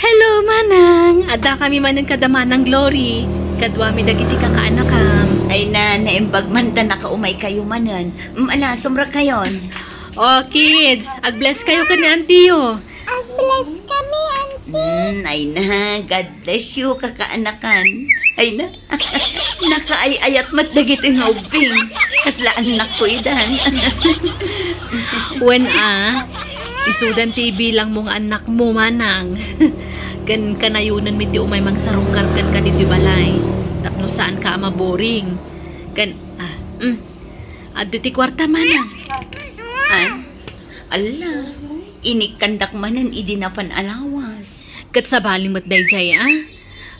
Hello, Manang! Addakami manen kada Manang Glory. Kaduami dagiti kakaanakam. Ay na, naimbag man ta nakaumaykayo manen. Mm, ala, sumrekkayon. Oh, kids, ag-bless kayo ken ni Auntie yo. Ag-bless kami, Auntie. Mm, ay na, God bless you, kakaanakan. Ay na, nakaay-ayat met dagiti nga ubbing. Kasla annakko idan. Wen a, isudan ti ibilangmo nga annakmo, Manang. Ken kanayonenmi ti umay mangsarungkar kenka ditoy balay. Tapno saanka a maboring. Ken, ah, mm. Adda ti kuarta, Manang. Ah? Alla, inikkandak manen idi napan a lawas. Ket sabali met daydiay, a?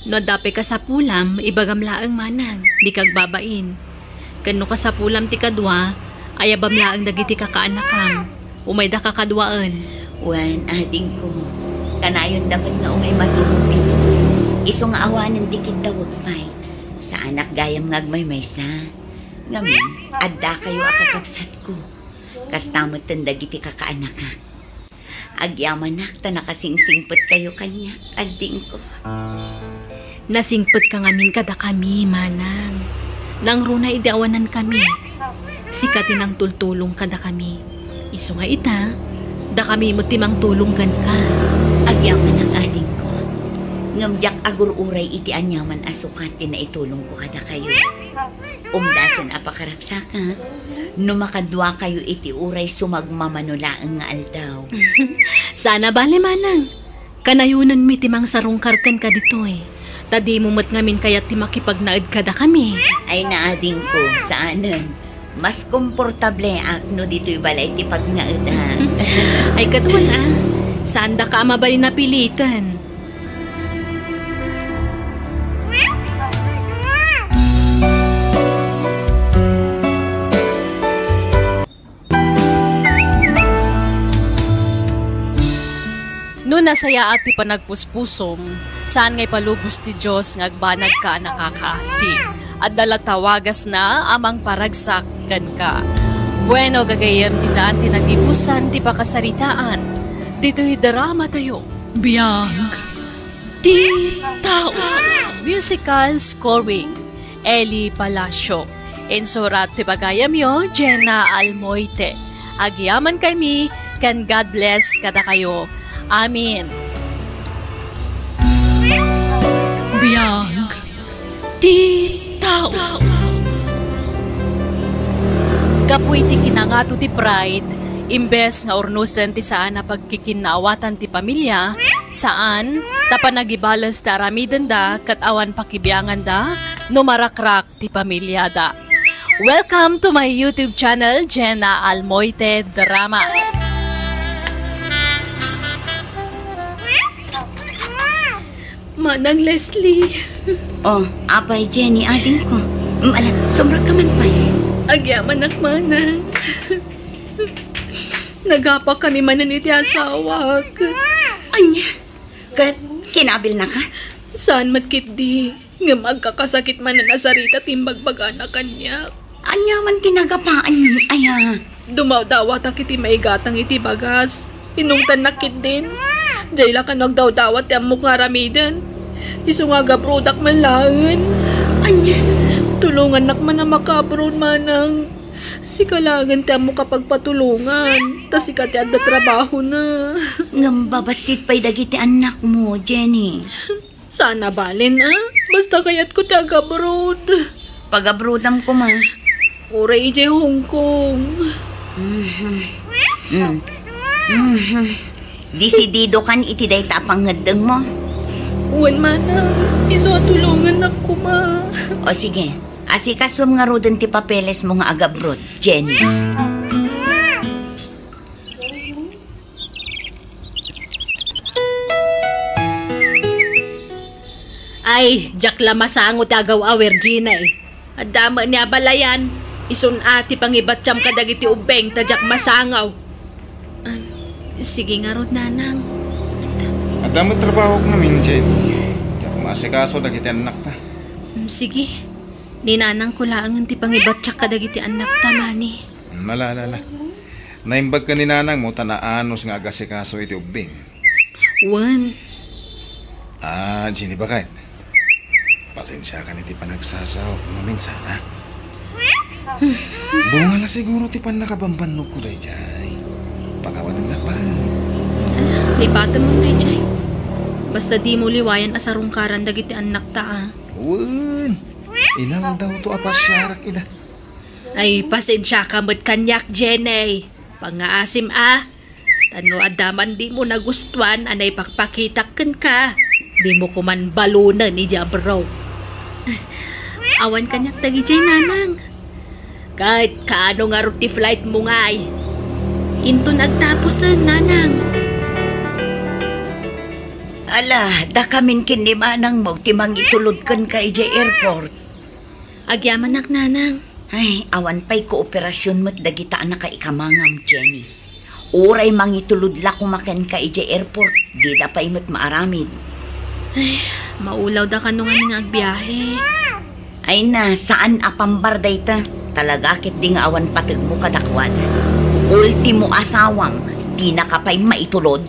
No adda pay kasapulam, ibagam laeng, Manang, dika agbabain. Ken no kasapulam ti kadua, ayabam laeng dagiti kakaanakam. Umaydaka kaduaen. Wen, adingko, kanayonda met nga umay maturog ditoy. Isu nga awanen ti kiddawek pay. Saanak gayam nga agmaymaysa. Ngamin, addakayo a kakabsatko. Kasta metten dagiti kakaanakak. Agyamanak ta nakasingsingpetkayo kaniak, adingko. Nasingpetka ngamin kadakami, Manang. Nangruna idi awanankami, sika ti nangtultulong kadakami. Isu nga ita, dakami met ti mangtulong kenka. Agyamanak, adingko. Ngem diak agur-uray iti aniaman a sukat ti naitulongko kadakayo. Umdasen a pakaragsakak, no makaduakayo iti uray sumagmamano laeng nga aldaw. Saan a bale, Manang. Kanayonenmi ti mangsarungkar kenka ditoy, ta dimo met ngamin kayat ti makipagnaed kadakami. Ay, naadingko, saanen. Mas komportableak no ditoy balay ti pagnaedak. Ay, kaduan a, saandaka a mabalin a piliten. No nasayaat ti panagpuspusom, saan nga ipalubos ti Dios nga agbanagka a nakakaasi. Adda latta wagasna a mangparagsak kenka. Bueno, gagayyem, ditan ti nagibusan ti pakasaritaan ditoy dramatayo. Biag ti tao. Musical scoring, Eli Palacio. Insurat ti bagayamyo, Jenna Almoite. Agyamankami, ken God bless kadakayo. Amen. Biag ti tao. Gapu iti kinangato ti pride, imbes nga urnosen ti saan a pagkikinnaawatan ti pamilya, saan, ta panagibales ti aramidenda ket awan pakibianganda no marakrak ti pamilyada. Welcome to my YouTube channel, Jenna Almoite Drama. Manang Leslie. Oh, apay, Jenny, adingko. Mm, ala, sumrekka man pay. Agyamanak, Manang. Nagapakami manen iti asawak. Ania? Ket kinabilnaka? Saan met ketdi, ngem agkakasakit manen a sarita ti imbagbagana kaniak. Ania man ti nagapaanmi, aya? Dumawdawatak iti maigatang iti bagas. Inungtannak ketdin. Diay la kano agdawdawat ti ammok nga aramiden. Isu nga agabrodak man laengen. Ania? Tulongannak man a makaabroad, Manang. Sika laengen ti ammok a pagpatulongan, ta sika ti adda trabahona. Ngem babassit pay dagiti annakmo, Jenny. Saan a balen, a? Basta kayatko ti agabroad. Pagabroadam koma. Uray idiay Hong Kong. Mhm. Mm. Mhm. Desididokan iti dayta a pangngeddengmo? Wen, manang, isu a tulongannak koma. O sige, asikasuem ngaruden ti papelesmo nga agabroad, Jenny. Ay, diak la masango ti agaw-aw, Virginia, eh. Adda met ni abalayan, isun a ti pangibattiam kadagiti ubbing ta diak masango. Ah, sige ngarud, nanang. Adda met trabahok ngamin, Jenny. Diak maasikaso dagiti annakta. Mm, sige. Ni nanangko laengen ti pangibattiak kadagiti annakta, mani. Ala, ala, ala. Naimbag ken ni nanangmo ta naanus nga agasikaso iti ubbing. Wen. Ah, Jenny, baket. Pasensiakan iti panagsasaok no minsan, ha? Bunga la siguro ti pannakabambannogko daydiay. Pakawanennak, baket. Ala, lipatem man daydiay. Basta dimo liwayan a sarungkaran dagiti annakta, a. Wen, inaldawto a pasiarak ida. Ay, pasensiaka met kaniak, Jenny. Pangngaasim, a. Ta no adda man dimo nagustuan a naipakpakitak kenka, dimo koman balonen idiay abro. Awan kaniak dagidiay, nanang. Ket kaano ngarud ti flightmo ngay? Inton agtapusen, nanang? Ala, dakamin ken ni manangmo ti mangitulod kenka idiay airport. Agyamanak, nanang. Ay, awan pay kooperasyon met dagita a nakaikamangam, Jenny. Uray mangitulod la koma kenka idiay airport, dida pay met maaramid. Ay, maulawda kano ngamin nga agbiahe. Ay na, saan a pambar dayta. Talaga ketdi nga awan pategmo kadakuada. Ultimo asawam, dinaka pay maitulod.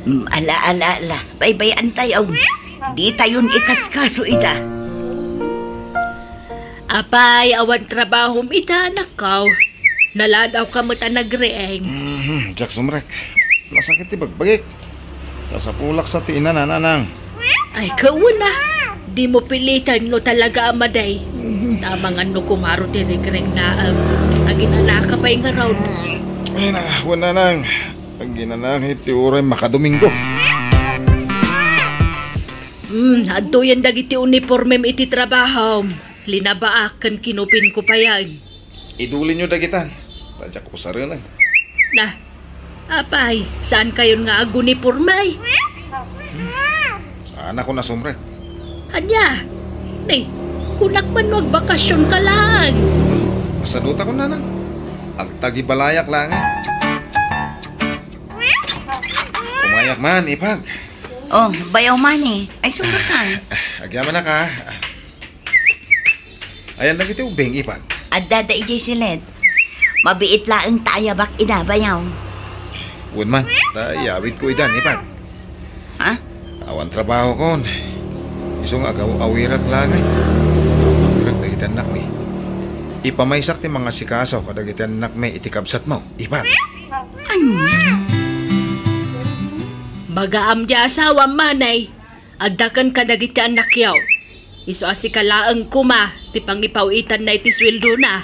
Mm, ala, ala, ala. Baybay-antayo. Ditayon ikaskaso ida. Apay, awan trabahom ita, anakko? Naladawka met a nagriing. Mhm, diak sumrek. Nasakit ti bagbagik. Sasapulak sa ti inana, nanang. Ay, kauna. Dimo piliten no talaga a madi. Mhm. Namangan no kumaro ti rigregnaem. Aginanaka pay ngarud. Ay na, wen, nanang. Aginanaka iti uray makadomingo. Hmm, adtoyen dagiti unipormem iti trabahom. Linabaak ken kinupinko payen. Idulinyo dagitan, ta diak usarenen. Na, apay, saankayon nga aguniporme? Saanakon a sumrek. Ania? Ni, kunak man no agbakasionka laeng. Masadutakon, nanang. Agtagibalayak laeng. Umayak man, ipag. Oh, bayaw man eh. Ay, sumrek ka. Ah, agyamanak, a. Ayan dagiti ubbing, ipag. Adda da idiay siled. Mabiit laeng ta ayabak ida, bayaw. Wen man, ta iyawidko idan, ipag. Ha? Awan trabahokon. Isu nga agaw-awirak laeng. Awirak dagiti annakmi. Ipamaysak ti mangasikaso kadagiti annakmi iti kabsatmo, ipag. Ania? Magaam ti asawam, manay. Adda kenka dagiti annakyo. Isu a sika laeng koma ti pangipaw-itanna iti sueldona.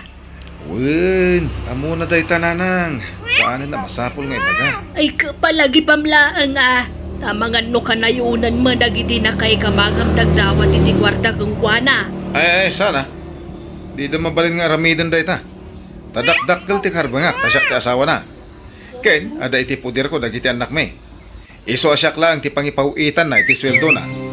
Wen, ammona dayta, nanang. Saanen a masapul nga ibaga. Ay, kapalagipam laeng a. Ta amangan no kanayonan met dagiti nakaikamangam dagdawat iti kuarta kenkuana. Ay, ay, saan a? Dida mabalin nga aramiden dayta. Ta dakdakkel ti karbengak, ta siak ti asawana. Ken, adda iti poderko dagiti annakmi. Isu a siak laeng ti pangipaw-itanna iti sueldona.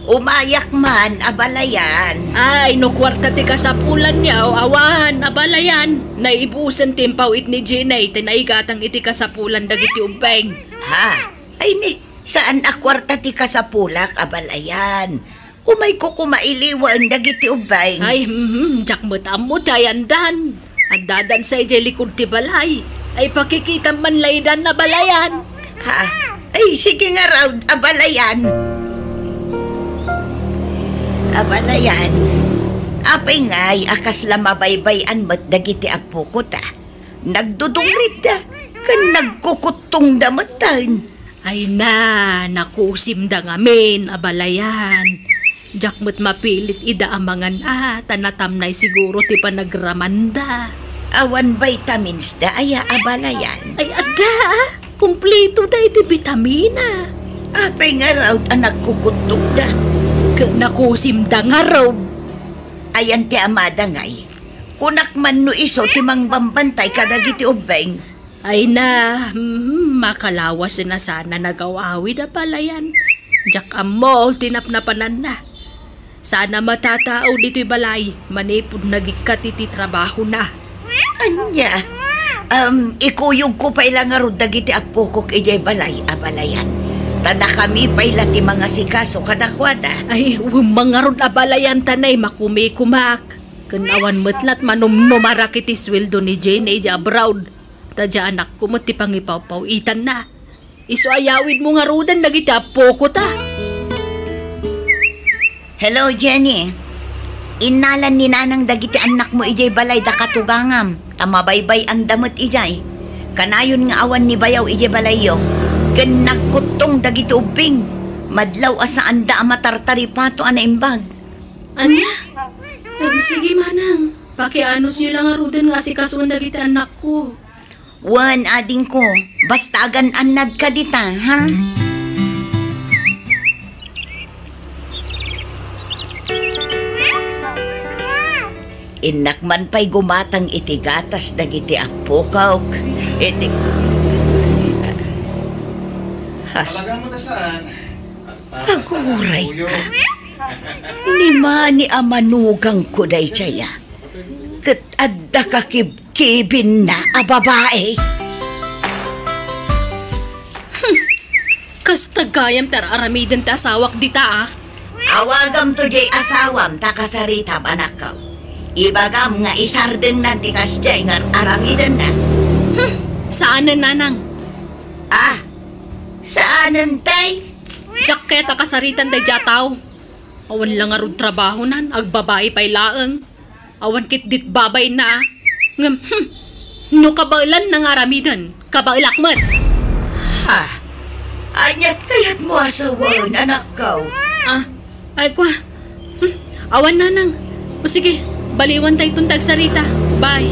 Umayak man, abalayan. Ay, no kuarta ti kasapulanyo, awan, abalayan. Naibusen ti impaw-it ni Jenny, ti naigatang iti kasapulan dagiti ubbing. Ha? Ay ni, saan a kuarta ti kasapulak, abalayan. Umayko koma iliwen dagiti ubbing. Ay, mhm, diak met ammo ti ayandan. Addadan sa idiay likud ti balay. Ay, pakikitam man laydan, abalayan. Ha? Ay, sige ngarud, abalayan. Abalayan. Apay ngay a kasla mabaybay-an met dagiti appoko ta? Nagdudungritda, ken nagkukuttongda metten. Ay na, nakusimda ngamin, abalayan. Diak met mapilit ida a mangan a, ta natamnay siguro ti panagramanda. Awan vitamins da aya, abalayan? Ay, adda, ah. Kumplito da iti bitamina. Apay ngarud a nagkukuttongda? Ket nakusimda ngarud. Ayan ti amada ngay. Kunak man no isu ti mangbambantay kadagiti ubbing. Ay na, hmm, makalawasen a sana nagaw-awid, abalayan. Diak ammo ti napnapananna. Sana matatao ditoy balay manipud nagikkat iti trabahona. Ania? Um, ikuyogko pay la ngarud dagiti appokok idiay balay, abalayan. Ta dakami pay la ti mangasikaso kadakuada. Ay, wen man ngarud, abalayan, ta nay makumikumak. Ken awan met lat manumnumarak iti sueldo ni Jenny idiay abroad. Ta diay anakko met ti pangipawpaw-itanna. Isu a yawidmo ngaruden dagiti appoko ta. Hello, Jenny. Innalan ni Nanang dagiti annakmo idiay balay da katugangam, ta mabaybay-anda met idiay. Kanayon nga awan ni bayaw idiay balayyo, ken nagkuttong dagiti ubbing. Madlaw a saanda a matartaripato a naimbag. Ania? Em, sige, manang. Pakianusyo la ngaruden nga asikasuen dagiti annakko. Wen, adingko, basta agan-annadka dita, ha? Innak man pay gumatang iti gatas dagiti appokok. Iti... Ha? Talaga mo ta saan? Aguray ka. Ni mani a manugangko daydiay a. Ket adda ka kibkibinna a babai. Hmm. Kasta gayam ti ar-aramiden ti asawak dita, a. Awagamto diay asawam ta kasaritam, anakko. Ibagam nga isardengnan ti kasdiay nga ar-aramidenna. Hmm. Saanen, nanang. Ah, saanen, tay? Diak ket a kasaritan daydiay a tao. Awan la ngarud trabahonan, agbabai pay laeng. Awan ketdit babainna, a. Ngem, hmm, no kabaelanna nga aramiden, kabaelak met. Ha? Aniat kayatmo a sawen, anakko? Ah, ay, kua. Hmm, awan, nanang. O sige, baliwan tayton ti agsarita. Bye.